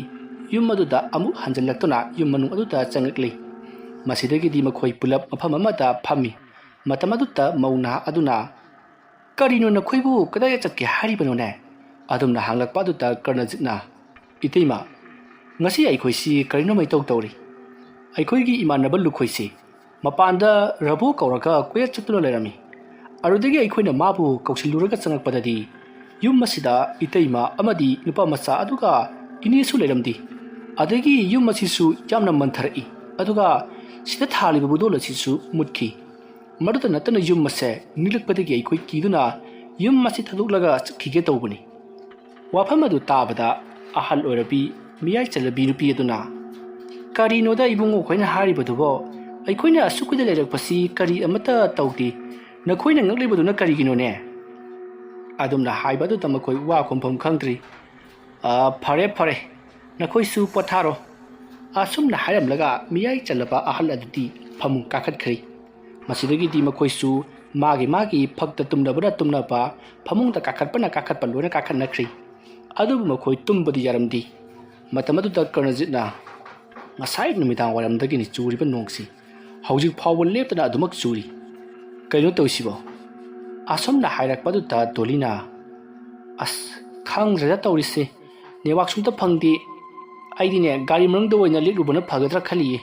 ꯌꯨꯝ ꯑꯗꯨꯗ ꯑꯃꯨꯛ ꯍꯟꯖꯤꯜꯂꯛꯇꯨꯅ ꯌꯨꯝ ꯃꯅꯨꯡ ꯑꯗꯨꯗ ꯆꯪꯉꯛꯂꯤ꯫ ꯃꯁꯤꯗꯒꯤꯗꯤ ꯃꯈꯣꯏ ꯄꯨꯂꯞ ꯃꯐꯝ ꯑꯃꯗ ꯐꯝꯃꯤ꯫ ꯃꯇꯝ ꯑꯗꯨꯗ ꯃꯧ ꯅꯍꯥ ꯑꯗꯨꯅ, "ꯀꯔꯤꯅꯣ, ꯅꯈꯣꯏꯕꯨ ꯀꯗꯥꯏꯗ ꯆꯠꯀꯦ ꯍꯥꯏꯔꯤꯕꯅꯣꯅꯦ?" ꯑꯗꯨꯝꯅ ꯍꯪꯂꯛꯄ ꯑꯗꯨꯗ ꯀꯔꯅꯖꯤꯠꯅ, "ꯏꯇꯩꯃ, ꯉꯁꯤ ꯑꯩꯈꯣꯏꯁꯤ ꯀꯔꯤꯅꯣꯃ ꯏꯇꯧ ꯇꯧꯔꯤ꯫ ꯑꯩꯈꯣꯏꯒꯤ ꯏꯃꯥꯟꯅꯕ ꯂꯨꯈꯣꯏꯁꯤ ꯃꯄꯥꯟꯗ ꯔꯕꯣ ꯀꯧꯔꯒ ꯀꯣꯏꯆꯠ ꯆꯠꯇꯨꯅ ꯂꯩꯔꯝꯃꯤ꯫ ꯑꯗꯨꯗꯒꯤ ꯑꯩꯈꯣꯏꯅ ꯃꯥꯕꯨ ꯀꯧꯁꯤꯜꯂꯨꯔꯒ ꯆꯪꯉꯛꯄꯗꯗꯤ ꯌꯨꯝ ꯑꯁꯤꯗ ꯏꯇꯩꯃ ꯑꯃꯗꯤ ꯅꯨꯄꯥ ꯃꯆꯥ ꯑꯗꯨꯒ ꯏꯅꯦꯁꯨ ꯂꯩꯔꯝꯗꯦ꯫ ꯑꯗꯒꯤ ꯌꯨꯝ ꯑꯁꯤꯁꯨ ꯌꯥꯝꯅ ꯃꯟꯊꯔꯛꯏ꯫ ꯑꯗꯨꯒ ꯁꯤꯗ ꯊꯥꯜꯂꯤꯕ ꯕꯨꯗꯣꯜ ꯑꯁꯤꯁꯨ ꯃꯨꯠꯈꯤ꯫ ꯃꯗꯨꯇ ꯅꯠꯇꯅ ꯌꯨꯝ ꯑꯁꯦ ꯅꯤꯛꯂꯛꯄꯗꯒꯤ ꯑꯩꯈꯣꯏ ꯀꯤꯗꯨꯅ ꯌꯨꯝ ꯑꯁꯤ ꯊꯥꯗꯣꯛꯂꯒ ꯆꯠꯈꯤꯒꯦ ꯇꯧꯕꯅꯤ꯫" ꯋꯥꯐꯝ ꯑꯗꯨ ꯇꯥꯕꯗ ꯑꯍꯜ ꯑꯣꯏꯔꯕꯤ ꯃꯤꯌꯥꯏ ꯆꯜꯂꯕꯤ ꯅꯨꯄꯤ ꯑꯗꯨꯅ, "ꯀꯔꯤꯅꯣꯗ ꯏꯕꯨꯡꯉꯣ ꯈꯣꯏꯅ ꯍꯥꯏꯔꯤꯕꯗꯨꯕꯣ? ꯑꯩꯈꯣꯏꯅ ꯑꯁꯨꯛ ꯀꯨꯏꯅ ꯂꯩꯔꯛꯄꯁꯤ ꯀꯔꯤ ꯑꯃꯠꯇ ꯇꯧꯗꯦ꯫ ꯅꯈꯣꯏꯅ ꯉꯛꯂꯤꯕꯗꯨꯅ ꯀꯔꯤꯒꯤꯅꯣꯅꯦ?" ꯑꯗꯨꯝꯅ ꯍꯥꯏꯕ ꯑꯗꯨꯗ ꯃꯈꯣꯏ ꯋꯥ ꯈꯨꯝꯐꯝ ꯈꯪꯗ꯭ꯔꯤ꯫ "ꯑ, ꯐꯔꯦ, ꯐꯔꯦ, ꯅꯈꯣꯏꯁꯨ ꯄꯣꯊꯥꯔꯣ꯫" ꯑꯁꯨꯝꯅ ꯍꯥꯏꯔꯝꯂꯒ ꯃꯤꯌꯥꯏ ꯆꯜꯂꯕ ꯑꯍꯜ ꯑꯗꯨꯗꯤ ꯐꯃꯨꯡ ꯀꯥꯈꯠꯈ꯭ꯔꯦ꯫ ꯃꯁꯤꯗꯒꯤꯗꯤ ꯃꯈꯣꯏꯁꯨ ꯃꯥꯒꯤ ꯃꯥꯒꯤ ꯐꯛꯇ ꯇꯨꯝꯅꯕꯅ ꯇꯨꯝꯅꯕ, ꯐꯃꯨꯡꯗ ꯀꯥꯈꯠꯄꯅ ꯀꯥꯈꯠꯄ ꯂꯣꯏꯅ ꯀꯥꯈꯠꯅꯈ꯭ꯔꯦ꯫ ꯑꯗꯨꯕꯨ ꯃꯈꯣꯏ ꯇꯨꯝꯕꯗꯤ ꯌꯥꯔꯝꯗꯦ꯫ ꯃꯇꯝ ꯑꯗꯨꯗ ꯀꯔꯅꯖꯤꯠꯅ, "ꯉꯁꯥꯏ ꯅꯨꯃꯤꯗꯥꯡ ꯋꯥꯏꯔꯝꯗꯒꯤꯅꯤ ꯆꯨꯔꯤꯕ ꯅꯣꯡꯁꯤ꯫ ꯍꯧꯖꯤꯛ ꯐꯥꯎꯕ ꯂꯦꯞꯇꯅ ꯑꯗꯨꯃꯛ ꯆꯨꯔꯤ꯫ ꯀꯩꯅꯣ ꯇꯧꯔꯤꯁꯤꯕꯣ?" ꯑꯁꯨꯝꯅ ꯍꯥꯏꯔꯛꯄ ꯑꯗꯨꯗ ꯗꯣꯂꯤꯅ, "ꯑꯁ, ꯈꯪꯗ꯭ꯔꯦꯗ ꯇꯧꯔꯤꯁꯦ꯫ ꯅꯦꯠꯋꯥꯛꯁꯨ ꯑꯝꯇ ꯐꯪꯗꯦ꯫ ꯑꯩꯗꯤꯅꯦ, ꯒꯥꯔꯤ ꯃꯅꯨꯡꯗ ꯑꯣꯏꯅ ꯂꯤꯠꯂꯨꯕꯅ ꯐꯒꯗ꯭ꯔꯥ ꯈꯜꯂꯤꯌꯦ꯫"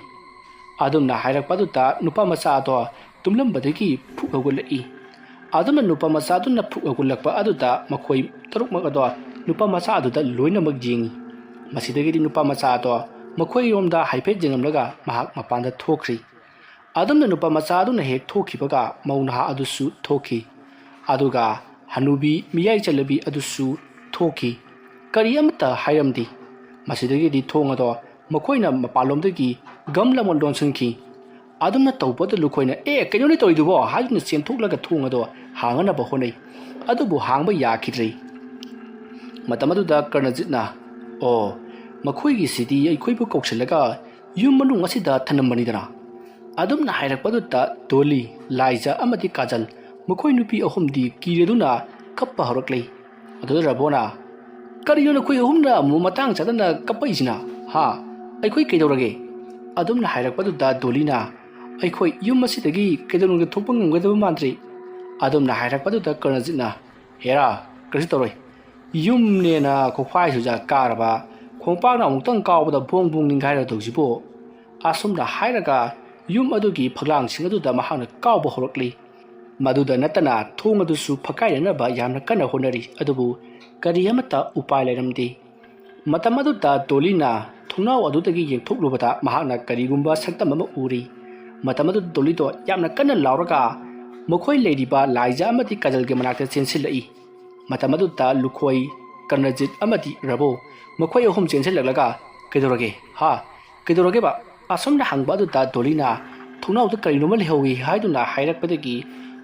ꯑꯗꯨꯝꯅ ꯍꯥꯏꯔꯛꯄ ꯑꯗꯨꯗ ꯅꯨꯄꯥ ꯃꯆꯥ ꯑꯗꯣ ꯇꯨꯝꯂꯝꯕꯗꯒꯤ ꯐꯨꯛ ꯍꯧꯒꯠꯂꯛꯏ꯫ ꯑꯗꯨꯝꯅ ꯅꯨꯄꯥ ꯃꯆꯥ ꯑꯗꯨꯅ ꯐꯨꯛ ꯍꯧꯒꯠꯂꯛꯄ ꯑꯗꯨꯗ ꯃꯈꯣꯏ ꯇꯔꯨꯛꯃꯛ ꯑꯗꯣ ꯅꯨꯄꯥ ꯃꯆꯥ ꯑꯗꯨꯗ ꯂꯣꯏꯅꯃꯛ ꯌꯦꯡꯉꯤ꯫ ꯃꯁꯤꯗꯒꯤꯗꯤ ꯅꯨꯄꯥ ꯃꯆꯥ ꯑꯗꯣ ꯃꯈꯣꯏꯔꯣꯝꯗ ꯍꯥꯏꯐꯦꯠ ꯌꯦꯡꯂꯝꯂꯒ ꯃꯍꯥꯛ ꯃꯄꯥꯟꯗ ꯊꯣꯛꯈ꯭ꯔꯤ꯫ ꯑꯗꯨꯝꯅ ꯅꯨꯄꯥ ꯃꯆꯥ ꯑꯗꯨꯅ ꯍꯦꯛ ꯊꯣꯛꯈꯤꯕꯒ ꯃꯧ ꯅꯍꯥ ꯑꯗꯨꯁꯨ ꯊꯣꯛꯈꯤ꯫ ꯑꯗꯨꯒ ꯍꯅꯨꯕꯤ ꯃꯤꯌꯥꯏ ꯆꯜꯂꯕꯤ ꯑꯗꯨꯁꯨ ꯊꯣꯛꯈꯤ꯫ ꯀꯔꯤ ꯑꯃꯠꯇ ꯍꯥꯏꯔꯝꯗꯦ꯫ ꯃꯁꯤꯗꯒꯤꯗꯤ ꯊꯣꯡ ꯑꯗꯣ ꯃꯈꯣꯏꯅ ꯃꯄꯥꯟꯂꯣꯝꯗꯒꯤ ꯒꯝ ꯂꯥꯎꯅ ꯂꯣꯟꯁꯤꯟꯈꯤ꯫ ꯑꯗꯨꯝꯅ ꯇꯧꯕꯗ ꯂꯨꯈꯣꯏꯅ, "ꯑꯦ, ꯀꯩꯅꯣꯅꯦ ꯇꯧꯔꯤꯗꯨꯕꯣ?" ꯍꯥꯏꯗꯨꯅ ꯆꯦꯟꯊꯣꯛꯂꯒ ꯊꯣꯡ ꯑꯗꯣ ꯍꯥꯡꯅꯅꯕ ꯍꯣꯠꯅꯩ꯫ ꯑꯗꯨꯕꯨ ꯍꯥꯡꯕ ꯌꯥꯈꯤꯗ꯭ꯔꯦ꯫ ꯃꯇꯝ ꯑꯗꯨꯗ ꯀꯔꯅꯖꯤꯠꯅ, "ꯑꯣ, ꯃꯈꯣꯏꯒꯤꯁꯤꯗꯤ ꯑꯩꯈꯣꯏꯕꯨ ꯀꯧꯁꯤꯜꯂꯒ ꯌꯨꯝ ꯃꯅꯨꯡ ꯑꯁꯤꯗ ꯊꯅꯝꯕꯅꯤꯗꯅ꯫" ꯑꯗꯨꯝꯅ ꯍꯥꯏꯔꯛꯄꯗꯨꯗ ꯗꯣꯂꯤ, ꯂꯥꯏꯖ ꯑꯃꯗꯤ ꯀꯥꯖꯜ, ꯃꯈꯣꯏ ꯅꯨꯄꯤ ꯑꯍꯨꯝꯗꯤ ꯀꯤꯔꯗꯨꯅ ꯀꯞꯄ ꯍꯧꯔꯛꯂꯦ꯫ ꯑꯗꯨꯗ ꯔꯕꯣꯅ, "ꯀꯔꯤꯅꯣ ꯅꯈꯣꯏ ꯑꯍꯨꯝꯅ ꯑꯃꯨꯛ ꯃꯇꯥꯡ ꯆꯥꯗꯅ ꯀꯞꯄꯛꯏꯁꯤꯅ? ꯍꯥ? ꯑꯩꯈꯣꯏ ꯀꯩꯗꯧꯔꯒꯦ?" ꯑꯗꯨꯝꯅ ꯍꯥꯏꯔꯛꯄꯗꯨꯗ ꯗꯣꯂꯤꯅ, "ꯑꯩꯈꯣꯏ ꯌꯨꯝ ꯑꯁꯤꯗꯒꯤ ꯀꯩꯗꯧꯅꯨꯡꯗ ꯊꯣꯛꯄ ꯉꯝꯒꯗꯕ ꯃꯥꯟꯗ꯭ꯔꯦ꯫ ꯑꯗꯨꯝꯅ ꯍꯥꯏꯔꯛꯄꯗꯨꯗ ꯀꯔꯅꯖꯤꯠꯅ, "ꯍꯦꯔꯥ, ꯀꯔꯤꯁꯨ ꯇꯧꯔꯣꯏ꯫ ꯌꯨꯝꯅꯦꯅ ꯈꯣꯡꯐꯥꯏꯁꯨꯖꯥ ꯀꯥꯔꯕ, ꯈꯣꯡꯄꯥꯛꯅ ꯑꯃꯨꯛꯇꯪ ꯀꯥꯎꯕꯗ ꯕꯣꯡ ꯕꯣꯡ ꯅꯤꯡꯒꯥꯏꯔ ꯇꯧꯁꯤꯕꯨ?" ꯑꯁꯨꯝꯅ ꯍꯥꯏꯔꯒ ꯌꯨꯝ ꯑꯗꯨꯒꯤ ꯐꯛꯂꯥꯡꯁꯤꯡ ꯑꯗꯨꯗ ꯃꯍꯥꯛꯅ ꯀꯥꯎꯕ ꯍꯧꯔꯛꯂꯤ꯫ ꯃꯗꯨꯗ ꯅꯠꯇꯅ ꯊꯣꯡ ꯑꯗꯨꯁꯨ ꯐꯛꯀꯥꯏꯅꯅꯕ ꯌꯥꯝꯅ ꯀꯟꯅ ꯍꯣꯠꯅꯔꯤ, ꯑꯗꯨꯕꯨ ꯀꯔꯤ ꯑꯃꯠꯇ ꯎꯄꯥꯏ ꯂꯩꯔꯝꯗꯦ꯫ ꯃꯇꯝ ꯑꯗꯨꯗ ꯗꯣꯂꯤꯅ ꯊꯣꯡꯅꯥꯎ ꯑꯗꯨꯗꯒꯤ ꯌꯦꯡꯊꯣꯛꯂꯨꯕꯗ ꯃꯍꯥꯛꯅ ꯀꯔꯤꯒꯨꯝꯕ ꯁꯛꯇꯝ ꯑꯃ ꯎꯔꯤ꯫ ꯃꯇꯝ ꯑꯗꯨꯗ ꯗꯣꯂꯤꯗꯣ ꯌꯥꯝꯅ ꯀꯟꯅ ꯂꯥꯎꯔꯒ ꯃꯈꯣꯏ ꯂꯩꯔꯤꯕ ꯂꯥꯏꯖꯥ ꯑꯃꯗꯤ ꯀꯖꯜꯒꯤ ꯃꯅꯥꯛꯇ ꯆꯦꯟꯁꯤꯜꯂꯛꯏ꯫ ꯃꯇꯝ ꯑꯗꯨꯗ ꯂꯨꯈꯣꯏ, ꯀꯔꯅꯖꯤꯠ ꯑꯃꯗꯤ ꯔꯕꯣ, ꯃꯈꯣꯏ ꯑꯍꯨꯝ ꯆꯦꯟꯁꯤꯜꯂꯛꯂꯒ, "ꯀꯩꯗꯧꯔꯒꯦ? ꯍꯥ? ꯀꯩꯗꯧꯔꯒꯦꯕ?" ꯑꯁꯨꯝꯅ ꯍꯪꯕ ꯑꯗꯨꯗ ꯗꯣꯂꯤꯅ, "ꯊꯣꯡꯅꯥꯎꯗ ꯀꯔꯤꯅꯣꯃ ꯂꯩꯍꯧꯏ" ꯍꯥꯏꯗꯨꯅ ꯍꯥꯏꯔꯛꯄꯗꯒꯤ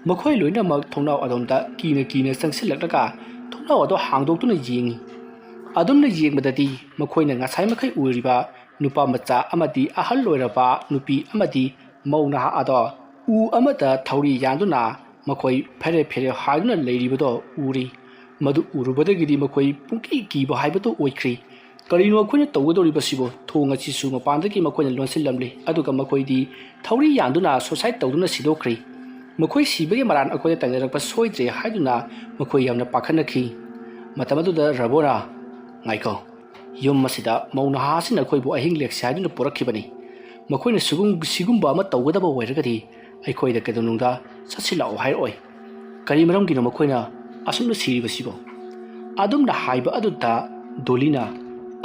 ꯃꯈꯣꯏ ꯂꯣꯏꯅꯃꯛ ꯊꯣꯡꯅꯥꯎ ꯑꯗꯣꯝꯗ ꯀꯤꯅ ꯀꯤꯅ ꯆꯪꯁꯤꯜꯂꯛꯂꯒ ꯊꯣꯡꯅꯥꯎ ꯑꯗꯣ ꯍꯥꯡꯗꯣꯛꯇꯨꯅ ꯌꯦꯡꯏ꯫ ꯑꯗꯨꯝꯅ ꯌꯦꯡꯕꯗꯗꯤ ꯃꯈꯣꯏꯅ ꯉꯁꯥꯏ ꯃꯈꯩ ꯎꯔꯤꯕ ꯅꯨꯄꯥ ꯃꯆꯥ ꯑꯃꯗꯤ ꯑꯍꯜ ꯑꯣꯏꯔꯕ ꯅꯨꯄꯤ ꯑꯃꯗꯤ ꯃꯧ ꯅꯍꯥ ꯑꯗꯣ ꯎ ꯑꯃꯗ ꯊꯧꯔꯤ ꯌꯥꯟꯗꯨꯅ ꯃꯈꯣꯏ ꯐꯦꯔꯦ ꯐꯦꯔꯦ ꯍꯥꯏꯗꯨꯅ ꯂꯩꯔꯤꯕꯗꯣ ꯎꯔꯤ꯫ ꯃꯗꯨ ꯎꯔꯨꯕꯗꯒꯤꯗꯤ ꯃꯈꯣꯏ ꯄꯨꯡꯀꯤ ꯀꯤꯕ ꯍꯥꯏꯕꯗꯨ ꯑꯣꯏꯈ꯭ꯔꯤ꯫ ꯀꯔꯤꯅꯣ ꯑꯩꯈꯣꯏꯅ ꯇꯧꯒꯗꯧꯔꯤꯕꯁꯤꯕꯨ? ꯊꯣꯡ ꯑꯁꯤꯁꯨ ꯃꯄꯥꯟꯗꯒꯤ ꯃꯈꯣꯏꯅ ꯂꯣꯟꯁꯤꯜꯂꯝꯂꯤ, ꯑꯗꯨꯒ ꯃꯈꯣꯏꯗꯤ ꯊꯧꯔꯤ ꯌꯥꯟꯗꯨꯅ suicide ꯇꯧꯗꯨꯅ ꯁꯤꯗꯣꯛꯈ꯭ꯔꯤ꯫ ꯃꯈꯣꯏ ꯁꯤꯕꯒꯤ ꯃꯔꯥꯜ ꯑꯩꯈꯣꯏꯗ ꯇꯥꯏꯅꯔꯛꯄ ꯁꯣꯏꯗ꯭ꯔꯦ ꯍꯥꯏꯗꯨꯅ ꯃꯈꯣꯏ ꯌꯥꯝꯅ ꯄꯥꯈꯠꯅꯈꯤ꯫ ꯃꯇꯝ ꯑꯗꯨꯗ ꯔꯕꯣꯅ, "ꯉꯥꯏꯈꯣ, ꯌꯨꯝ ꯑꯁꯤꯗ ꯃꯧ ꯅꯍꯥ ꯑꯁꯤꯅ ꯑꯩꯈꯣꯏꯕꯨ ꯑꯍꯤꯡ ꯂꯦꯛꯁꯤ ꯍꯥꯏꯗꯨꯅ ꯄꯨꯔꯛꯈꯤꯕꯅꯤ꯫ ꯃꯈꯣꯏꯅ ꯁꯤꯒꯨꯝ-, ꯁꯤꯒꯨꯝꯕ ꯑꯃ ꯇꯧꯒꯗꯕ ꯑꯣꯏꯔꯒꯗꯤ ꯑꯩꯈꯣꯏꯗ ꯀꯩꯗꯧꯅꯨꯡꯗ ꯆꯠꯁꯤ ꯂꯥꯛꯑꯣ ꯍꯥꯏꯔꯛꯑꯣꯏ꯫ ꯀꯔꯤ ꯃꯔꯝꯒꯤꯅꯣ ꯃꯈꯣꯏꯅ ꯑꯁꯨꯝꯅ ꯁꯤꯔꯤꯕꯁꯤꯕꯣ?" ꯑꯗꯨꯝꯅ ꯍꯥꯏꯕ ꯑꯗꯨꯗ ꯗꯣꯂꯤꯅ,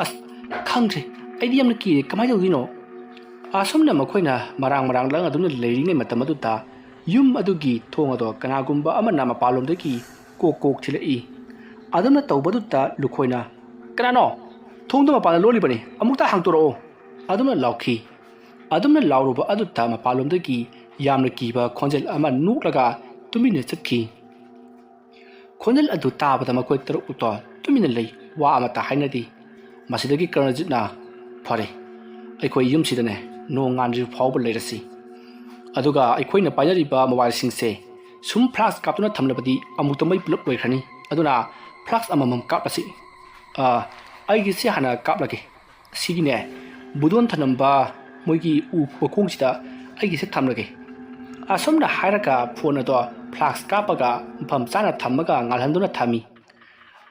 "ꯑꯁ, ꯈꯪꯗ꯭ꯔꯦ, ꯑꯩꯗꯤ ꯌꯥꯝꯅ ꯀꯤꯔꯦ, ꯀꯃꯥꯏꯅ ꯇꯧꯗꯣꯏꯅꯣ?" ꯑꯁꯨꯝꯅ ꯃꯈꯣꯏꯅ ꯃꯔꯥꯡ ꯃꯔꯥꯡ ꯂꯥꯡ ꯑꯗꯨꯝꯅ ꯂꯩꯔꯤꯉꯩ ꯃꯇꯝ ꯑꯗꯨꯗ ꯌꯨꯝ ꯑꯗꯨꯒꯤ ꯊꯣꯡ ꯑꯗꯣ ꯀꯅꯥꯒꯨꯝꯕ ꯑꯃꯅ ꯃꯄꯥꯟꯂꯣꯝꯗꯒꯤ ꯀꯣꯛ ꯀꯣꯛ ꯊꯤꯜꯂꯛꯏ꯫ ꯑꯗꯨꯝꯅ ꯇꯧꯕꯗꯨꯗ ꯂꯨꯈꯣꯏꯅ, "ꯀꯅꯥꯅꯣ? ꯊꯣꯡꯗꯣ ꯃꯄꯥꯟꯗ ꯂꯣꯜꯂꯤꯕꯅꯤ, ꯑꯃꯨꯛꯇ ꯍꯥꯡꯇꯣꯔꯛꯑꯣ!" ꯑꯗꯨꯝꯅ ꯂꯥꯎꯈꯤ꯫ ꯑꯗꯨꯝꯅ ꯂꯥꯎꯔꯨꯕ ꯑꯗꯨꯗ ꯃꯄꯥꯟꯂꯣꯝꯗꯒꯤ ꯌꯥꯝꯅ ꯀꯤꯕ ꯈꯣꯟꯖꯦꯜ ꯑꯃ ꯅꯣꯛꯂꯒ ꯇꯨꯃꯤꯟꯅ ꯆꯠꯈꯤ꯫ ꯈꯣꯟꯖꯦꯜ ꯑꯗꯨ ꯇꯥꯕꯗ ꯃꯈꯣꯏ ꯇꯔꯨꯛꯇꯣ ꯇꯨꯃꯤꯟꯅ ꯂꯩ, ꯋꯥ ꯑꯃꯠꯇ ꯍꯥꯏꯅꯗꯦ꯫ ꯃꯁꯤꯗꯒꯤ ꯀꯔꯅꯖꯤꯠꯅ, "ꯐꯔꯦ, ꯑꯩꯈꯣꯏ ꯌꯨꯝꯁꯤꯗꯅꯦ ꯅꯣꯡ ꯉꯥꯟꯗ꯭ꯔꯤꯕ ꯐꯥꯎꯕ ꯂꯩꯔꯁꯤ꯫ ꯑꯗꯨꯒ ꯑꯩꯈꯣꯏꯅ ꯄꯥꯏꯅꯔꯤꯕ mobileꯁꯤꯡꯁꯦ ꯁꯨꯝ flash ꯀꯥꯞꯇꯨꯅ ꯊꯝꯂꯕꯗꯤ ꯑꯃꯨꯛꯇ ꯃꯩ ꯄꯨꯂꯞ ꯂꯣꯏꯈ꯭ꯔꯅꯤ꯫ ꯑꯗꯨꯅ flash ꯑꯃꯃꯝ ꯀꯥꯞꯂꯁꯤ꯫ ꯑ, ꯑꯩꯒꯤꯁꯦ ꯍꯥꯟꯅ ꯀꯥꯞꯂꯒꯦ꯫ ꯁꯤꯒꯤꯅꯦ, ꯕꯨꯗꯣꯟ ꯊꯅꯝꯕ ꯃꯣꯏꯒꯤ ꯎ ꯃꯈꯣꯡꯁꯤꯗ ꯑꯩꯒꯤꯁꯦ ꯊꯝꯂꯒꯦ꯫" ꯑꯁꯨꯝꯅ ꯍꯥꯏꯔꯒ ꯐꯣꯟ ꯑꯗꯣ ꯐ꯭ꯂꯥꯛꯁ ꯀꯥꯞꯄꯒ ꯃꯐꯝ ꯆꯥꯅ ꯊꯝꯃꯒ ꯉꯥꯜꯍꯟꯗꯨꯅ ꯊꯝꯃꯤ꯫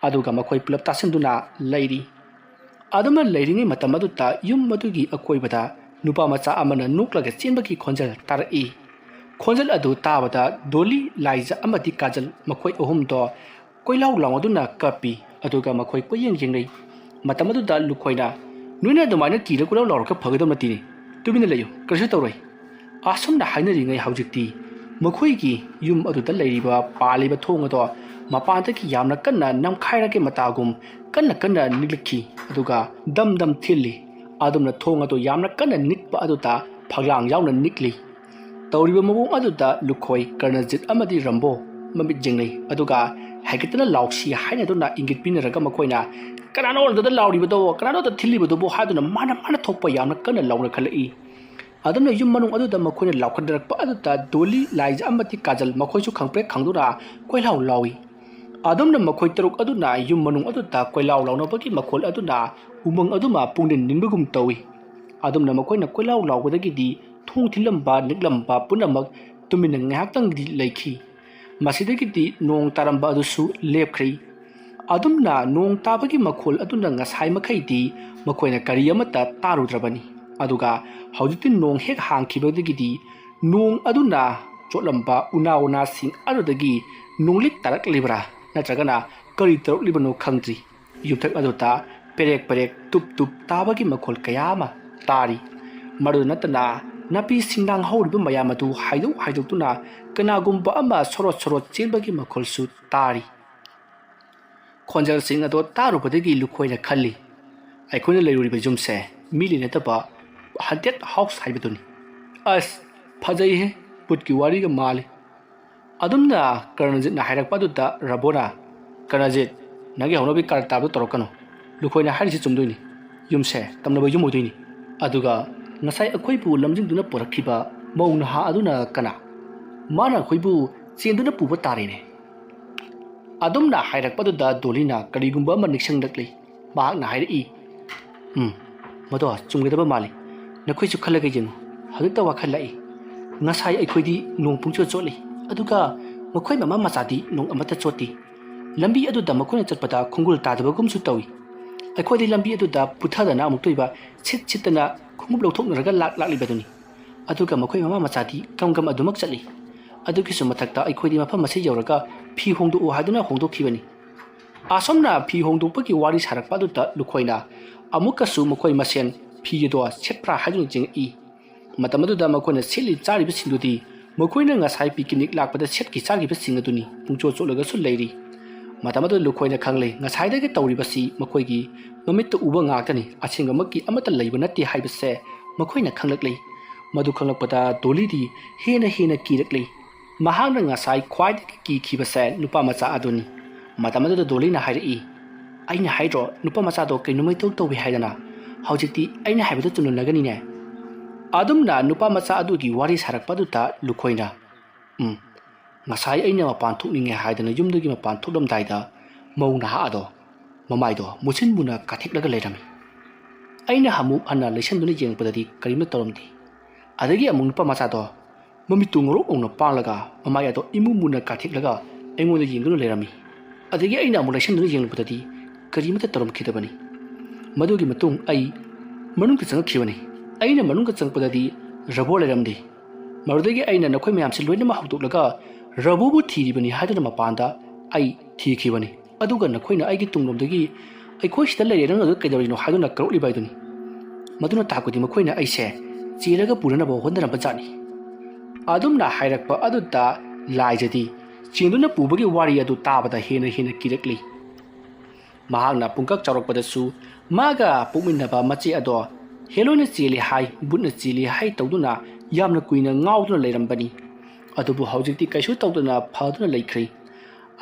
ꯑꯗꯨꯒ ꯃꯈꯣꯏ ꯄꯨꯂꯞ ꯇꯥꯁꯤꯟꯗꯨꯅ ꯂꯩꯔꯤ꯫ ꯑꯗꯨꯝꯅ ꯂꯩꯔꯤꯉꯩ ꯃꯇꯝ ꯑꯗꯨꯗ ꯌꯨꯝ ꯑꯗꯨꯒꯤ ꯑꯀꯣꯏꯕꯗ ꯅꯨꯄꯥ ꯃꯆꯥ ꯑꯃꯅ ꯅꯣꯛꯂꯒ ꯆꯦꯟꯕꯒꯤ ꯈꯣꯟꯖꯦꯜ ꯇꯥꯔꯛꯏ꯫ ꯈꯣꯟꯖꯦꯜ ꯑꯗꯨ ꯇꯥꯕꯗ ꯗꯣꯂꯤ, ꯂꯥꯏꯖꯥ ꯑꯃꯗꯤ ꯀꯥꯖꯜ ꯃꯈꯣꯏ ꯑꯍꯨꯝꯗꯣ ꯀꯣꯏꯂꯥꯎ ꯂꯥꯎꯗꯨꯅ ꯀꯞꯄꯤ꯫ ꯑꯗꯨꯒ ꯃꯈꯣꯏ ꯀꯣꯏꯌꯦꯡ ꯌꯦꯡꯅꯩ꯫ ꯃꯇꯝ ꯑꯗꯨꯗ ꯂꯨꯈꯣꯏꯅ, "ꯅꯣꯏꯅ ꯑꯗꯨꯃꯥꯏꯅ ꯀꯤꯔ ꯀꯣꯏꯂꯥꯎ ꯂꯥꯎꯔꯒ ꯐꯒꯗꯕ ꯅꯠꯇꯦꯅꯦ꯫ ꯇꯨꯃꯤꯟꯅ ꯂꯩꯌꯨ, ꯀꯔꯤꯁꯨ ꯇꯧꯔꯣꯏ"꯫ ꯑꯁꯨꯝꯅ ꯍꯥꯏꯅꯔꯤꯉꯩ ꯍꯧꯖꯤꯛꯇꯤ ꯃꯈꯣꯏꯒꯤ ꯌꯨꯝ ꯑꯗꯨꯗ ꯂꯩꯔꯤꯕ, ꯄꯥꯜꯂꯤꯕ ꯊꯣꯡ ꯑꯗꯣ ꯃꯄꯥꯟꯗꯒꯤ ꯌꯥꯝꯅ ꯀꯟꯅ ꯅꯝꯈꯥꯏꯔꯒꯦ ꯃꯇꯥꯒꯨꯝ ꯀꯟꯅ ꯀꯟꯅ ꯅꯤꯛꯂꯛꯈꯤ꯫ ꯑꯗꯨꯒ ꯗꯝ ꯗꯝ ꯊꯤꯜꯂꯤ꯫ ꯑꯗꯨꯝꯅ ꯊꯣꯡ ꯑꯗꯨ ꯌꯥꯝꯅ ꯀꯟꯅ ꯅꯤꯛꯄ ꯑꯗꯨꯗ ꯐꯛꯂꯥꯡ ꯌꯥꯎꯅ ꯅꯤꯛꯂꯤ꯫ ꯇꯧꯔꯤꯕ ꯃꯑꯣꯡ ꯑꯗꯨꯗ ꯂꯨꯈꯣꯏ, ꯀꯔꯅꯖꯤꯠ ꯑꯃꯗꯤ ꯔꯝꯕꯣ ꯃꯃꯤꯠ ꯌꯦꯡꯅꯩ꯫ ꯑꯗꯨꯒ ꯍꯥꯏꯒꯠꯇꯅ ꯂꯥꯎꯁꯤ ꯍꯥꯏꯅꯗꯨꯅ ꯏꯪꯒꯤꯠ ꯄꯤꯅꯔꯒ ꯃꯈꯣꯏꯅ, "ꯀꯅꯥꯅꯣ ꯑꯗꯨꯗ ꯂꯥꯎꯔꯤꯕꯗꯣ? ꯀꯅꯥꯅꯣ ꯑꯗꯨꯗ ꯊꯤꯜꯂꯤꯕꯗꯨꯕꯨ?" ꯍꯥꯏꯗꯨꯅ ꯃꯥꯅ ꯃꯥꯅ ꯊꯣꯛꯄ ꯌꯥꯝꯅ ꯀꯟꯅ ꯂꯥꯎꯅꯈꯠꯂꯛꯏ꯫ ꯑꯗꯨꯝꯅ ꯌꯨꯝ ꯃꯅꯨꯡ ꯑꯗꯨꯗ ꯃꯈꯣꯏꯅ ꯂꯥꯎꯈꯠꯅꯔꯛꯄ ꯑꯗꯨꯗ ꯗꯣꯂꯤ, ꯂꯥꯏꯖꯥ ꯑꯃꯗꯤ ꯀꯥꯖꯜ ꯃꯈꯣꯏꯁꯨ ꯈꯪꯄ꯭ꯔꯦꯛ ꯈꯪꯗꯨꯅ ꯀꯣꯏꯂꯥꯎ ꯂꯥꯎꯏ꯫ ꯑꯗꯨꯝꯅ ꯃꯈꯣꯏ ꯇꯔꯨꯛ ꯑꯗꯨꯅ ꯌꯨꯝ ꯃꯅꯨꯡ ꯑꯗꯨꯗ ꯀꯣꯏꯂꯥꯎ ꯂꯥꯎꯅꯕꯒꯤ ꯃꯈꯣꯜ ꯑꯗꯨꯅ ꯎꯃꯪ ꯑꯗꯨꯃ ꯄꯨꯡꯅꯤꯟ ꯅꯤꯟꯕꯒꯨꯝ ꯇꯧꯏ꯫ ꯑꯗꯨꯝꯅ ꯃꯈꯣꯏꯅ ꯀꯣꯏꯂꯥꯎ ꯂꯥꯎꯕꯗꯒꯤꯗꯤ ꯊꯣꯡ ꯊꯤꯜꯂꯝꯕ, ꯅꯤꯛꯂꯝꯕ ꯄꯨꯝꯅꯃꯛ ꯇꯨꯃꯤꯟꯅ ꯉꯥꯏꯍꯥꯛꯇꯪꯗꯤ ꯂꯩꯈꯤ꯫ ꯃꯁꯤꯗꯒꯤꯗꯤ ꯅꯣꯡ ꯇꯥꯔꯝꯕ ꯑꯗꯨꯁꯨ ꯂꯦꯞꯈ꯭ꯔꯦ꯫ ꯑꯗꯨꯝꯅ ꯅꯣꯡ ꯇꯥꯕꯒꯤ ꯃꯈꯣꯜ ꯑꯗꯨꯅ ꯉꯁꯥꯏ ꯃꯈꯩꯗꯤ ꯃꯈꯣꯏꯅ ꯀꯔꯤ ꯑꯃꯠꯇ ꯇꯥꯔꯨꯗ꯭ꯔꯕꯅꯤ꯫ ꯑꯗꯨꯒ ꯍꯧꯖꯤꯛꯇꯤ ꯅꯣꯡ ꯍꯦꯛ ꯍꯥꯡꯈꯤꯕꯗꯒꯤꯗꯤ ꯅꯣꯡ ꯑꯗꯨꯅ ꯆꯣꯠꯂꯝꯕ ꯎꯅꯥ ꯋꯥꯅꯥꯁꯤꯡ ꯑꯗꯨꯗꯒꯤ ꯅꯣꯡꯂꯤꯛ ꯇꯥꯔꯛꯂꯤꯕ꯭ꯔꯥ ꯅꯠꯇ꯭ꯔꯒꯅ ꯀꯔꯤ ꯇꯧꯔꯛꯂꯤꯕꯅꯣ ꯈꯪꯗ꯭ꯔꯤ꯫ ꯌꯨꯝꯊꯛ ꯑꯗꯨꯗ ꯄꯦꯔꯦꯛ ꯄꯦꯔꯦꯛ, ꯇꯨꯞ ꯇꯨꯞ ꯇꯥꯕꯒꯤ ꯃꯈꯣꯜ ꯀꯌꯥ ꯑꯃ ꯇꯥꯔꯤ꯫ ꯃꯗꯨ ꯅꯠꯇꯅ ꯅꯥꯄꯤ ꯁꯤꯡꯅꯥꯡ ꯍꯧꯔꯤꯕ ꯃꯌꯥꯝ ꯑꯗꯨ ꯍꯥꯏꯗꯣꯛ ꯍꯥꯏꯗꯣꯛꯇꯨꯅ ꯀꯅꯥꯒꯨꯝꯕ ꯑꯃ ꯁꯣꯔꯣꯠ ꯁꯣꯔꯣꯠ ꯆꯦꯟꯕꯒꯤ ꯃꯈꯣꯜꯁꯨ ꯇꯥꯔꯤ꯫ ꯈꯣꯟꯖꯦꯜꯁꯤꯡ ꯑꯗꯨ ꯇꯥꯔꯨꯕꯗꯒꯤ ꯂꯨꯈꯣꯏꯅ ꯈꯜꯂꯤ, "ꯑꯩꯈꯣꯏꯅ ꯂꯩꯔꯨꯔꯤꯕ ꯌꯨꯝꯁꯦ ꯃꯤ ꯂꯩꯅꯗꯕ ꯍꯟꯇꯦꯠ ꯍꯥꯎꯁ ꯍꯥꯏꯕꯗꯨꯅꯤ꯫ ꯑꯁ, ꯐꯖꯩꯍꯦ, ꯚꯨꯠꯀꯤ ꯋꯥꯔꯤꯒ ꯃꯥꯜꯂꯤ"꯫ ꯑꯗꯨꯝꯅ ꯀꯔꯅꯖꯤꯠꯅ ꯍꯥꯏꯔꯛꯄ ꯑꯗꯨꯗ ꯔꯕꯣꯅ, "ꯀꯔꯅꯖꯤꯠ, ꯅꯪꯒꯤ ꯍꯧꯅꯕꯤ ꯀꯥꯔ ꯇꯥꯕꯗꯣ ꯇꯧꯔꯛꯀꯅꯨ꯫ ꯂꯨꯈꯣꯏꯅ ꯍꯥꯏꯔꯤꯁꯤ ꯆꯨꯝꯗꯣꯏꯅꯤ꯫ ꯌꯨꯝꯁꯦ ꯇꯝꯅꯕ ꯌꯨꯝ ꯑꯣꯏꯗꯣꯏꯅꯤ꯫ ꯑꯗꯨꯒ ꯉꯁꯥꯏ ꯑꯩꯈꯣꯏꯕꯨ ꯂꯝꯖꯤꯡꯗꯨꯅ ꯄꯨꯔꯛꯈꯤꯕ ꯃꯧ ꯅꯍꯥ ꯑꯗꯨꯅ ꯀꯅꯥ? ꯃꯥꯅ ꯑꯩꯈꯣꯏꯕꯨ ꯆꯦꯟꯗꯨꯅ ꯄꯨꯕ ꯇꯥꯔꯦꯅꯦ"꯫ ꯑꯗꯨꯝꯅ ꯍꯥꯏꯔꯛꯄꯗꯨꯗ ꯗꯣꯂꯤꯅ ꯀꯔꯤꯒꯨꯝꯕ ꯑꯃ ꯅꯤꯡꯁꯤꯡꯂꯛꯂꯤ꯫ ꯃꯍꯥꯛꯅ ꯍꯥꯏꯔꯛꯏ, "ꯎꯝ, ꯃꯗꯣ ꯆꯨꯝꯒꯗꯕ ꯃꯥꯜꯂꯤ꯫ ꯅꯈꯣꯏꯁꯨ ꯈꯜꯂꯒ ꯌꯦꯡꯉꯨ꯫ ꯍꯧꯖꯤꯛꯇ ꯋꯥꯈꯜ ꯂꯥꯛꯏ꯫ ꯉꯁꯥꯏ ꯑꯩꯈꯣꯏꯗꯤ ꯅꯣꯡ ꯄꯨꯡꯆꯣꯠ ꯆꯣꯠꯂꯤ, ꯑꯗꯨꯒ ꯃꯈꯣꯏ ꯃꯃꯥ ꯃꯆꯥꯗꯤ ꯅꯣꯡ ꯑꯃꯠꯇ ꯆꯣꯠꯇꯦ꯫ ꯂꯝꯕꯤ ꯑꯗꯨꯗ ꯃꯈꯣꯏꯅ ꯆꯠꯄꯗ ꯈꯣꯡꯒꯨꯜ ꯇꯥꯗꯕꯒꯨꯝꯁꯨ ꯇꯧꯏ꯫ ꯑꯩꯈꯣꯏꯗꯤ ꯂꯝꯕꯤ ꯑꯗꯨꯗ ꯄꯨꯊꯗꯅ ꯑꯃꯨꯛꯇꯣꯏꯕ ꯁꯤꯠ ꯁꯤꯠꯇꯅ ꯈꯣꯡꯎꯞ ꯂꯧꯊꯣꯛꯅꯔꯒ ꯂꯥꯛ ꯂꯥꯛꯂꯤꯕꯗꯨꯅꯤ꯫ ꯑꯗꯨꯒ ꯃꯈꯣꯏ ꯃꯃꯥ ꯃꯆꯥꯗꯤ ꯒꯝ ꯒꯝ ꯑꯗꯨꯃꯛ ꯆꯠꯂꯤ꯫ ꯑꯗꯨꯒꯤꯁꯨ ꯃꯊꯛꯇ ꯑꯩꯈꯣꯏꯗꯤ ꯃꯐꯝ ꯑꯁꯤ ꯌꯧꯔꯒ ꯐꯤ ꯍꯣꯡꯗꯣꯛꯎ ꯍꯥꯏꯗꯨꯅ ꯍꯣꯡꯗꯣꯛꯈꯤꯕꯅꯤ꯫ ꯑꯁꯣꯝꯅ ꯐꯤ ꯍꯣꯡꯗꯣꯛꯄꯒꯤ ꯋꯥꯔꯤ ꯁꯥꯔꯛꯄ ꯑꯗꯨꯗ ꯂꯨꯈꯣꯏꯅ ꯑꯃꯨꯛꯀꯁꯨ ꯃꯈꯣꯏ ꯃꯁꯦꯟ ꯐꯤ ꯑꯗꯣ ꯁꯦꯠꯄ꯭ꯔꯥ ꯍꯥꯏꯗꯨꯅ ꯌꯦꯡꯉꯛꯏ꯫ ꯃꯇꯝ ꯑꯗꯨꯗ ꯃꯈꯣꯏꯅ ꯁꯦꯠꯂꯤ ꯆꯥꯔꯤꯕꯁꯤꯡꯗꯨꯗꯤ ꯃꯈꯣꯏꯅ ꯉꯁꯥꯏ ꯄꯤꯀꯤꯅꯤꯛ ꯂꯥꯛꯄꯗ ꯁꯦꯠꯈꯤ ꯆꯥꯈꯤꯕꯁꯤꯡ ꯑꯗꯨꯅꯤ꯫ ꯄꯨꯡꯆꯣꯠ ꯆꯣꯠꯂꯒꯁꯨ ꯂꯩꯔꯤ꯫ ꯃꯇꯝ ꯑꯗꯨꯗ ꯂꯨꯈꯣꯏꯅ ꯈꯪꯂꯦ, ꯉꯁꯥꯏꯗꯒꯤ ꯇꯧꯔꯤꯕꯁꯤ ꯃꯈꯣꯏꯒꯤ ꯃꯃꯤꯠꯇ ꯎꯕ ꯉꯥꯛꯇꯅꯤ, ꯑꯁꯦꯡꯕꯃꯛꯀꯤ ꯑꯃꯠꯇ ꯂꯩꯕ ꯅꯠꯇꯦ ꯍꯥꯏꯕꯁꯦ ꯃꯈꯣꯏꯅ ꯈꯪꯂꯛꯂꯦ꯫ ꯃꯗꯨ ꯈꯪꯂꯛꯄꯗ ꯗꯣꯂꯤꯗꯤ ꯍꯦꯟꯅ ꯍꯦꯟꯅ ꯀꯤꯔꯛꯂꯦ꯫ ꯃꯍꯥꯛꯅ ꯉꯁꯥꯏ ꯈ꯭ꯋꯥꯏꯗꯒꯤ ꯀꯤꯈꯤꯕꯁꯦ ꯅꯨꯄꯥ ꯃꯆꯥ ꯑꯗꯨꯅꯤ꯫ ꯃꯇꯝ ꯑꯗꯨꯗ ꯗꯣꯂꯤꯅ ꯍꯥꯏꯔꯛꯏ, "ꯑꯩꯅ ꯍꯥꯏꯗ꯭ꯔꯣ, ꯅꯨꯄꯥ ꯃꯆꯥꯗꯣ ꯀꯩꯅꯣꯃꯩꯇꯧ ꯇꯧꯏ ꯍꯥꯏꯗꯅ? ꯍꯧꯖꯤꯛꯇꯤ ꯑꯩꯅ ꯍꯥꯏꯕꯗ ꯆꯨꯝꯂꯝꯂꯒꯅꯤꯅꯦ?" ꯑꯗꯨꯝꯅ ꯅꯨꯄꯥ ꯃꯆꯥ ꯑꯗꯨꯒꯤ ꯋꯥꯔꯤ ꯁꯥꯔꯛꯄ ꯑꯗꯨꯗ ꯂꯨꯈꯣꯏꯅ, "ꯎꯝ, ꯉꯁꯥꯏ ꯑꯩꯅ ꯃꯄꯥꯟ ꯊꯣꯛꯅꯤꯡꯉꯦ ꯍꯥꯏꯗꯅ ꯌꯨꯝꯗꯒꯤ ꯃꯄꯥꯟ ꯊꯣꯛꯂꯝꯗꯥꯏꯗ ꯃꯧ ꯅꯍꯥ ꯑꯗꯣ ꯃꯃꯥꯏꯗꯣ ꯃꯨꯁꯤꯟ ꯃꯨꯅ ꯀꯥꯊꯦꯛꯂꯒ ꯂꯩꯔꯝꯃꯤ꯫ ꯑꯩꯅ ꯑꯃꯨꯛ ꯍꯟꯅ ꯂꯩꯁꯟꯗꯨꯅ ꯌꯦꯡꯉꯛꯄꯗꯗꯤ ꯀꯔꯤꯝꯇ ꯇꯧꯔꯝꯗꯦ꯫ ꯑꯗꯒꯤ ꯑꯃꯨꯛ ꯅꯨꯄꯥ ꯃꯆꯥꯗꯣ ꯃꯃꯤꯠꯇꯨ ꯉꯧꯔꯣꯛ ꯉꯧꯅ ꯄꯥꯡꯂꯒ ꯃꯃꯥꯏ ꯑꯗꯣ ꯏꯃꯨ ꯃꯨꯅ ꯀꯥꯊꯦꯛꯂꯒ ꯑꯩꯉꯣꯟꯗ ꯌꯦꯡꯗꯨꯅ ꯂꯩꯔꯝꯃꯤ꯫ ꯑꯗꯒꯤ ꯑꯩꯅ ꯑꯃꯨꯛ ꯂꯩꯁꯟꯗꯨꯅ ꯌꯦꯡꯂꯛꯄꯗꯗꯤ ꯀꯔꯤꯃꯠꯇ ꯇꯧꯔꯝꯈꯤꯗꯕꯅꯤ꯫ ꯃꯗꯨꯒꯤ ꯃꯇꯨꯡ ꯑꯩ ꯃꯅꯨꯡꯗ ꯆꯪꯉꯛꯈꯤꯕꯅꯤ꯫ ꯑꯩꯅ ꯃꯅꯨꯡꯗ ꯆꯪꯉꯛꯄꯗꯗꯤ ꯔꯕꯣ ꯂꯩꯔꯝꯗꯦ꯫ ꯃꯗꯨꯗꯒꯤ ꯑꯩꯅ ꯅꯈꯣꯏ ꯃꯌꯥꯝꯁꯤ ꯂꯣꯏꯅꯃꯛ ꯍꯧꯗꯣꯛꯂꯒ ꯔꯕꯣꯕꯨ ꯊꯤꯔꯤꯕꯅꯤ ꯍꯥꯏꯗꯨꯅ ꯃꯄꯥꯟꯗ ꯑꯩ ꯊꯤꯈꯤꯕꯅꯤ꯫ ꯑꯗꯨꯒ ꯅꯈꯣꯏꯅ ꯑꯩꯒꯤ ꯇꯨꯡꯂꯣꯝꯗꯒꯤ 'ꯑꯩꯈꯣꯏ ꯁꯤꯗ ꯂꯩꯔꯦ, ꯅꯪꯅ ꯑꯗꯨ ꯀꯩꯗꯧꯔꯤꯅꯣ?' ꯍꯥꯏꯗꯨꯅ ꯀꯧꯔꯛꯂꯤꯕ ꯍꯥꯏꯗꯨꯅꯤ꯫ ꯃꯗꯨꯅ ꯇꯥꯛꯄꯗꯤ ꯃꯈꯣꯏꯅ ꯑꯩꯁꯦ ꯆꯦꯜꯂꯒ ꯄꯨꯅꯅꯕ ꯍꯣꯠꯅꯔꯝꯕ ꯖꯥꯠꯅꯤ꯫ ꯑꯗꯨꯝꯅ ꯍꯥꯏꯔꯛꯄ ꯑꯗꯨꯗ ꯂꯥꯏꯖꯗꯤ ꯆꯦꯟꯗꯨꯅ ꯄꯨꯕꯒꯤ ꯋꯥꯔꯤ ꯑꯗꯨ ꯇꯥꯕꯗ ꯍꯦꯟꯅ ꯍꯦꯟꯅ ꯀꯤꯔꯛꯂꯤ꯫ ꯃꯍꯥꯛꯅ ꯄꯨꯡꯀꯛ ꯆꯥꯎꯔꯛꯄꯗꯁꯨ ꯃꯥꯒ ꯄꯣꯛꯃꯤꯟꯅꯕ ꯃꯆꯦ ꯑꯗꯣ ꯍꯦꯂꯣꯏꯅ ꯆꯦꯜꯂꯤ ꯍꯥꯏ, ꯕꯨꯠꯅ ꯆꯦꯜꯂꯤ ꯍꯥꯏ ꯇꯧꯗꯨꯅ ꯌꯥꯝꯅ ꯀꯨꯏꯅ ꯉꯥꯎꯗꯨꯅ ꯂꯩꯔꯝꯕꯅꯤ꯫ ꯑꯗꯨꯕꯨ ꯍꯧꯖꯤꯛꯇꯤ ꯀꯩꯁꯨ ꯇꯧꯗꯅ ꯐꯗꯨꯅ ꯂꯩꯈ꯭ꯔꯦ꯫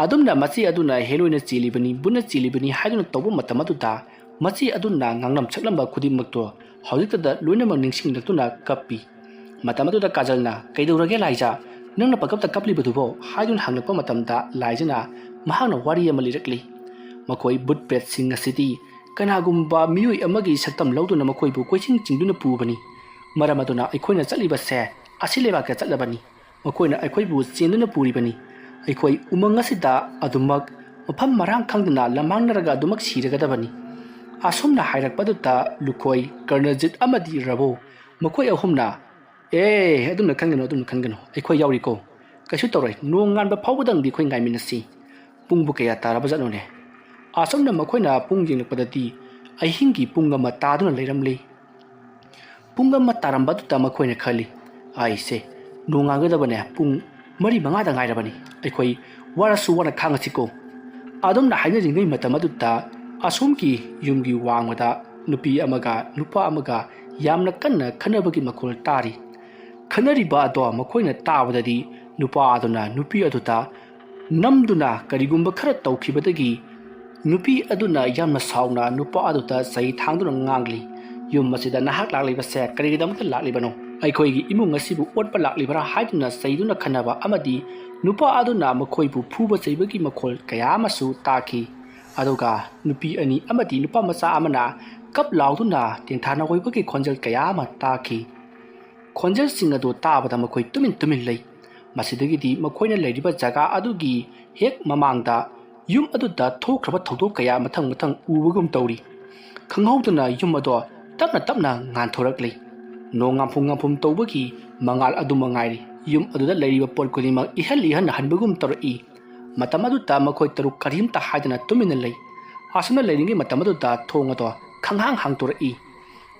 ꯑꯗꯨꯝꯅ ꯃꯆꯦ ꯑꯗꯨꯅ ꯍꯦꯂꯣꯏꯅ ꯆꯦꯜꯂꯤꯕꯅꯤ, ꯕꯨꯠꯅ ꯆꯦꯜꯂꯤꯕꯅꯤ ꯍꯥꯏꯗꯨꯅ ꯇꯧꯕ ꯃꯇꯝ ꯑꯗꯨꯗ ꯃꯆꯦ ꯑꯗꯨꯅ ꯉꯥꯡꯂꯝ ꯁꯛꯂꯝꯕ ꯈꯨꯗꯤꯡꯃꯛꯇꯣ ꯍꯧꯖꯤꯛꯇꯗ ꯂꯣꯏꯅꯃꯛ ꯅꯤꯡꯁꯤꯡꯂꯛꯇꯨꯅ ꯀꯞꯄꯤ꯫ ꯃꯇꯝ ꯑꯗꯨꯗ ꯀꯥꯖꯜꯅ, "ꯀꯩꯗꯧꯔꯒꯦ ꯂꯥꯏꯖꯥ? ꯅꯪꯅ ꯄꯪꯀꯞꯇ ꯀꯞꯂꯤꯕꯗꯨꯕꯣ?" ꯍꯥꯏꯗꯨꯅ ꯍꯪꯂꯛꯄ ꯃꯇꯝꯗ ꯂꯥꯏꯖꯅ ꯃꯍꯥꯛꯅ ꯋꯥꯔꯤ ꯑꯃ ꯂꯤꯔꯛꯂꯤ꯫ ꯃꯈꯣꯏ ꯕꯨꯠ ꯄ꯭ꯔꯦꯠꯁꯤꯡ ꯑꯁꯤꯗꯤ ꯀꯅꯥꯒꯨꯝꯕ ꯃꯤꯑꯣꯏ ꯑꯃꯒꯤ ꯁꯛꯇꯝ ꯂꯧꯗꯨꯅ ꯃꯈꯣꯏꯕꯨ ꯀꯣꯏꯆꯤꯡ ꯆꯤꯡꯗꯨꯅ ꯄꯨꯕꯅꯤ꯫ ꯃꯔꯝ ꯑꯗꯨꯅ ꯑꯩꯈꯣꯏꯅ ꯆꯠꯂꯤꯕꯁꯦ ꯑꯁꯤ ꯂꯩꯕꯥꯛꯇ ꯆꯠꯂꯕꯅꯤ꯫ ꯃꯈꯣꯏꯅ ꯑꯩꯈꯣꯏꯕꯨ ꯆꯦꯟꯗꯨꯅ ꯄꯨꯔꯤꯕꯅꯤ꯫ ꯑꯩꯈꯣꯏ ꯎꯃꯪ ꯑꯁꯤꯗ ꯑꯗꯨꯃꯛ ꯃꯐꯝ ꯃꯔꯥꯡ ꯈꯪꯗꯅ ꯂꯝꯃꯥꯡꯅꯔꯒ ꯑꯗꯨꯃꯛ ꯁꯤꯔꯒꯗꯕꯅꯤ꯫ ꯑꯁꯨꯝꯅ ꯍꯥꯏꯔꯛꯄꯗꯨꯗ ꯂꯨꯀꯣꯏ, ꯀꯔꯅꯖꯤꯠ ꯑꯃꯗꯤ ꯔꯕꯣ, ꯃꯈꯣꯏ ꯑꯍꯨꯝꯅ, "ꯑꯦ, ꯑꯗꯨꯝꯅ ꯈꯟꯒꯅꯨ, ꯑꯗꯨꯝꯅ ꯈꯟꯒꯅꯨ, ꯑꯩꯈꯣꯏ ꯌꯥꯎꯔꯤꯀꯣ꯫ ꯀꯩꯁꯨ ꯇꯧꯔꯣꯏ, ꯅꯣꯡ ꯉꯥꯟꯕ ꯐꯥꯎꯕꯗꯪꯗꯤ ꯑꯩꯈꯣꯏ ꯉꯥꯏꯃꯤꯟꯅꯁꯤ꯫ ꯄꯨꯡꯕꯨ ꯀꯌꯥ ꯇꯥꯔꯕꯖꯥꯠꯅꯣꯅꯦ?" ꯑꯁꯨꯝꯅ ꯃꯈꯣꯏꯅ ꯄꯨꯡ ꯌꯦꯡꯂꯛꯄꯗꯗꯤ ꯑꯍꯤꯡꯒꯤ ꯄꯨꯡ ꯑꯃ ꯇꯥꯗꯨꯅ ꯂꯩꯔꯝꯂꯤ꯫ ꯄꯨꯡ ꯑꯃ ꯇꯥꯔꯝꯕꯗꯨꯗ ꯃꯈꯣꯏꯅ ꯈꯜꯂꯤ, "ꯑꯩꯁꯦ, ꯅꯣꯡꯉꯥꯟꯒꯗꯕꯅꯦ, ꯄꯨꯡ ꯃꯔꯤ ꯃꯉꯥꯗ ꯉꯥꯏꯔꯕꯅꯤ, ꯑꯩꯈꯣꯏ ꯋꯥꯔꯁꯨ ꯋꯥꯅ ꯈꯥꯡꯉꯁꯤꯀꯣ?" ꯑꯗꯨꯝꯅ ꯍꯥꯏꯅꯔꯤꯉꯩ ꯃꯇꯝ ꯑꯗꯨꯗ ꯑꯁꯣꯝꯒꯤ ꯌꯨꯝꯒꯤ ꯋꯥꯡꯃꯗ ꯅꯨꯄꯤ ꯑꯃꯒ ꯅꯨꯄꯥ ꯑꯃꯒ ꯌꯥꯝꯅ ꯀꯟꯅ ꯈꯟꯅꯕꯒꯤ ꯃꯈꯣꯜ ꯇꯥꯔꯤ꯫ ꯈꯟꯅꯔꯤꯕ ꯑꯗꯣ ꯃꯈꯣꯏꯅ ꯇꯥꯕꯗꯗꯤ ꯅꯨꯄꯥ ꯑꯗꯨꯅ ꯅꯨꯄꯤ ꯑꯗꯨꯗ ꯅꯝꯗꯨꯅ ꯀꯔꯤꯒꯨꯝꯕ ꯈꯔ ꯇꯧꯈꯤꯕꯗꯒꯤ ꯅꯨꯄꯤ ꯑꯗꯨꯅ ꯌꯥꯝꯅ ꯁꯥꯎꯅ ꯅꯨꯄꯥ ꯑꯗꯨꯗ ꯆꯩ ꯊꯥꯡꯗꯨꯅ ꯉꯥꯡꯂꯤ, "ꯌꯨꯝ ꯑꯁꯤꯗ ꯅꯍꯥꯛ ꯂꯥꯛꯂꯤꯕꯁꯦ ꯀꯔꯤꯒꯤꯗꯃꯛꯇ ꯂꯥꯛꯂꯤꯕꯅꯣ? ꯑꯩꯈꯣꯏꯒꯤ ꯏꯃꯨꯡ ꯑꯁꯤꯕꯨ ꯑꯣꯠꯄ ꯂꯥꯛꯂꯤꯕꯔꯥ?" ꯍꯥꯏꯗꯨꯅ ꯆꯩꯗꯨꯅ ꯈꯟꯅꯕ ꯑꯃꯗꯤ ꯅꯨꯄꯥ ꯑꯗꯨꯅ ꯃꯈꯣꯏꯕꯨ ꯐꯨꯕ ꯆꯩꯕꯒꯤ ꯃꯈꯣꯜ ꯀꯌꯥ ꯑꯃꯁꯨ ꯇꯥꯈꯤ꯫ ꯑꯗꯨꯒ ꯅꯨꯄꯤ ꯑꯅꯤ ꯑꯃꯗꯤ ꯅꯨꯄꯥ ꯃꯆꯥ ꯑꯃꯅ ꯀꯞ ꯂꯥꯎꯗꯨꯅ ꯇꯦꯟꯊꯥꯅ ꯑꯣꯏꯕꯒꯤ ꯈꯣꯟꯖꯦꯜ ꯀꯌꯥ ꯑꯃ ꯇꯥꯈꯤ꯫ ꯈꯣꯟꯖꯦꯜꯁꯤꯡ ꯑꯗꯨ ꯇꯥꯕꯗ ꯃꯈꯣꯏ ꯇꯨꯃꯤꯟ ꯇꯨꯃꯤꯟ ꯂꯩ꯫ ꯃꯁꯤꯗꯒꯤꯗꯤ ꯃꯈꯣꯏꯅ ꯂꯩꯔꯤꯕ ꯖꯒꯥ ꯑꯗꯨꯒꯤ ꯍꯦꯛ ꯃꯃꯥꯡꯗ ꯌꯨꯝ ꯑꯗꯨꯗ ꯊꯣꯛꯈ꯭ꯔꯕ ꯊꯧꯗꯣꯛ ꯀꯌꯥ ꯃꯊꯪ ꯃꯊꯪ ꯎꯕꯒꯨꯝ ꯇꯧꯔꯤ꯫ ꯈꯪꯍꯧꯗꯅ ꯌꯨꯝ ꯑꯗꯣ ꯇꯞꯅ ꯇꯞꯅ ꯉꯥꯟꯊꯣꯔꯛꯂꯤ꯫ ꯅꯣꯡ ꯉꯥꯝꯐꯨꯝ ꯉꯥꯝꯐꯨꯝ ꯇꯧꯕꯒꯤ ꯃꯉꯥꯜ ꯑꯗꯨ ꯃꯉꯥꯏꯔꯤ꯫ ꯌꯨꯝ ꯑꯗꯨꯗ ꯂꯩꯔꯤꯕ ꯄꯣꯠ ꯈꯨꯗꯤꯡꯃꯛ ꯏꯍꯟ ꯏꯍꯟ ꯍꯟꯕꯒꯨꯝ ꯇꯧꯔꯛꯏ꯫ ꯃꯇꯝ ꯑꯗꯨꯗ ꯃꯈꯣꯏ ꯇꯔꯨꯛ ꯀꯔꯤꯝꯇ ꯍꯥꯏꯗꯅ ꯇꯨꯃꯤꯟꯅ ꯂꯩ꯫ ꯑꯁꯨꯝꯅ ꯂꯩꯔꯤꯉꯩ ꯃꯇꯝ ꯑꯗꯨꯗ ꯊꯣꯡ ꯑꯗꯣ ꯈꯪꯍꯥꯡ ꯍꯥꯡꯗꯣꯔꯛꯏ꯫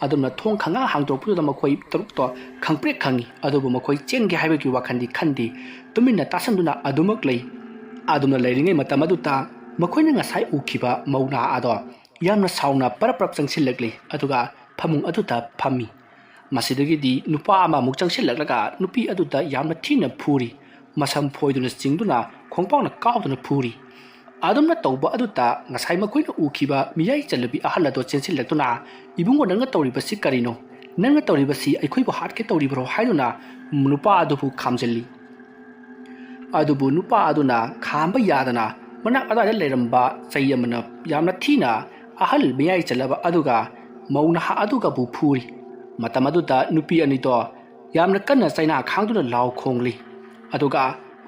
ꯑꯗꯨꯝꯅ ꯊꯣꯡ ꯈꯪꯍꯥꯡ ꯍꯥꯡꯗꯣꯔꯛꯄꯗꯨꯗ ꯃꯈꯣꯏ ꯇꯔꯨꯛꯇꯣ ꯈꯪꯄ꯭ꯔꯦꯛ ꯈꯪꯉꯤ, ꯑꯗꯨꯕꯨ ꯃꯈꯣꯏ ꯆꯦꯟꯒꯦ ꯍꯥꯏꯕꯒꯤ ꯋꯥꯈꯜꯗꯤ ꯈꯟꯗꯦ꯫ ꯇꯨꯃꯤꯟꯅ ꯇꯥꯁꯟꯗꯨꯅ ꯑꯗꯨꯃꯛ ꯂꯩ꯫ ꯑꯗꯨꯝꯅ ꯂꯩꯔꯤꯉꯩ ꯃꯇꯝ ꯑꯗꯨꯗ ꯃꯈꯣꯏꯅ ꯉꯁꯥꯏ ꯎꯈꯤꯕ ꯃꯧ ꯅꯍꯥ ꯑꯗꯣ ꯌꯥꯝꯅ ꯁꯥꯎꯅ ꯄꯔꯞ ꯄꯔꯞ ꯆꯪꯁꯤꯜꯂꯛꯂꯤ, ꯑꯗꯨꯒ ꯐꯃꯨꯡ ꯑꯗꯨꯗ ꯐꯝꯃꯤ꯫ ꯃꯁꯤꯗꯒꯤꯗꯤ ꯅꯨꯄꯥ ꯑꯃꯃꯨꯛ ꯆꯪꯁꯤꯜꯂꯛꯂꯒ ꯅꯨꯄꯤ ꯑꯗꯨꯗ ꯌꯥꯝꯅ ꯊꯤꯅ ꯐꯨꯔꯤ꯫ ꯃꯁꯝ ꯐꯣꯏꯗꯨꯅ ꯆꯤꯡꯗꯨꯅ ꯈꯣꯡꯄꯥꯛꯅ ꯀꯥꯎꯗꯨꯅ ꯐꯨꯔꯤ꯫ ꯑꯗꯨꯝꯅ ꯇꯧꯕ ꯑꯗꯨꯗ ꯉꯁꯥꯏ ꯃꯈꯣꯏꯅ ꯎꯈꯤꯕ ꯃꯤꯌꯥꯏ ꯆꯜꯂꯕꯤ ꯑꯍꯜ ꯑꯗꯣ ꯆꯦꯟꯁꯤꯜꯂꯛꯇꯨꯅ, "ꯏꯕꯨꯡꯉꯣ, ꯅꯪꯅ ꯇꯧꯔꯤꯕꯁꯤ ꯀꯔꯤꯅꯣ? ꯅꯪꯅ ꯇꯧꯔꯤꯕꯁꯤ ꯑꯩꯈꯣꯏꯕꯨ ꯍꯥꯠꯀꯦ ꯇꯧꯔꯤꯕ꯭ꯔꯣ?" ꯍꯥꯏꯗꯨꯅ ꯅꯨꯄꯥ ꯑꯗꯨꯕꯨ ꯈꯥꯝꯖꯤꯜꯂꯤ꯫ ꯑꯗꯨꯕꯨ ꯅꯨꯄꯥ ꯑꯗꯨꯅ ꯈꯥꯝꯕ ꯌꯥꯗꯅ ꯃꯅꯥꯛ ꯑꯗꯨꯋꯥꯏꯗ ꯂꯩꯔꯝꯕ ꯆꯩ ꯑꯃꯅ ꯌꯥꯝꯅ ꯊꯤꯅ ꯑꯍꯜ ꯃꯤꯌꯥꯏ ꯆꯜꯂꯕ ꯑꯗꯨꯒ ꯃꯧ ꯅꯍꯥ ꯑꯗꯨꯒꯕꯨ ꯐꯨꯔꯤ꯫ ꯃꯇꯝ ꯑꯗꯨꯗ ꯅꯨꯄꯤ ꯑꯅꯤꯗꯣ ꯌꯥꯝꯅ ꯀꯟꯅ ꯆꯩꯅꯥ ꯈꯥꯡꯗꯨꯅ ꯂꯥꯎ ꯈꯣꯡꯂꯤ꯫ ꯑꯗꯨꯒ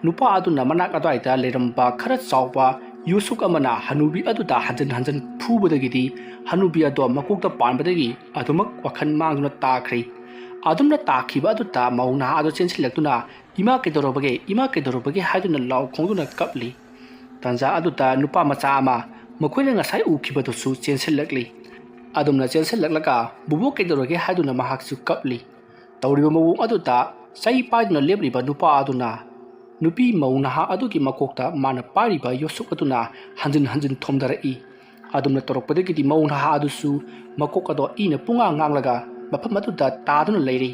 ꯅꯨꯄꯥ ꯑꯗꯨꯅ ꯃꯅꯥꯛ ꯑꯗꯨꯋꯥꯏꯗ ꯂꯩꯔꯝꯕ ꯈꯔ ꯆꯥꯎꯕ ꯌꯣꯁꯨꯛ ꯑꯃꯅ ꯍꯅꯨꯕꯤ ꯑꯗꯨꯗ ꯍꯟꯖꯤꯟ ꯍꯟꯖꯤꯟ ꯐꯨꯕꯗꯒꯤꯗꯤ ꯍꯅꯨꯕꯤ ꯑꯗꯣ ꯃꯀꯣꯛꯇ ꯄꯥꯟꯕꯗꯒꯤ ꯑꯗꯨꯃꯛ ꯋꯥꯈꯜ ꯃꯥꯡꯗꯨꯅ ꯇꯥꯈ꯭ꯔꯦ꯫ ꯑꯗꯨꯝꯅ ꯇꯥꯈꯤꯕ ꯑꯗꯨꯗ ꯃꯧ ꯅꯍꯥ ꯑꯗꯨ ꯆꯦꯟꯁꯤꯜꯂꯛꯇꯨꯅ "ꯏꯃꯥ ꯀꯩꯗꯧꯔꯕꯒꯦ? ꯏꯃꯥ ꯀꯩꯗꯧꯔꯕꯒꯦ?" ꯍꯥꯏꯗꯨꯅ ꯂꯥꯎ ꯈꯣꯡꯗꯨꯅ ꯀꯞꯂꯤ꯫ ꯇꯥꯟꯖꯥ ꯑꯗꯨꯗ ꯅꯨꯄꯥ ꯃꯆꯥ ꯑꯃ ꯃꯈꯣꯏꯅ ꯉꯁꯥꯏ ꯎꯈꯤꯕꯗꯨꯁꯨ ꯆꯦꯟꯁꯤꯜꯂꯛꯂꯤ꯫ ꯑꯗꯨꯝꯅ ꯆꯦꯟꯁꯤꯜꯂꯛꯂꯒ "ꯕꯨꯕꯣꯛ ꯀꯩꯗꯧꯔꯒꯦ?" ꯍꯥꯏꯗꯨꯅ ꯃꯍꯥꯛꯁꯨ ꯀꯞꯂꯤ꯫ ꯇꯧꯔꯤꯕ ꯃꯑꯣꯡ ꯑꯗꯨꯗ ꯆꯩ ꯄꯥꯏꯗꯨꯅ ꯂꯦꯞꯂꯤꯕ ꯅꯨꯄꯥ ꯑꯗꯨꯅ ꯅꯨꯄꯤ ꯃꯧ ꯅꯍꯥ ꯑꯗꯨꯒꯤ ꯃꯀꯣꯛꯇ ꯃꯥꯅ ꯄꯥꯏꯔꯤꯕ ꯌꯣꯁꯨꯛ ꯑꯗꯨꯅ ꯍꯟꯖꯤꯟ ꯍꯟꯖꯤꯟ ꯊꯣꯝꯗꯔꯛꯏ꯫ ꯑꯗꯨꯝꯅ ꯇꯧꯔꯛꯄꯗꯒꯤꯗꯤ ꯃꯧ ꯅꯍꯥ ꯑꯗꯨꯁꯨ ꯃꯀꯣꯛ ꯑꯗꯣ ꯏꯅ ꯄꯨꯡꯉꯥꯡ ꯉꯥꯡꯂꯒ ꯃꯐꯝ ꯑꯗꯨꯗ ꯇꯥꯗꯨꯅ ꯂꯩꯔꯤ꯫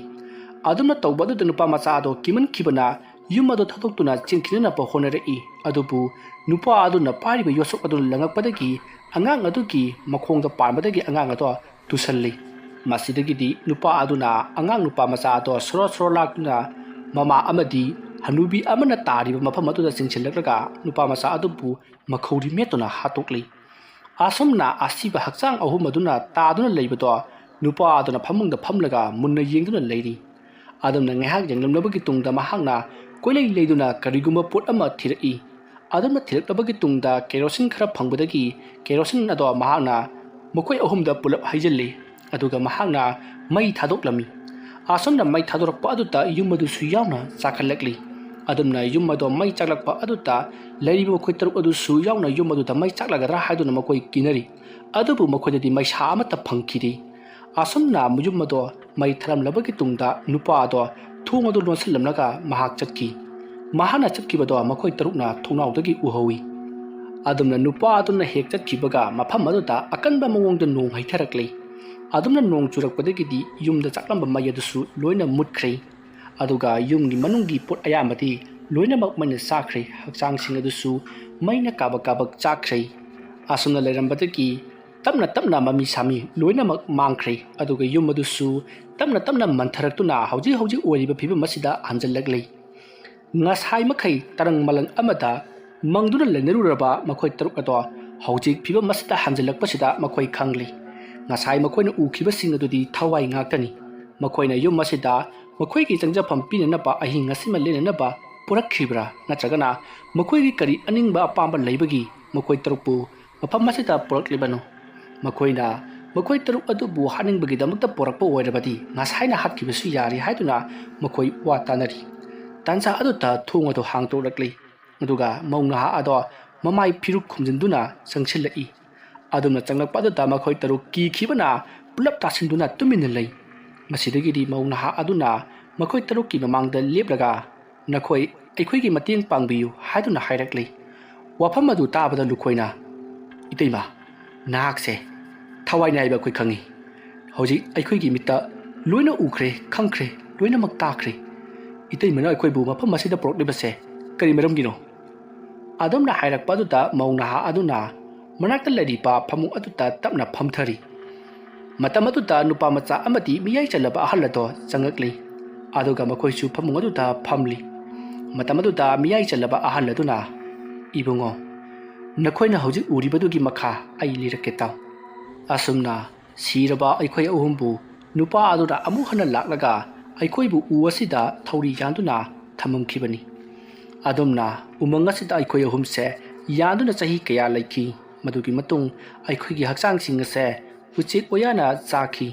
ꯑꯗꯨꯝꯅ ꯇꯧꯕ ꯑꯗꯨꯗ ꯅꯨꯄꯥ ꯃꯆꯥ ꯑꯗꯣ ꯀꯤꯃꯟꯈꯤꯕꯅ ꯌꯨꯝ ꯑꯗꯨ ꯊꯥꯗꯣꯛꯇꯨꯅ ꯆꯦꯟꯈꯤꯅꯅꯕ ꯍꯣꯠꯅꯔꯛꯏ꯫ ꯑꯗꯨꯕꯨ ꯅꯨꯄꯥ ꯑꯗꯨꯅ ꯄꯥꯏꯔꯤꯕ ꯌꯣꯁꯨꯛ ꯑꯗꯨꯅ ꯂꯪꯉꯛꯄꯗꯒꯤ ꯑꯉꯥꯡ ꯑꯗꯨꯒꯤ ꯃꯈꯣꯡꯗ ꯄꯥꯟꯕꯗꯒꯤ ꯑꯉꯥꯡ ꯑꯗꯣ ꯇꯨꯁꯜꯂꯤ꯫ ꯃꯁꯤꯗꯒꯤꯗꯤ ꯅꯨꯄꯥ ꯑꯗꯨꯅ ꯑꯉꯥꯡ ꯅꯨꯄꯥ ꯃꯆꯥ ꯑꯗꯣ ꯁꯣꯔꯣ ꯁꯣꯔꯣ ꯂꯥꯛꯇꯨꯅ ꯃꯃꯥ ꯑꯃꯗꯤ ꯍꯅꯨꯕꯤ ꯑꯃꯅ ꯇꯥꯔꯤꯕ ꯃꯐꯝ ꯑꯗꯨꯗ ꯆꯤꯡꯁꯤꯜꯂꯛꯂꯒ ꯅꯨꯄꯥ ꯃꯆꯥ ꯑꯗꯨꯕꯨ ꯃꯈꯧꯔꯤ ꯃꯦꯠꯇꯨꯅ ꯍꯥꯠꯇꯣꯛꯂꯤ꯫ ꯑꯁꯨꯝꯅ ꯑꯁꯤꯕ ꯍꯛꯆꯥꯡ ꯑꯍꯨꯝ ꯑꯗꯨꯅ ꯇꯥꯗꯨꯅ ꯂꯩꯕꯗꯣ ꯅꯨꯄꯥ ꯑꯗꯨꯅ ꯐꯃꯨꯡꯗ ꯐꯝꯂꯒ ꯃꯨꯟꯅ ꯌꯦꯡꯗꯨꯅ ꯂꯩꯔꯤ꯫ ꯑꯗꯨꯝꯅ ꯉꯥꯏꯍꯥꯛ ꯌꯦꯡꯂꯝꯂꯕꯒꯤ ꯇꯨꯡꯗ ꯃꯍꯥꯛꯅ ꯀꯣꯏꯂꯩ ꯂꯩꯗꯨꯅ ꯀꯔꯤꯒꯨꯝꯕ ꯄꯣꯠ ꯑꯃ ꯊꯤꯔꯛꯏ꯫ ꯑꯗꯨꯝꯅ ꯊꯤꯔꯛꯂꯕꯒꯤ ꯇꯨꯡꯗ ꯀꯦꯔꯣꯁꯤꯟ ꯈꯔ ꯐꯪꯕꯗꯒꯤ ꯀꯦꯔꯣꯁꯤꯟ ꯑꯗꯣ ꯃꯍꯥꯛꯅ ꯃꯈꯣꯏ ꯑꯍꯨꯝꯗ ꯄꯨꯂꯞ ꯍꯩꯖꯤꯜꯂꯤ꯫ ꯑꯗꯨꯒ ꯃꯍꯥꯛꯅ ꯃꯩ ꯊꯥꯗꯣꯛꯂꯝꯃꯤ꯫ ꯑꯁꯨꯝꯅ ꯃꯩ ꯊꯥꯗꯣꯔꯛꯄ ꯑꯗꯨꯗ ꯌꯨꯝ ꯑꯗꯨꯁꯨ ꯌꯥꯎꯅ ꯆꯥꯛꯈꯠꯂꯛꯂꯤ꯫ ꯑꯗꯨꯝꯅ ꯌꯨꯝ ꯑꯗꯣ ꯃꯩ ꯆꯥꯛꯂꯛꯄ ꯑꯗꯨꯗ ꯂꯩꯔꯤꯕ ꯃꯈꯣꯏ ꯇꯔꯨꯛ ꯑꯗꯨꯁꯨ ꯌꯥꯎꯅ ꯌꯨꯝ ꯑꯗꯨꯗ ꯃꯩ ꯆꯥꯛꯂꯒꯗ꯭ꯔꯥ ꯍꯥꯏꯗꯨꯅ ꯃꯈꯣꯏ ꯀꯤꯅꯔꯤ꯫ ꯑꯗꯨꯕꯨ ꯃꯈꯣꯏꯗꯗꯤ ꯃꯩꯁꯥ ꯑꯃꯠꯇ ꯐꯪꯈꯤꯗꯦ꯫ ꯑꯁꯨꯝꯅ ꯌꯨꯝ ꯑꯗꯣ ꯃꯩ ꯊꯥꯔꯝꯂꯕꯒꯤ ꯇꯨꯡꯗ ꯅꯨꯄꯥ ꯑꯗꯣ ꯊꯣꯡ ꯑꯗꯨ ꯂꯣꯟꯁꯤꯜꯂꯝꯂꯒ ꯃꯍꯥꯛ ꯆꯠꯈꯤ꯫ ꯃꯍꯥꯛꯅ ꯆꯠꯈꯤꯕꯗꯣ ꯃꯈꯣꯏ ꯇꯔꯨꯛꯅ ꯊꯣꯡꯅꯥꯎꯗꯒꯤ ꯎꯍꯧꯏ꯫ ꯑꯗꯨꯝꯅ ꯅꯨꯄꯥ ꯑꯗꯨꯅ ꯍꯦꯛ ꯆꯠꯈꯤꯕꯒ ꯃꯐꯝ ꯑꯗꯨꯗ ꯑꯀꯟꯕ ꯃꯑꯣꯡꯗ ꯅꯣꯡ ꯍꯩꯊꯔꯛꯂꯤ꯫ ꯑꯗꯨꯝꯅ ꯅꯣꯡ ꯆꯨꯔꯛꯄꯗꯒꯤꯗꯤ ꯌꯨꯝꯗ ꯆꯥꯛꯂꯝꯕ ꯃꯩ ꯑꯗꯨꯁꯨ ꯂꯣꯏꯅ ꯃꯨꯠꯈ꯭ꯔꯦ꯫ ꯑꯗꯨꯒ ꯌꯨꯝꯒꯤ ꯃꯅꯨꯡꯒꯤ ꯄꯣꯠ ꯑꯌꯥꯝꯕꯗꯤ ꯂꯣꯏꯅꯃꯛ ꯃꯩꯅ ꯆꯥꯈ꯭ꯔꯦ꯫ ꯍꯛꯆꯥꯡꯁꯤꯡ ꯑꯗꯨꯁꯨ ꯃꯩꯅ ꯀꯥꯕꯛ ꯀꯥꯕꯛ ꯆꯥꯈ꯭ꯔꯦ꯫ ꯑꯁꯨꯝꯅ ꯂꯩꯔꯝꯕꯗꯒꯤ ꯇꯞꯅ ꯇꯞꯅ ꯃꯃꯤ ꯁꯥꯃꯤ ꯂꯣꯏꯅꯃꯛ ꯃꯥꯡꯈ꯭ꯔꯦ꯫ ꯑꯗꯨꯒ ꯌꯨꯝ ꯑꯗꯨꯁꯨ ꯇꯞꯅ ꯇꯞꯅ ꯃꯟꯊꯔꯛꯇꯨꯅ ꯍꯧꯖꯤꯛ ꯍꯧꯖꯤꯛ ꯑꯣꯏꯔꯤꯕ ꯐꯤꯕꯝ ꯑꯁꯤꯗ ꯍꯟꯖꯤꯜꯂꯛꯂꯤ꯫ ꯉꯁꯥꯏ ꯃꯈꯩ ꯇꯔꯪ ꯃꯂꯪ ꯑꯃꯗ ꯃꯪꯗꯨꯅ ꯂꯩꯅꯔꯨꯔꯕ ꯃꯈꯣꯏ ꯇꯔꯨꯛ ꯑꯗꯣ ꯍꯧꯖꯤꯛ ꯐꯤꯕꯝ ꯑꯁꯤꯗ ꯍꯟꯖꯤꯜꯂꯛꯄꯁꯤꯗ ꯃꯈꯣꯏ ꯈꯪꯂꯤ꯫ ꯉꯁꯥꯏ ꯃꯈꯣꯏꯅ ꯎꯈꯤꯕꯁꯤꯡ ꯑꯗꯨꯗꯤ ꯊꯋꯥꯏ ꯉꯥꯛꯇꯅꯤ꯫ ꯃꯈꯣꯏꯅ ꯌꯨꯝ ꯑꯁꯤꯗ ꯃꯈꯣꯏꯒꯤ ꯆꯪꯖꯐꯝ ꯄꯤꯅꯅꯕ ꯑꯍꯤꯡ ꯑꯁꯤꯃ ꯂꯦꯟꯅꯅꯕ ꯄꯨꯔꯛꯈꯤꯕ꯭ꯔꯥ, ꯅꯠꯇ꯭ꯔꯒꯅ ꯃꯈꯣꯏꯒꯤ ꯀꯔꯤ ꯑꯅꯤꯡꯕ ꯑꯄꯥꯝꯕ ꯂꯩꯕꯒꯤ ꯃꯈꯣꯏ ꯇꯔꯨꯛꯄꯨ ꯃꯐꯝ ꯑꯁꯤꯗ ꯄꯨꯔꯛꯂꯤꯕꯅꯣ? ꯃꯈꯣꯏꯅ ꯃꯈꯣꯏ ꯇꯔꯨꯛ ꯑꯗꯨꯕꯨ ꯍꯥꯠꯅꯤꯡꯕꯒꯤꯗꯃꯛꯇ ꯄꯨꯔꯛꯄ ꯑꯣꯏꯔꯕꯗꯤ ꯉꯁꯥꯏꯅ ꯍꯥꯠꯈꯤꯕꯁꯨ ꯌꯥꯔꯤ ꯍꯥꯏꯗꯨꯅ ꯃꯈꯣꯏ ꯋꯥ ꯇꯥꯅꯔꯤ꯫ ꯇꯥꯟꯖꯥ ꯑꯗꯨꯗ ꯊꯣꯡ ꯑꯗꯨ ꯍꯥꯡꯗꯣꯛꯂꯛꯂꯤ꯫ ꯑꯗꯨꯒ ꯃꯧ ꯅꯍꯥ ꯑꯗꯣ ꯃꯃꯥꯏ ꯐꯤꯔꯨꯛ ꯈꯨꯝꯖꯤꯟꯗꯨꯅ ꯆꯪꯁꯤꯜꯂꯛꯏ꯫ ꯑꯗꯨꯝꯅ ꯆꯪꯂꯛꯄ ꯑꯗꯨꯗ ꯃꯈꯣꯏ ꯇꯔꯨꯛ ꯀꯤꯈꯤꯕꯅ ꯄꯨꯂꯞ ꯇꯥꯁꯤꯟꯗꯨꯅ ꯇꯨꯃꯤꯟꯅ ꯂꯩ꯫ ꯃꯁꯤꯗꯒꯤꯗꯤ ꯃꯧ ꯅꯍꯥ ꯑꯗꯨꯅ ꯃꯈꯣꯏ ꯇꯔꯨꯛꯀꯤ ꯃꯃꯥꯡꯗ ꯂꯦꯞꯂꯒ, "ꯅꯈꯣꯏ ꯑꯩꯈꯣꯏꯒꯤ ꯃꯇꯦꯡ ꯄꯥꯡꯕꯤꯌꯨ" ꯍꯥꯏꯗꯨꯅ ꯍꯥꯏꯔꯛꯂꯤ꯫ ꯋꯥꯐꯝ ꯑꯗꯨ ꯇꯥꯕꯗ ꯂꯨꯈꯣꯏꯅ, "ꯏꯇꯩꯃ, ꯅꯍꯥꯛꯁꯦ ꯊꯋꯥꯏꯅꯤ ꯍꯥꯏꯕ ꯑꯩꯈꯣꯏ ꯈꯪꯉꯤ꯫ ꯍꯧꯖꯤꯛ ꯑꯩꯈꯣꯏꯒꯤ ꯃꯤꯠꯇ ꯂꯣꯏꯅ ꯎꯈ꯭ꯔꯦ, ꯈꯪꯈ꯭ꯔꯦ, ꯂꯣꯏꯅꯃꯛ ꯇꯥꯈ꯭ꯔꯦ꯫ ꯏꯇꯩꯃꯅ ꯑꯩꯈꯣꯏꯕꯨ ꯃꯐꯝ ꯑꯁꯤꯗ ꯄꯨꯔꯛꯂꯤꯕꯁꯦ ꯀꯔꯤ ꯃꯔꯝꯒꯤꯅꯣ?" ꯑꯗꯨꯝꯅ ꯍꯥꯏꯔꯛꯄ ꯑꯗꯨꯗ ꯃꯧ ꯅꯍꯥ ꯑꯗꯨꯅ ꯃꯅꯥꯛꯇ ꯂꯩꯔꯤꯕ ꯐꯃꯨꯡ ꯑꯗꯨꯗ ꯇꯞꯅ ꯐꯝꯊꯔꯤ꯫ ꯃꯇꯝ ꯑꯗꯨꯗ ꯅꯨꯄꯥ ꯃꯆꯥ ꯑꯃꯗꯤ ꯃꯤꯌꯥꯏ ꯆꯜꯂꯕ ꯑꯍꯜ ꯑꯗꯣ ꯆꯪꯉꯛꯂꯤ꯫ ꯑꯗꯨꯒ ꯃꯈꯣꯏꯁꯨ ꯐꯃꯨꯡ ꯑꯗꯨꯗ ꯐꯝꯂꯤ꯫ ꯃꯇꯝ ꯑꯗꯨꯗ ꯃꯤꯌꯥꯏ ꯆꯜꯂꯕ ꯑꯍꯜ ꯑꯗꯨꯅ, "ꯏꯕꯨꯡꯉꯣ, ꯅꯈꯣꯏꯅ ꯍꯧꯖꯤꯛ ꯎꯔꯤꯕꯗꯨꯒꯤ ꯃꯈꯥ ꯑꯩ ꯂꯤꯔꯛꯀꯦ ꯇꯥꯎ꯫ ꯑꯁꯨꯝꯅ ꯁꯤꯔꯕ ꯑꯩꯈꯣꯏ ꯑꯍꯨꯝꯕꯨ ꯅꯨꯄꯥ ꯑꯗꯨꯅ ꯑꯃꯨꯛ ꯍꯟꯅ ꯂꯥꯛꯂꯒ ꯑꯩꯈꯣꯏꯕꯨ ꯎ ꯑꯁꯤꯗ ꯊꯧꯔꯤ ꯌꯥꯟꯗꯨꯅ ꯊꯝꯃꯝꯈꯤꯕꯅꯤ꯫ ꯑꯗꯨꯝꯅ ꯎꯃꯪ ꯑꯁꯤꯗ ꯑꯩꯈꯣꯏ ꯑꯍꯨꯝꯁꯦ ꯌꯥꯟꯗꯨꯅ ꯆꯍꯤ ꯀꯌꯥ ꯂꯩꯈꯤ꯫ ꯃꯗꯨꯒꯤ ꯃꯇꯨꯡ ꯑꯩꯈꯣꯏꯒꯤ ꯍꯛꯆꯥꯡꯁꯤꯡ ꯑꯁꯦ ꯎꯆꯦꯛ ꯋꯥꯌꯥꯅ ꯆꯥꯈꯤ꯫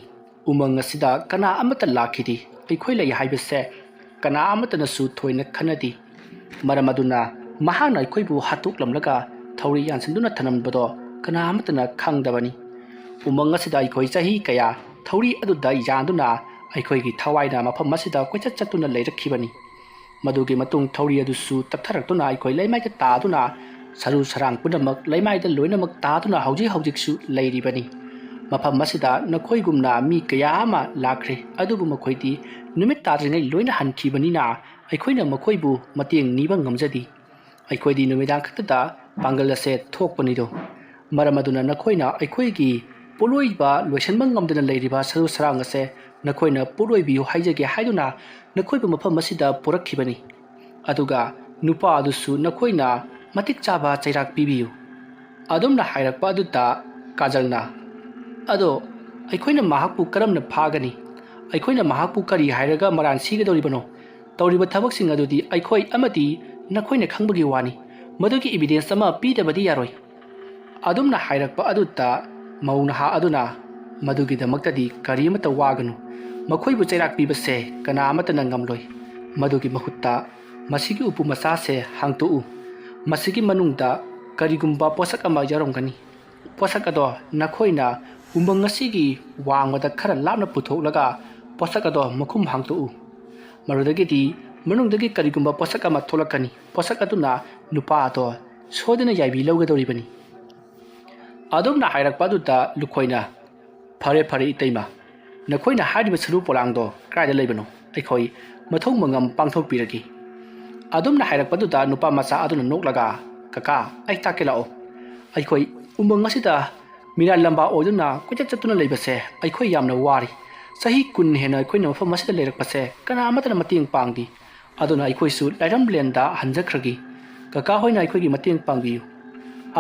ꯎꯃꯪ ꯑꯁꯤꯗ ꯀꯅꯥ ꯑꯃꯠꯇ ꯂꯥꯛꯈꯤꯗꯦ꯫ ꯑꯩꯈꯣꯏ ꯂꯩ ꯍꯥꯏꯕꯁꯦ ꯀꯅꯥ ꯑꯃꯠꯇꯅꯁꯨ ꯊꯣꯏꯅ ꯈꯟꯅꯗꯦ꯫ ꯃꯔꯝ ꯑꯗꯨꯅ ꯃꯍꯥꯛꯅ ꯑꯩꯈꯣꯏꯕꯨ ꯍꯥꯠꯇꯣꯛꯂꯝꯂꯒ ꯊꯧꯔꯤ ꯌꯥꯟꯁꯤꯟꯗꯨꯅ ꯊꯝꯂꯝꯕꯗꯣ ꯀꯅꯥ ꯑꯃꯠꯇꯅ ꯈꯪꯗꯕꯅꯤ꯫ ꯎꯃꯪ ꯑꯁꯤꯗ ꯑꯩꯈꯣꯏ ꯆꯍꯤ ꯀꯌꯥ ꯊꯧꯔꯤ ꯑꯗꯨꯗ ꯌꯥꯟꯗꯨꯅ ꯑꯩꯈꯣꯏꯒꯤ ꯊꯋꯥꯏꯅ ꯃꯐꯝ ꯑꯁꯤꯗ ꯀꯣꯏꯆꯠ ꯆꯠꯇꯨꯅ ꯂꯩꯔꯛꯈꯤꯕꯅꯤ꯫ ꯃꯗꯨꯒꯤ ꯃꯇꯨꯡ ꯊꯧꯔꯤ ꯑꯗꯨꯁꯨ ꯇꯞꯊꯔꯛꯇꯨꯅ ꯑꯩꯈꯣꯏ ꯂꯩꯃꯥꯏꯗ ꯇꯥꯗꯨꯅ ꯁꯔꯨ ꯁꯔꯥꯡ ꯄꯨꯝꯅꯃꯛ ꯂꯩꯃꯥꯏꯗ ꯂꯣꯏꯅꯃꯛ ꯇꯥꯗꯨꯅ ꯍꯧꯖꯤꯛ ꯍꯧꯖꯤꯛꯁꯨ ꯂꯩꯔꯤꯕꯅꯤ꯫ ꯃꯐꯝ ꯑꯁꯤꯗ ꯅꯈꯣꯏꯒꯨꯝꯅ ꯃꯤ ꯀꯌꯥ ꯑꯃ ꯂꯥꯛꯈ꯭ꯔꯦ, ꯑꯗꯨꯕꯨ ꯃꯈꯣꯏꯗꯤ ꯅꯨꯃꯤꯠ ꯇꯥꯗ꯭ꯔꯤꯉꯩ ꯂꯣꯏꯅ ꯍꯟꯈꯤꯕꯅꯤꯅ ꯑꯩꯈꯣꯏꯅ ꯃꯈꯣꯏꯕꯨ ꯃꯇꯦꯡ ꯅꯤꯕ ꯉꯝꯖꯗꯦ꯫ ꯑꯩꯈꯣꯏꯗꯤ ꯅꯨꯃꯤꯗꯥꯡ ꯈꯛꯇꯗ ꯄꯥꯡꯒꯜ ꯑꯁꯦ ꯊꯣꯛꯄꯅꯤꯗꯣ꯫ ꯃꯔꯝ ꯑꯗꯨꯅ ꯅꯈꯣꯏꯅ ꯑꯩꯈꯣꯏꯒꯤ ꯄꯣꯠꯂꯣꯏꯕ ꯂꯣꯏꯁꯤꯟꯕ ꯉꯝꯗꯅ ꯂꯩꯔꯤꯕ ꯁꯔꯨ ꯁꯔꯥꯡ ꯑꯁꯦ ꯅꯈꯣꯏꯅ ꯄꯣꯠꯂꯣꯏꯕꯤꯌꯨ ꯍꯥꯏꯖꯒꯦ ꯍꯥꯏꯗꯨꯅ ꯅꯈꯣꯏꯕꯨ ꯃꯐꯝ ꯑꯁꯤꯗ ꯄꯨꯔꯛꯈꯤꯕꯅꯤ꯫ ꯑꯗꯨꯒ ꯅꯨꯄꯥ ꯑꯗꯨꯁꯨ ꯅꯈꯣꯏꯅ ꯃꯇꯤꯛ ꯆꯥꯕ ꯆꯩꯔꯥꯛ ꯄꯤꯕꯤꯌꯨ꯫" ꯑꯗꯨꯝꯅ ꯍꯥꯏꯔꯛꯄ ꯑꯗꯨꯗ ꯀꯥꯖꯜꯅ, "ꯑꯗꯣ ꯑꯩꯈꯣꯏꯅ ꯃꯍꯥꯛꯄꯨ ꯀꯔꯝꯅ ꯐꯥꯒꯅꯤ? ꯑꯩꯈꯣꯏꯅ ꯃꯍꯥꯛꯄꯨ ꯀꯔꯤ ꯍꯥꯏꯔꯒ ꯃꯔꯥꯟ ꯁꯤꯒꯗꯧꯔꯤꯕꯅꯣ? ꯇꯧꯔꯤꯕ ꯊꯕꯛꯁꯤꯡ ꯑꯗꯨꯗꯤ ꯑꯩꯈꯣꯏ ꯑꯃꯗꯤ ꯅꯈꯣꯏꯅ ꯈꯪꯕꯒꯤ ꯋꯥꯅꯤ꯫ ꯃꯗꯨꯒꯤ evidence ꯑꯃ ꯄꯤꯗꯕꯗꯤ ꯌꯥꯔꯣꯏ꯫ ꯑꯗꯨꯝꯅ ꯍꯥꯏꯔꯛꯄ ꯑꯗꯨꯗ ꯃꯧ ꯅꯍꯥ ꯑꯗꯨꯅ ꯃꯗꯨꯒꯤꯗꯃꯛꯇꯗꯤ ꯀꯔꯤꯃꯠꯇ ꯋꯥꯒꯅꯨ꯫ ꯃꯈꯣꯏꯕꯨ ꯆꯩꯔꯥꯛ ꯄꯤꯕꯁꯦ ꯀꯅꯥ ꯑꯃꯠꯇꯅ ꯉꯝꯂꯣꯏ꯫ ꯃꯗꯨꯒꯤ ꯃꯍꯨꯠꯇ ꯃꯁꯤꯒꯤ ꯎꯄꯨ ꯃꯆꯥꯁꯦ ꯍꯥꯡꯇꯣꯛꯎ꯫ ꯃꯁꯤꯒꯤ ꯃꯅꯨꯡꯗ ꯀꯔꯤꯒꯨꯝꯕ ꯄꯣꯠꯁꯛ ꯑꯃ ꯌꯥꯎꯔꯝꯒꯅꯤ꯫ ꯄꯣꯠꯁꯛ ꯑꯗꯣ ꯅꯈꯣꯏꯅ ꯎꯃꯪ ꯑꯁꯤꯒꯤ ꯋꯥꯡꯃꯗ ꯈꯔ ꯂꯥꯞꯅ ꯄꯨꯊꯣꯛꯂꯒ ꯄꯣꯠꯁꯛ ꯑꯗꯣ ꯃꯈꯨꯝ ꯍꯥꯡꯗꯣꯛꯎ꯫ ꯃꯗꯨꯗꯒꯤꯗꯤ ꯃꯅꯨꯡꯗꯒꯤ ꯀꯔꯤꯒꯨꯝꯕ ꯄꯣꯠꯁꯛ ꯑꯃ ꯊꯣꯛꯂꯛꯀꯅꯤ꯫ ꯄꯣꯠꯁꯛ ꯑꯗꯨꯅ ꯅꯨꯄꯥ ꯑꯗꯣ ꯁꯣꯏꯗꯅ ꯌꯥꯏꯕꯤ ꯂꯧꯒꯗꯧꯔꯤꯕꯅꯤ꯫ ꯑꯗꯨꯝꯅ ꯍꯥꯏꯔꯛꯄ ꯑꯗꯨꯗ ꯂꯨꯈꯣꯏꯅ, "ꯐꯔꯦ, ꯐꯔꯦ, ꯏꯇꯩꯃ, ꯅꯈꯣꯏꯅ ꯍꯥꯏꯔꯤꯕ ꯁꯔꯨ ꯄꯣꯂꯥꯡꯗꯣ ꯀꯗꯥꯏꯗ ꯂꯩꯕꯅꯣ? ꯑꯩꯈꯣꯏ ꯃꯊꯧ ꯃꯉꯝ ꯄꯥꯡꯊꯣꯛꯄꯤꯔꯒꯦ꯫" ꯑꯗꯨꯝꯅ ꯍꯥꯏꯔꯛꯄꯗꯨꯗ ꯅꯨꯄꯥ ꯃꯆꯥ ꯑꯗꯨꯅ ꯅꯣꯛꯂꯒ, "ꯀꯀꯥ, ꯑꯩ ꯇꯥꯛꯀꯦ ꯂꯥꯛꯑꯣ꯫ ꯑꯩꯈꯣꯏ ꯎꯃꯪ ꯑꯁꯤꯗ ꯃꯤꯔꯥ ꯂꯝꯕꯥ ꯑꯣꯏꯗꯨꯅ ꯀꯣꯏꯆꯠ ꯆꯠꯇꯨꯅ ꯂꯩꯕꯁꯦ ꯑꯩꯈꯣꯏ ꯌꯥꯝꯅ ꯋꯥꯔꯤ꯫ ꯆꯍꯤ ꯀꯨꯟ ꯍꯦꯟꯅ ꯑꯩꯈꯣꯏꯅ ꯃꯐꯝ ꯑꯁꯤꯗ ꯂꯩꯔꯛꯄꯁꯦ ꯀꯅꯥ ꯑꯃꯠꯇꯅ ꯃꯇꯦꯡ ꯄꯥꯡꯗꯦ꯫ ꯑꯗꯨꯅ ꯑꯩꯈꯣꯏꯁꯨ ꯂꯥꯏꯔꯝꯂꯦꯟꯗ ꯍꯟꯖꯈ꯭ꯔꯒꯦ꯫ ꯀꯀꯥ ꯍꯣꯏꯅ ꯑꯩꯈꯣꯏꯒꯤ ꯃꯇꯦꯡ ꯄꯥꯡꯕꯤꯌꯨ꯫"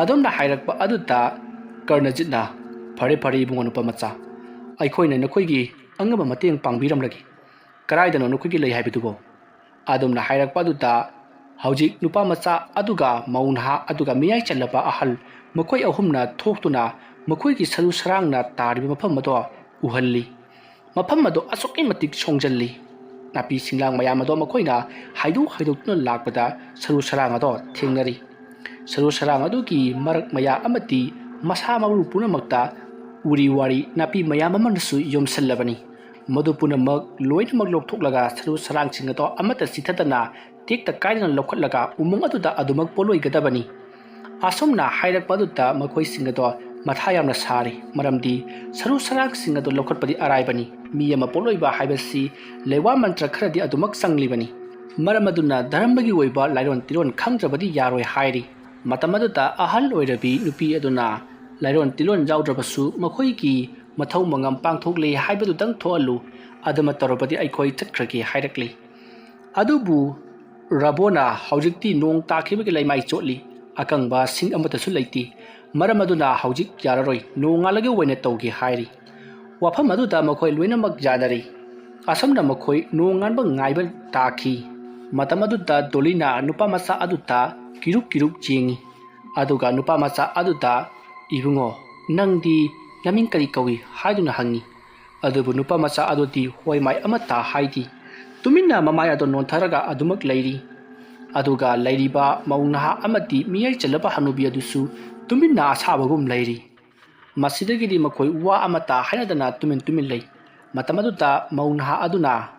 ꯑꯗꯨꯝꯅ ꯍꯥꯏꯔꯛꯄ ꯑꯗꯨꯗ ꯀꯔꯅꯖꯤꯠꯅ, "ꯐꯔꯦ, ꯐꯔꯦ, ꯏꯕꯨꯡꯉꯣ ꯅꯨꯄꯥ ꯃꯆꯥ, ꯑꯩꯈꯣꯏꯅ ꯅꯈꯣꯏꯒꯤ ꯑꯉꯝꯕ ꯃꯇꯦꯡ ꯄꯥꯡꯕꯤꯔꯝꯂꯒꯦ꯫ ꯀꯗꯥꯏꯗꯅꯣ ꯅꯈꯣꯏꯒꯤ ꯂꯩ ꯍꯥꯏꯕꯗꯨꯕꯣ?" ꯑꯗꯨꯝꯅ ꯍꯥꯏꯔꯛꯄ ꯑꯗꯨꯗ ꯍꯧꯖꯤꯛ ꯅꯨꯄꯥ ꯃꯆꯥ ꯑꯗꯨꯒ ꯃꯧ ꯅꯍꯥ ꯑꯗꯨꯒ ꯃꯤꯌꯥꯏ ꯆꯜꯂꯕ ꯑꯍꯜ ꯃꯈꯣꯏ ꯑꯍꯨꯝꯅ ꯊꯣꯛꯇꯨꯅ ꯃꯈꯣꯏꯒꯤ ꯁꯔꯨ ꯁꯔꯥꯡꯅ ꯇꯥꯔꯤꯕ ꯃꯐꯝ ꯑꯗꯣ ꯎꯍꯜꯂꯤ꯫ ꯃꯐꯝ ꯑꯗꯣ ꯑꯁꯨꯛꯀꯤ ꯃꯇꯤꯛ ꯁꯣꯡꯖꯜꯂꯤ꯫ ꯅꯥꯄꯤ ꯁꯤꯡꯂꯥꯡ ꯃꯌꯥꯝ ꯑꯗꯣ ꯃꯈꯣꯏꯅ ꯍꯥꯏꯗꯣꯛ ꯍꯥꯏꯗꯣꯛꯇꯨꯅ ꯂꯥꯛꯄꯗ ꯁꯔꯨ ꯁꯔꯥꯡ ꯑꯗꯣ ꯊꯦꯡꯅꯔꯤ꯫ ꯁꯔꯨ ꯁꯔꯥꯡ ꯑꯗꯨꯒꯤ ꯃꯔꯛ ꯃꯌꯥ ꯑꯃꯗꯤ ꯃꯁꯥ ꯃꯎ ꯄꯨꯝꯅꯃꯛꯇ ꯎꯔꯤ ꯋꯥꯔꯤ ꯅꯥꯄꯤ ꯃꯌꯥꯝ ꯑꯃꯅꯁꯨ ꯌꯣꯝꯁꯤꯜꯂꯕꯅꯤ꯫ ꯃꯗꯨ ꯄꯨꯝꯅꯃꯛ ꯂꯣꯏꯅꯃꯛ ꯂꯧꯊꯣꯛꯂꯒ ꯁꯔꯨ ꯁꯔꯥꯡꯁꯤꯡ ꯑꯗꯣ ꯑꯃꯠꯇ ꯆꯤꯊꯗꯅ ꯇꯦꯛꯇ ꯀꯥꯏꯗꯅ ꯂꯧꯈꯠꯂꯒ ꯎꯃꯪ ꯑꯗꯨꯗ ꯑꯗꯨꯃꯛ ꯄꯣꯠꯂꯣꯏꯒꯗꯕꯅꯤ꯫ ꯑꯁꯨꯝꯅ ꯍꯥꯏꯔꯛꯄ ꯑꯗꯨꯗ ꯃꯈꯣꯏꯁꯤꯡ ꯑꯗꯣ ꯃꯊꯥ ꯌꯥꯝꯅ ꯁꯥꯔꯤ, ꯃꯔꯝꯗꯤ ꯁꯔꯨ ꯁꯔꯥꯡꯁꯤꯡ ꯑꯗꯨ ꯂꯧꯈꯠꯄꯗꯤ ꯑꯔꯥꯏꯕꯅꯤ, ꯃꯤ ꯑꯃ ꯄꯣꯠꯂꯣꯏꯕ ꯍꯥꯏꯕꯁꯤ ꯂꯩꯋꯥ ꯃꯟꯇ꯭ꯔ ꯈꯔꯗꯤ ꯑꯗꯨꯃꯛ ꯆꯪꯂꯤꯕꯅꯤ꯫ ꯃꯔꯝ ꯑꯗꯨꯅ ꯙꯔꯃꯒꯤ ꯑꯣꯏꯕ ꯂꯥꯏꯔꯣꯟ ꯇꯤꯔꯣꯟ ꯈꯪꯗ꯭ꯔꯕꯗꯤ ꯌꯥꯔꯣꯏ ꯍꯥꯏꯔꯤ꯫ ꯃꯇꯝ ꯑꯗꯨꯗ ꯑꯍꯜ ꯑꯣꯏꯔꯕꯤ ꯅꯨꯄꯤ ꯑꯗꯨꯅ ꯂꯥꯏꯔꯣꯟ ꯇꯤꯔꯣꯟ ꯌꯥꯎꯗ꯭ꯔꯕꯁꯨ ꯃꯈꯣꯏꯒꯤ ꯃꯊꯧ ꯃꯉꯝ ꯄꯥꯡꯊꯣꯛꯂꯦ ꯍꯥꯏꯕꯗꯨꯗꯪ ꯊꯣꯛꯍꯜꯂꯨ, ꯑꯗꯨꯃ ꯇꯧꯔꯕꯗꯤ ꯑꯩꯈꯣꯏ ꯆꯠꯈ꯭ꯔꯒꯦ ꯍꯥꯏꯔꯛꯂꯤ꯫ ꯑꯗꯨꯕꯨ ꯔꯕꯣꯅ ꯍꯧꯖꯤꯛꯇꯤ ꯅꯣꯡ ꯇꯥꯈꯤꯕꯒꯤ ꯂꯩꯃꯥꯏ ꯆꯣꯠꯂꯤ, ꯑꯀꯪꯕ ꯁꯤꯡ ꯑꯃꯠꯇꯁꯨ ꯂꯩꯇꯦ, ꯃꯔꯝ ꯑꯗꯨꯅ ꯍꯧꯖꯤꯛ ꯌꯥꯔꯔꯣꯏ, ꯅꯣꯡꯉꯥꯜꯂꯒ ꯑꯣꯏꯅ ꯇꯧꯒꯦ ꯍꯥꯏꯔꯤ꯫ ꯋꯥꯐꯝ ꯑꯗꯨꯗ ꯃꯈꯣꯏ ꯂꯣꯏꯅꯃꯛ ꯌꯥꯅꯔꯤ꯫ ꯑꯁꯨꯝꯅ ꯃꯈꯣꯏ ꯅꯣꯡꯉꯥꯟꯕ ꯉꯥꯏꯕ ꯇꯥꯈꯤ꯫ ꯃꯇꯝ ꯑꯗꯨꯗ ꯗꯣꯂꯤꯅ ꯅꯨꯄꯥ ꯃꯆꯥ ꯑꯗꯨꯗ ꯀꯤꯔꯨꯛ ꯀꯤꯔꯨꯛ ꯌꯦꯡꯉꯤ꯫ ꯑꯗꯨꯒ ꯅꯨꯄꯥ ꯃꯆꯥ ꯑꯗꯨꯗ, "ꯏꯕꯨꯡꯉꯣ, ꯅꯪꯗꯤ ꯅꯃꯤꯡ ꯀꯔꯤ ꯀꯧꯏ?" ꯍꯥꯏꯗꯨꯅ ꯍꯪꯉꯤ꯫ ꯑꯗꯨꯕꯨ ꯅꯨꯄꯥ ꯃꯆꯥ ꯑꯗꯨꯗꯤ ꯍꯣꯏ ꯃꯥꯏ ꯑꯃꯠꯇ ꯍꯥꯏꯗꯦ꯫ ꯇꯨꯃꯤꯟꯅ ꯃꯃꯥꯏ ꯑꯗꯨ ꯅꯣꯟꯊꯔꯒ ꯑꯗꯨꯃꯛ ꯂꯩꯔꯤ꯫ ꯑꯗꯨꯒ ꯂꯩꯔꯤꯕ ꯃꯧ ꯅꯍꯥ ꯑꯃꯗꯤ ꯃꯤꯌꯥꯏ ꯆꯜꯂꯕ ꯍꯅꯨꯕꯤ ꯑꯗꯨꯁꯨ ꯇꯨꯃꯤꯟꯅ ꯑꯁꯥꯕꯒꯨꯝ ꯂꯩꯔꯤ꯫ ꯃꯁꯤꯗꯒꯤꯗꯤ ꯃꯈꯣꯏ ꯋꯥ ꯑꯃꯠꯇ ꯍꯥꯏꯅꯗꯅ ꯇꯨꯃꯤꯟ ꯇꯨꯃꯤꯟ ꯂꯩ꯫ ꯃꯇꯝ ꯑꯗꯨꯗ ꯃꯧ ꯅꯍꯥ ꯑꯗꯨꯅ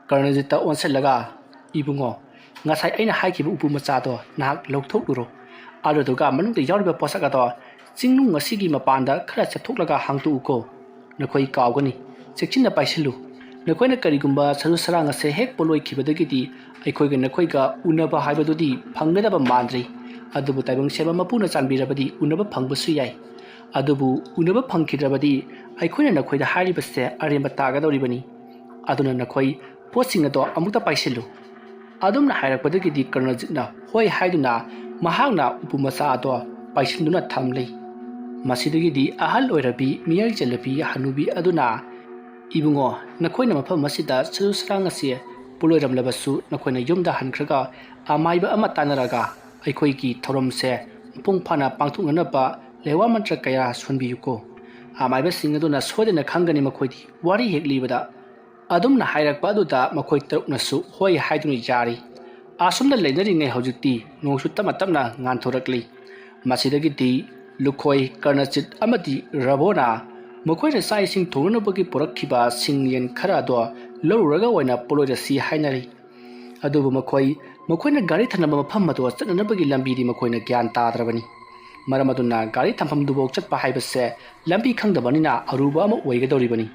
ꯀꯔꯅꯖꯤꯠꯇ ꯑꯣꯟꯁꯤꯜꯂꯒ, "ꯏꯕꯨꯡꯉꯣ, ꯉꯁꯥꯏ ꯑꯩꯅ ꯍꯥꯏꯈꯤꯕ ꯎꯄꯨ ꯃꯆꯥꯗꯣ ꯅꯍꯥꯛ ꯂꯧꯊꯣꯛꯂꯨꯔꯣ꯫ ꯑꯗꯨꯗꯨꯒ ꯃꯅꯨꯡꯗ ꯌꯥꯎꯔꯤꯕ ꯄꯣꯠꯁꯛ ꯑꯗꯣ ꯆꯤꯡꯅꯨꯡ ꯑꯁꯤꯒꯤ ꯃꯄꯥꯟꯗ ꯈꯔ ꯆꯠꯊꯣꯛꯂꯒ ꯍꯥꯡꯗꯣꯛꯎꯀꯣ꯫ ꯅꯈꯣꯏ ꯀꯥꯎꯒꯅꯤ꯫ ꯆꯦꯛꯁꯤꯟꯅ ꯄꯥꯏꯁꯤꯜꯂꯨ꯫ ꯅꯈꯣꯏꯅ ꯀꯔꯤꯒꯨꯝꯕ ꯁꯔꯨ ꯁꯔꯥꯡ ꯑꯁꯦ ꯍꯦꯛ ꯄꯣꯠꯂꯣꯏꯈꯤꯕꯗꯒꯤꯗꯤ ꯑꯩꯈꯣꯏꯒ ꯅꯈꯣꯏꯒ ꯎꯅꯕ ꯍꯥꯏꯕꯗꯨꯗꯤ ꯐꯪꯒꯗꯕ ꯃꯥꯟꯗ꯭ꯔꯤ꯫ ꯑꯗꯨꯕꯨ ꯇꯥꯏꯕꯪ ꯁꯦꯝꯕ ꯃꯄꯨꯅ ꯆꯥꯟꯕꯤꯔꯕꯗꯤ ꯎꯅꯕ ꯐꯪꯕꯁꯨ ꯌꯥꯏ꯫ ꯑꯗꯨꯕꯨ ꯎꯅꯕ ꯐꯪꯈꯤꯗ꯭ꯔꯕꯗꯤ ꯑꯩꯈꯣꯏꯅ ꯅꯈꯣꯏꯗ ꯍꯥꯏꯔꯤꯕꯁꯦ ꯑꯔꯦꯝꯕ ꯇꯥꯒꯗꯧꯔꯤꯕꯅꯤ꯫ ꯑꯗꯨꯅ ꯅꯈꯣꯏ ꯄꯣꯠꯁꯤꯡ ꯑꯗꯣ ꯑꯃꯨꯛꯇ ꯄꯥꯏꯁꯤꯜꯂꯨ꯫" ꯑꯗꯨꯝꯅ ꯍꯥꯏꯔꯛꯄꯗꯒꯤꯗꯤ ꯀꯔꯅꯖꯤꯠꯅ ꯍꯣꯏ ꯍꯥꯏꯗꯨꯅ ꯃꯍꯥꯛꯅ ꯎꯄꯨ ꯃꯆꯥ ꯑꯗꯣ ꯄꯥꯏꯁꯤꯟꯗꯨꯅ ꯊꯝꯂꯤ꯫ ꯃꯁꯤꯗꯒꯤꯗꯤ ꯑꯍꯜ ꯑꯣꯏꯔꯕꯤ ꯃꯤꯌꯥꯏ ꯆꯜꯂꯕꯤ ꯍꯅꯨꯕꯤ ꯑꯗꯨꯅ, "ꯏꯕꯨꯡꯉꯣ, ꯅꯈꯣꯏꯅ ꯃꯐꯝ ꯑꯁꯤꯗ ꯁꯔꯨ ꯁꯔꯥꯡ ꯑꯁꯤ ꯄꯣꯠꯂꯣꯏꯔꯝꯂꯕꯁꯨ ꯅꯈꯣꯏꯅ ꯌꯨꯝꯗ ꯍꯟꯈ꯭ꯔꯒ ꯑꯃꯥꯏꯕ ꯑꯃ ꯇꯥꯟꯅꯔꯒ ꯑꯩꯈꯣꯏꯒꯤ ꯊꯧꯔꯝꯁꯦ ꯃꯄꯨꯡ ꯐꯥꯅ ꯄꯥꯡꯊꯣꯛꯅꯅꯕ ꯂꯩꯋꯥ ꯃꯟꯇ꯭ꯔ ꯀꯌꯥ ꯁꯣꯟꯕꯤꯌꯨꯀꯣ꯫ ꯑꯃꯥꯏꯕꯁꯤꯡ ꯑꯗꯨꯅ ꯁꯣꯏꯗꯅ ꯈꯪꯒꯅꯤ ꯃꯈꯣꯏꯗꯤ ꯋꯥꯔꯤ ꯍꯦꯛ ꯂꯤꯕꯗ꯫" ꯑꯗꯨꯝꯅ ꯍꯥꯏꯔꯛꯄ ꯑꯗꯨꯗ ꯃꯈꯣꯏ ꯇꯔꯨꯛꯅꯁꯨ ꯍꯣꯏ ꯍꯥꯏꯗꯨꯅ ꯌꯥꯔꯤ꯫ ꯑꯁꯨꯝꯅ ꯂꯩꯅꯔꯤꯉꯩ ꯍꯧꯖꯤꯛꯇꯤ ꯅꯣꯡꯁꯨ ꯇꯞꯅ ꯇꯞꯅ ꯉꯥꯟꯊꯣꯔꯛꯂꯤ꯫ ꯃꯁꯤꯗꯒꯤꯗꯤ ꯂꯨꯈꯣꯏ, ꯀꯔꯅꯖꯤꯠ ꯑꯃꯗꯤ ꯔꯕꯣꯅ ꯃꯈꯣꯏꯅ ꯆꯥꯛ ꯏꯁꯤꯡ ꯊꯣꯡꯅꯅꯕꯒꯤ ꯄꯨꯔꯛꯈꯤꯕ ꯁꯤꯡ ꯌꯦꯟ ꯈꯔ ꯑꯗꯣ ꯂꯧꯔꯨꯔꯒ ꯑꯣꯏꯅ ꯄꯣꯠꯂꯣꯏꯔꯁꯤ ꯍꯥꯏꯅꯔꯤ꯫ ꯑꯗꯨꯕꯨ ꯃꯈꯣꯏ, ꯃꯈꯣꯏꯅ ꯒꯥꯔꯤ ꯊꯝꯂꯝꯕ ꯃꯐꯝ ꯑꯗꯣ ꯆꯠꯅꯅꯕꯒꯤ ꯂꯝꯕꯤꯗꯤ ꯃꯈꯣꯏꯅ ꯒ꯭ꯌꯥꯟ ꯇꯥꯗ꯭ꯔꯕꯅꯤ꯫ ꯃꯔꯝ ꯑꯗꯨꯅ ꯒꯥꯔꯤ ꯊꯝꯐꯝꯗꯨꯐꯥꯎ ꯆꯠꯄ ꯍꯥꯏꯕꯁꯦ ꯂꯝꯕꯤ ꯈꯪꯗꯕꯅꯤꯅ ꯑꯔꯨꯕ ꯑꯃ ꯑꯣꯏꯒꯗꯧꯔꯤꯕꯅꯤ꯫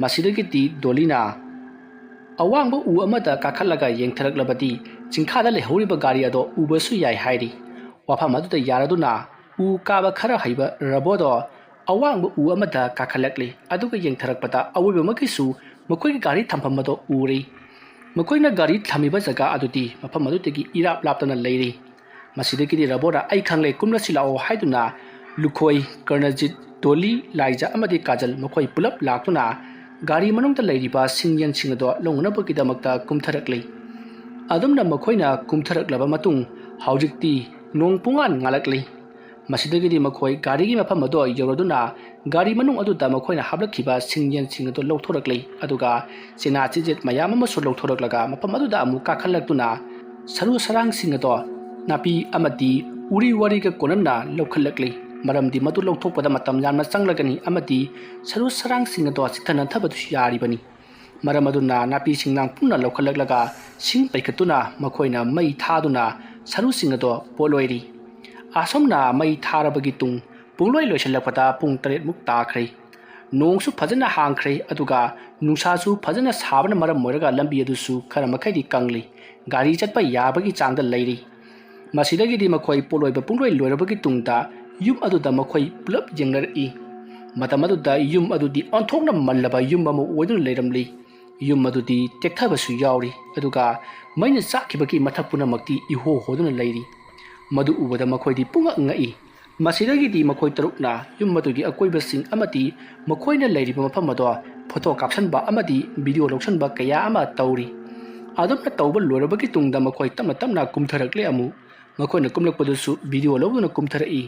ꯃꯁꯤꯗꯒꯤꯗꯤ ꯗꯣꯂꯤꯅ ꯑꯋꯥꯡꯕ ꯎ ꯑꯃꯗ ꯀꯥꯈꯠꯂꯒ ꯌꯦꯡꯊꯔꯛꯂꯕꯗꯤ ꯆꯤꯡꯈꯥꯗ ꯂꯩꯍꯧꯔꯤꯕ ꯒꯥꯔꯤ ꯑꯗꯣ ꯎꯕꯁꯨ ꯌꯥꯏ ꯍꯥꯏꯔꯤ꯫ ꯋꯥꯐꯝ ꯑꯗꯨꯗ ꯌꯥꯔꯗꯨꯅ ꯎ ꯀꯥꯕ ꯈꯔ ꯍꯩꯕ ꯔꯕꯣꯗꯣ ꯑꯋꯥꯡꯕ ꯎ ꯑꯃꯗ ꯀꯥꯈꯠꯂꯛꯂꯤ꯫ ꯑꯗꯨꯒ ꯌꯦꯡꯊꯔꯛꯄꯗ ꯑꯋꯣꯏꯕꯃꯛꯀꯤꯁꯨ ꯃꯈꯣꯏꯒꯤ ꯒꯥꯔꯤ ꯊꯝꯐꯝ ꯑꯗꯣ ꯎꯔꯤ꯫ ꯃꯈꯣꯏꯅ ꯒꯥꯔꯤ ꯊꯝꯃꯤꯕ ꯖꯒꯥ ꯑꯗꯨꯗꯤ ꯃꯐꯝ ꯑꯗꯨꯗꯒꯤ ꯏꯔꯥꯞ ꯂꯥꯞꯇꯅ ꯂꯩꯔꯤ꯫ ꯃꯁꯤꯗꯒꯤꯗꯤ ꯔꯕꯣꯅ "ꯑꯩ ꯈꯪꯂꯦ, ꯀꯨꯝꯂꯁꯤ ꯂꯥꯛꯑꯣ" ꯍꯥꯏꯗꯨꯅ ꯂꯨꯈꯣꯏ, ꯀꯔꯅꯖꯤꯠ, ꯗꯣꯂꯤ, ꯂꯥꯏꯖꯥ ꯑꯃꯗꯤ ꯀꯥꯖꯜ ꯃꯈꯣꯏ ꯄꯨꯂꯞ ꯂꯥꯛꯇꯨꯅ ꯒꯥꯔꯤ ꯃꯅꯨꯡꯗ ꯂꯩꯔꯤꯕ ꯁꯤꯡ ꯌꯦꯟꯁꯤꯡ ꯑꯗꯣ ꯂꯧꯅꯅꯕꯒꯤꯗꯃꯛꯇ ꯀꯨꯝꯊꯔꯛꯂꯤ꯫ ꯑꯗꯨꯝꯅ ꯃꯈꯣꯏꯅ ꯀꯨꯝꯊꯔꯛꯂꯕ ꯃꯇꯨꯡ ꯍꯧꯖꯤꯛꯇꯤ ꯅꯣꯡ ꯄꯨꯡꯉꯥꯟ ꯉꯥꯜꯂꯛꯂꯤ꯫ ꯃꯁꯤꯗꯒꯤꯗꯤ ꯃꯈꯣꯏ ꯒꯥꯔꯤꯒꯤ ꯃꯐꯝ ꯑꯗꯨ ꯌꯧꯔꯗꯨꯅ ꯒꯥꯔꯤ ꯃꯅꯨꯡ ꯑꯗꯨꯗ ꯃꯈꯣꯏꯅ ꯍꯥꯞꯂꯛꯈꯤꯕ ꯁꯤꯡ ꯌꯦꯟꯁꯤꯡ ꯑꯗꯨ ꯂꯧꯊꯣꯔꯛꯂꯤ꯫ ꯑꯗꯨꯒ ꯆꯤꯅꯥ ꯆꯤꯟꯖꯦꯠ ꯃꯌꯥꯝ ꯑꯃꯁꯨ ꯂꯧꯊꯣꯔꯛꯂꯒ ꯃꯐꯝ ꯑꯗꯨꯗ ꯑꯃꯨꯛ ꯀꯥꯈꯠꯂꯛꯇꯨꯅ ꯁꯔꯨ ꯁꯔꯥꯡꯁꯤꯡ ꯑꯗꯣ ꯅꯥꯄꯤ ꯑꯃꯗꯤ ꯎꯔꯤ ꯋꯥꯔꯤꯒ ꯀꯣꯟꯅꯅ ꯂꯧꯈꯠꯂꯛꯂꯤ꯫ ꯃꯔꯝꯗꯤ ꯃꯗꯨ ꯂꯧꯊꯣꯛꯄꯗ ꯃꯇꯝ ꯌꯥꯝꯅ ꯆꯪꯂꯒꯅꯤ ꯑꯃꯗꯤ ꯁꯔꯨ ꯁꯔꯥꯡꯁꯤꯡ ꯑꯗꯣ ꯆꯤꯊꯅꯊꯕꯗꯨꯁꯨ ꯌꯥꯔꯤꯕꯅꯤ꯫ ꯃꯔꯝ ꯑꯗꯨꯅ ꯅꯥꯄꯤꯁꯤꯡ ꯅꯥꯡ ꯄꯨꯟꯅ ꯂꯧꯈꯠꯂꯛꯂꯒ ꯁꯤꯡ ꯄꯩꯈꯠꯇꯨꯅ ꯃꯈꯣꯏꯅ ꯃꯩ ꯊꯥꯗꯨꯅ ꯁꯔꯨꯁꯤꯡ ꯑꯗꯣ ꯄꯣꯠꯂꯣꯏꯔꯤ꯫ ꯑꯁꯨꯝꯅ ꯃꯩ ꯊꯥꯔꯕꯒꯤ ꯇꯨꯡ ꯄꯨꯡꯂꯣꯏ ꯂꯣꯏꯁꯤꯜꯂꯛꯄꯗ ꯄꯨꯡ ꯇꯔꯦꯠꯃꯨꯛ ꯇꯥꯈ꯭ꯔꯦ꯫ ꯅꯣꯡꯁꯨ ꯐꯖꯅ ꯍꯥꯡꯈ꯭ꯔꯦ, ꯑꯗꯨꯒ ꯅꯨꯡꯁꯥꯁꯨ ꯐꯖꯅ ꯁꯥꯕꯅ ꯃꯔꯝ ꯑꯣꯏꯔꯒ ꯂꯝꯕꯤ ꯑꯗꯨꯁꯨ ꯈꯔ ꯃꯈꯩꯗꯤ ꯀꯪꯂꯤ꯫ ꯒꯥꯔꯤ ꯆꯠꯄ ꯌꯥꯕꯒꯤ ꯆꯥꯡꯗ ꯂꯩꯔꯤ꯫ ꯃꯁꯤꯗꯒꯤꯗꯤ ꯃꯈꯣꯏ ꯄꯣꯠꯂꯣꯏꯕ ꯄꯨꯡꯂꯣꯏ ꯂꯣꯏꯔꯕꯒꯤ ꯇꯨꯡꯗ ꯌꯨꯝ ꯑꯗꯨꯗ ꯃꯈꯣꯏ ꯄꯨꯂꯞ ꯌꯦꯡꯅꯔꯛꯏ꯫ ꯃꯇꯝ ꯑꯗꯨꯗ ꯌꯨꯝ ꯑꯗꯨꯗꯤ ꯑꯣꯟꯊꯣꯛꯅ ꯃꯜꯂꯕ ꯌꯨꯝ ꯑꯃ ꯑꯣꯏꯗꯨꯅ ꯂꯩꯔꯝꯂꯤ꯫ ꯌꯨꯝ ꯑꯗꯨꯗꯤ ꯇꯦꯛꯊꯕꯁꯨ ꯌꯥꯎꯔꯤ, ꯑꯗꯨꯒ ꯃꯩꯅ ꯆꯥꯛꯈꯤꯕꯒꯤ ꯃꯊꯛ ꯄꯨꯝꯅꯃꯛꯇꯤ ꯏꯍꯣ ꯍꯣꯗꯨꯅ ꯂꯩꯔꯤ꯫ ꯃꯗꯨ ꯎꯕꯗ ꯃꯈꯣꯏꯗꯤ ꯄꯨꯡꯉꯛ ꯉꯛꯏ꯫ ꯃꯁꯤꯗꯒꯤꯗꯤ ꯃꯈꯣꯏ ꯇꯔꯨꯛꯅ ꯌꯨꯝ ꯑꯗꯨꯒꯤ ꯑꯀꯣꯏꯕꯁꯤꯡ ꯑꯃꯗꯤ ꯃꯈꯣꯏꯅ ꯂꯩꯔꯤꯕ ꯃꯐꯝ ꯑꯗꯣ ꯐꯣꯇꯣ ꯀꯥꯞꯁꯟꯕ ꯑꯃꯗꯤ ꯚꯤꯗꯤꯑꯣ ꯂꯧꯁꯟꯕ ꯀꯌꯥ ꯑꯃ ꯇꯧꯔꯤ꯫ ꯑꯗꯨꯝꯅ ꯇꯧꯕ ꯂꯣꯏꯔꯕꯒꯤ ꯇꯨꯡꯗ ꯃꯈꯣꯏ ꯇꯞꯅ ꯇꯞꯅ ꯀꯨꯝꯊꯔꯛꯂꯦ꯫ ꯑꯃꯨꯛ ꯃꯈꯣꯏꯅ ꯀꯨꯝꯂꯛꯄꯗꯨꯁꯨ ꯚꯤꯗꯤꯑꯣ ꯂꯧꯗꯨꯅ ꯀꯨꯝꯊꯔꯛꯏ꯫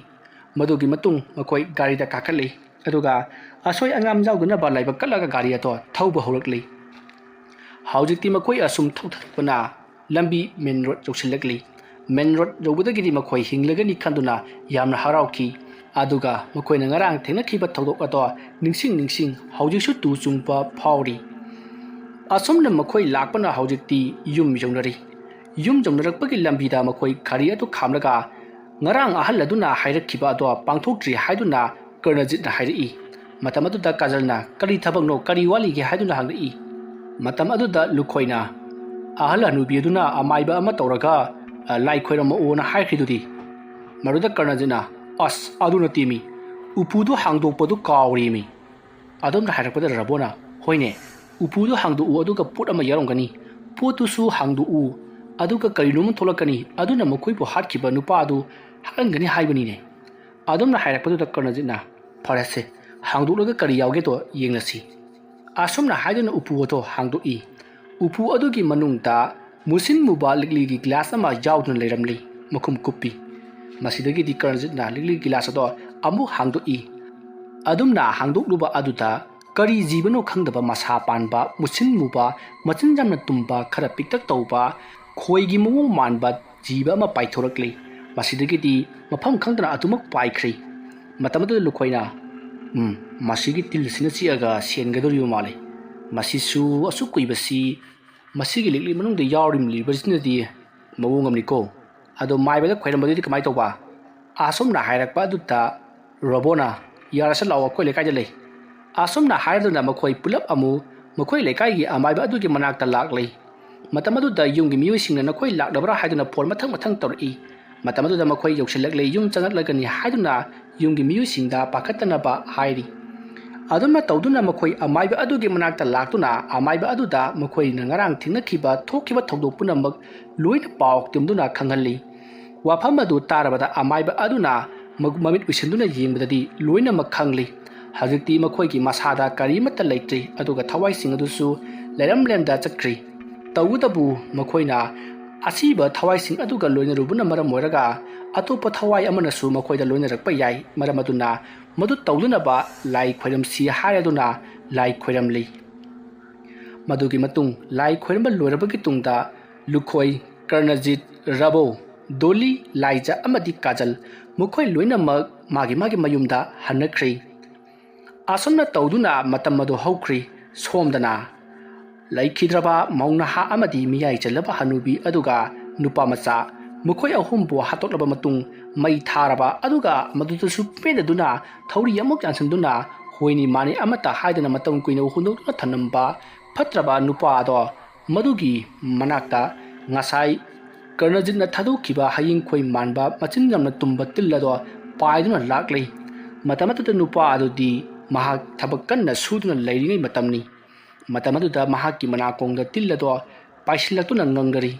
ꯃꯗꯨꯒꯤ ꯃꯇꯨꯡ ꯃꯈꯣꯏ ꯒꯥꯔꯤꯗ ꯀꯥꯈꯠꯂꯤ, ꯑꯗꯨꯒ ꯑꯁꯣꯏ ꯑꯉꯥꯝ ꯌꯥꯎꯗꯅꯕ ꯂꯥꯏꯕꯛ ꯀꯠꯂꯒ ꯒꯥꯔꯤ ꯑꯗꯣ ꯊꯧꯕ ꯍꯧꯔꯛꯂꯤ꯫ ꯍꯧꯖꯤꯛꯇꯤ ꯃꯈꯣꯏ ꯑꯁꯨꯝ ꯊꯧꯊꯔꯛꯄꯅ ꯂꯝꯕꯤ ꯃꯦꯟ ꯔꯣꯗ ꯌꯧꯁꯤꯜꯂꯛꯂꯤ꯫ ꯃꯦꯟ ꯔꯣꯗ ꯌꯧꯕꯗꯒꯤꯗꯤ ꯃꯈꯣꯏ ꯍꯤꯡꯂꯒꯅꯤ ꯈꯟꯗꯨꯅ ꯌꯥꯝꯅ ꯍꯔꯥꯎꯈꯤ꯫ ꯑꯗꯨꯒ ꯃꯈꯣꯏꯅ ꯉꯔꯥꯡ ꯊꯦꯡꯅꯈꯤꯕ ꯊꯧꯗꯣꯛ ꯑꯗꯣ ꯅꯤꯡꯁꯤꯡ ꯅꯤꯡꯁꯤꯡ ꯍꯧꯖꯤꯛꯁꯨ ꯇꯨ ꯆꯨꯡꯕ ꯐꯥꯎꯔꯤ꯫ ꯑꯁꯨꯝꯅ ꯃꯈꯣꯏ ꯂꯥꯛꯄꯅ ꯍꯧꯖꯤꯛꯇꯤ ꯌꯨꯝ ꯌꯧꯅꯔꯤ꯫ ꯌꯨꯝ ꯌꯧꯅꯔꯛꯄꯒꯤ ꯂꯝꯕꯤꯗ ꯃꯈꯣꯏ ꯒꯥꯔꯤ ꯑꯗꯨ ꯈꯥꯝꯂꯒ ꯉꯔꯥꯡ ꯑꯍꯜ ꯑꯗꯨꯅ ꯍꯥꯏꯔꯛꯈꯤꯕ ꯑꯗꯣ ꯄꯥꯡꯊꯣꯛꯇ꯭ꯔꯤ ꯍꯥꯏꯗꯨꯅ ꯀꯔꯅꯖꯤꯠꯅ ꯍꯥꯏꯔꯛꯏ꯫ ꯃꯇꯝ ꯑꯗꯨꯗ ꯀꯥꯖꯜꯅ, "ꯀꯔꯤ ꯊꯕꯛꯅꯣ? ꯀꯔꯤ ꯋꯥꯠꯂꯤꯒꯦ?" ꯍꯥꯏꯗꯨꯅ ꯍꯪꯂꯛꯏ꯫ ꯃꯇꯝ ꯑꯗꯨꯗ ꯂꯨꯈꯣꯏꯅ, "ꯑꯍꯜ ꯍꯅꯨꯕꯤ ꯑꯗꯨꯅ ꯑꯃꯥꯏꯕ ꯑꯃ ꯇꯧꯔꯒ, ꯑ, ꯂꯥꯏ ꯈꯣꯏꯔꯝꯃꯛꯑꯣꯅ ꯍꯥꯏꯈ꯭ꯔꯤꯗꯨꯗꯤ?" ꯃꯗꯨꯗ ꯀꯔꯅꯖꯤꯠꯅ, "ꯑꯁ, ꯑꯗꯨ ꯅꯠꯇꯦꯃꯤ, ꯎꯄꯨꯗꯨ ꯍꯥꯡꯗꯣꯛꯄꯗꯨ ꯀꯥꯎꯔꯦꯃꯤ꯫" ꯑꯗꯣꯝꯅ ꯍꯥꯏꯔꯛꯄꯗ ꯔꯕꯣꯅ, "ꯍꯣꯏꯅꯦ, ꯎꯄꯨꯗꯨ ꯍꯥꯡꯗꯣꯛꯎ, ꯑꯗꯨꯒ ꯄꯣꯠ ꯑꯃ ꯌꯥꯎꯔꯝꯒꯅꯤ, ꯄꯣꯠꯇꯨꯁꯨ ꯍꯥꯡꯗꯣꯛꯎ, ꯑꯗꯨꯒ ꯀꯔꯤꯅꯣꯝꯃ ꯊꯣꯛꯂꯛꯀꯅꯤ, ꯑꯗꯨꯅ ꯃꯈꯣꯏꯕꯨ ꯍꯥꯠꯈꯤꯕ ꯅꯨꯄꯥ ꯑꯗꯨ ꯍꯥꯠꯂꯝꯒꯅꯤ ꯍꯥꯏꯕꯅꯤꯅꯦ꯫" ꯑꯗꯣꯝꯅ ꯍꯥꯏꯔꯛꯄꯗꯨꯗ ꯀꯔꯅꯖꯤꯠꯅ, "ꯐꯔꯦꯁꯦ, ꯍꯥꯡꯗꯣꯛꯂꯒ ꯀꯔꯤ ꯌꯥꯎꯒꯦꯗꯣ ꯌꯦꯡꯂꯁꯤ꯫" ꯑꯁꯨꯝꯅ ꯍꯥꯏꯗꯨꯅ ꯎꯄꯨ ꯑꯗꯨ ꯍꯥꯡꯗꯣꯛꯏ꯫ ꯎꯄꯨ ꯑꯗꯨꯒꯤ ꯃꯅꯨꯡꯗ ꯃꯨꯁꯤꯟ ꯃꯨꯕ ꯂꯤꯛꯂꯤꯒꯤ ꯒꯤꯂꯥꯁ ꯑꯃ ꯌꯥꯎꯗꯨꯅ ꯂꯩꯔꯝꯂꯤ, ꯃꯈꯨꯝ ꯀꯨꯞꯄꯤ꯫ ꯃꯁꯤꯗꯒꯤꯗꯤ ꯀꯔꯅꯖꯤꯠꯅ ꯂꯤꯛꯂꯤ ꯒꯤꯂꯥꯁ ꯑꯗꯣ ꯑꯃꯨꯛ ꯍꯥꯡꯗꯣꯛꯏ꯫ ꯑꯗꯨꯝꯅ ꯍꯥꯡꯗꯣꯛꯂꯨꯕ ꯑꯗꯨꯗ ꯀꯔꯤ ꯖꯤꯕꯅꯣ ꯈꯪꯗꯕ ꯃꯁꯥ ꯄꯥꯟꯕ, ꯃꯨꯁꯤꯟ ꯃꯨꯕ, ꯃꯆꯤꯟ ꯌꯥꯝꯅ ꯇꯨꯝꯕ, ꯈꯔ ꯄꯤꯛꯇꯛ ꯇꯧꯕ, ꯈꯣꯏꯒꯤ ꯃꯑꯣꯡ ꯃꯥꯟꯕ ꯖꯤꯕ ꯑꯃ ꯄꯥꯏꯊꯣꯔꯛꯂꯤ꯫ ꯃꯁꯤꯗꯒꯤꯗꯤ ꯃꯐꯝ ꯈꯪꯗꯅ ꯑꯗꯨꯃꯛ ꯄꯥꯏꯈ꯭ꯔꯤ꯫ ꯃꯇꯝ ꯑꯗꯨꯗ ꯂꯨꯈꯣꯏꯅ, "ꯎꯝ, ꯃꯁꯤꯒꯤ ꯇꯤꯜ ꯑꯁꯤꯅ ꯆꯤꯛꯑꯒ ꯁꯦꯟꯒꯗꯧꯔꯤꯕ ꯃꯥꯜꯂꯤ꯫ ꯃꯁꯤꯁꯨ ꯑꯁꯨꯛ ꯀꯨꯏꯕꯁꯤ ꯃꯁꯤꯒꯤ ꯂꯤꯛꯂꯤ ꯃꯅꯨꯡꯗ ꯌꯥꯎꯔꯤꯕꯁꯤꯅꯗꯤ ꯃꯑꯣꯡ ꯑꯃꯅꯤꯀꯣ꯫ ꯑꯗꯣ ꯃꯥꯏꯕꯗ ꯈꯣꯏꯔꯝꯕꯗꯨꯗꯤ ꯀꯃꯥꯏꯅ ꯇꯧꯕ?" ꯑꯁꯨꯝꯅ ꯍꯥꯏꯔꯛꯄ ꯑꯗꯨꯗ ꯔꯣꯕꯣꯅ, "ꯌꯥꯔꯁ ꯂꯥꯛꯑꯣ, ꯑꯩꯈꯣꯏ ꯂꯩꯀꯥꯏꯗ ꯂꯩ꯫" ꯑꯁꯨꯝꯅ ꯍꯥꯏꯔꯗꯨꯅ ꯃꯈꯣꯏ ꯄꯨꯂꯞ ꯑꯃꯨꯛ ꯃꯈꯣꯏ ꯂꯩꯀꯥꯏꯒꯤ ꯑꯃꯥꯏꯕ ꯑꯗꯨꯒꯤ ꯃꯅꯥꯛꯇ ꯂꯥꯛꯂꯤ꯫ ꯃꯇꯝ ꯑꯗꯨꯗ ꯌꯨꯝꯒꯤ ꯃꯤꯑꯣꯏꯁꯤꯡꯅ ꯅꯈꯣꯏ ꯂꯥꯛꯂꯕ꯭ꯔꯥ ꯍꯥꯏꯗꯨꯅ ꯐꯣꯟ ꯃꯊꯪ ꯃꯊꯪ ꯇꯧꯔꯛꯏ꯫ ꯃꯇꯝ ꯑꯗꯨꯗ ꯃꯈꯣꯏ ꯌꯧꯁꯤꯜꯂꯛꯂꯦ, ꯌꯨꯝ ꯆꯪꯂꯛꯂꯒꯅꯤ ꯍꯥꯏꯗꯨꯅ ꯌꯨꯝꯒꯤ ꯃꯤꯑꯣꯏꯁꯤꯡꯗ ꯄꯥꯈꯠꯇꯅꯕ ꯍꯥꯏꯔꯤ꯫ ꯑꯗꯨꯝꯅ ꯇꯧꯗꯨꯅ ꯃꯈꯣꯏ ꯑꯃꯥꯏꯕ ꯑꯗꯨꯒꯤ ꯃꯅꯥꯛꯇ ꯂꯥꯛꯇꯨꯅ ꯑꯃꯥꯏꯕ ꯑꯗꯨꯗ ꯃꯈꯣꯏꯅ ꯉꯔꯥꯡ ꯊꯦꯡꯅꯈꯤꯕ ꯊꯣꯛꯈꯤꯕ ꯊꯧꯗꯣꯛ ꯄꯨꯝꯅꯃꯛ ꯂꯣꯏꯅ ꯄꯥꯎ ꯇꯝꯗꯨꯅ ꯈꯪꯍꯜꯂꯤ꯫ ꯋꯥꯐꯝ ꯑꯗꯨ ꯇꯥꯔꯕꯗ ꯑꯃꯥꯏꯕ ꯑꯗꯨꯅ ꯃ-, ꯃꯃꯤꯠ ꯎꯏꯁꯤꯟꯗꯨꯅ ꯌꯦꯡꯕꯗꯗꯤ ꯂꯣꯏꯅꯃꯛ ꯈꯪꯂꯤ꯫ ꯍꯧꯖꯤꯛꯇꯤ ꯃꯈꯣꯏꯒꯤ ꯃꯁꯥꯗ ꯀꯔꯤꯃꯠꯇ ꯂꯩꯇ꯭ꯔꯤ, ꯑꯗꯨꯒ ꯊꯋꯥꯏꯁꯤꯡ ꯑꯗꯨꯁꯨ ꯂꯩꯔꯝꯂꯦꯟꯗ ꯆꯠꯈ꯭ꯔꯤ꯫ ꯇꯧꯕꯇꯕꯨ ꯃꯈꯣꯏꯅ ꯑꯁꯤꯕ ꯊꯋꯥꯏꯁꯤꯡ ꯑꯗꯨꯒ ꯂꯣꯏꯅꯔꯨꯕꯅ ꯃꯔꯝ ꯑꯣꯏꯔꯒ ꯑꯇꯣꯞꯄ ꯊꯋꯥꯏ ꯑꯃꯅꯁꯨ ꯃꯈꯣꯏꯗ ꯂꯣꯏꯅꯔꯛꯄ ꯌꯥꯏ꯫ ꯃꯔꯝ ꯑꯗꯨꯅ ꯃꯗꯨ ꯇꯧꯗꯅꯕ ꯂꯥꯏ ꯈꯣꯏꯔꯝꯁꯤ ꯍꯥꯏꯔꯗꯨꯅ ꯂꯥꯏ ꯈꯣꯏꯔꯝꯂꯤ꯫ ꯃꯗꯨꯒꯤ ꯃꯇꯨꯡ ꯂꯥꯏ ꯈꯣꯏꯔꯝꯕ ꯂꯣꯏꯔꯕꯒꯤ ꯇꯨꯡꯗ ꯂꯨꯈꯣꯏ, ꯀꯔꯅꯖꯤꯠ, ꯔꯕꯣ, ꯗꯣꯂꯤ, ꯂꯥꯏꯖ ꯑꯃꯗꯤ ꯀꯥꯖꯜ ꯃꯈꯣꯏ ꯂꯣꯏꯅꯃꯛ ꯃꯥꯒꯤ ꯃꯥꯒꯤ ꯃꯌꯨꯝꯗ ꯍꯟꯅꯈ꯭ꯔꯤ꯫ ꯑꯁꯨꯝꯅ ꯇꯧꯗꯨꯅ ꯃꯇꯝ ꯑꯗꯨ ꯍꯧꯈ꯭ꯔꯤ꯫ ꯁꯣꯝꯗꯅ ꯂꯩꯈꯤꯗ꯭ꯔꯕ ꯃꯧ ꯅꯍꯥ ꯑꯃꯗꯤ ꯃꯤꯌꯥꯏ ꯆꯜꯂꯕ ꯍꯅꯨꯕꯤ ꯑꯗꯨꯒ ꯅꯨꯄꯥ ꯃꯆꯥ ꯃꯈꯣꯏ ꯑꯍꯨꯝꯕꯨ ꯍꯥꯠꯇꯣꯛꯂꯕ ꯃꯇꯨꯡ ꯃꯩ ꯊꯥꯔꯕ ꯑꯗꯨꯒ ꯃꯗꯨꯗꯁꯨ ꯄꯦꯟꯗꯗꯨꯅ ꯊꯧꯔꯤ ꯑꯃꯨꯛ ꯌꯥꯟꯁꯤꯟꯗꯨꯅ ꯍꯣꯏꯅꯤ ꯃꯥꯅꯤ ꯑꯃꯠꯇ ꯍꯥꯏꯗꯅ ꯃꯇꯝ ꯀꯨꯏꯅ ꯍꯨꯟꯗꯣꯛꯇꯨꯅ ꯊꯝꯂꯝꯕ ꯐꯠꯇ꯭ꯔꯕ ꯅꯨꯄꯥ ꯑꯗꯣ ꯃꯗꯨꯒꯤ ꯃꯅꯥꯛꯇ ꯉꯁꯥꯏ ꯀꯔꯅꯖꯤꯠꯅ ꯊꯥꯗꯣꯛꯈꯤꯕ ꯍꯌꯤꯡ ꯈꯣꯏ ꯃꯥꯟꯕ ꯃꯆꯤꯟ ꯌꯥꯝꯅ ꯇꯨꯝꯕ ꯇꯤꯜ ꯑꯗꯣ ꯄꯥꯏꯗꯨꯅ ꯂꯥꯛꯂꯤ꯫ ꯃꯇꯝ ꯑꯗꯨꯗ ꯅꯨꯄꯥ ꯑꯗꯨꯗꯤ ꯃꯍꯥꯛ ꯊꯕꯛ ꯀꯟꯅ ꯁꯨꯗꯨꯅ ꯂꯩꯔꯤꯉꯩ ꯃꯇꯝꯅꯤ꯫ ꯃꯇꯝ ꯑꯗꯨꯗ ꯃꯍꯥꯛꯀꯤ ꯃꯅꯥꯀꯣꯡꯗ ꯇꯤꯜ ꯑꯗꯣ ꯄꯥꯏꯁꯤꯜꯂꯛꯇꯨꯅ ꯉꯪꯒꯔꯤ꯫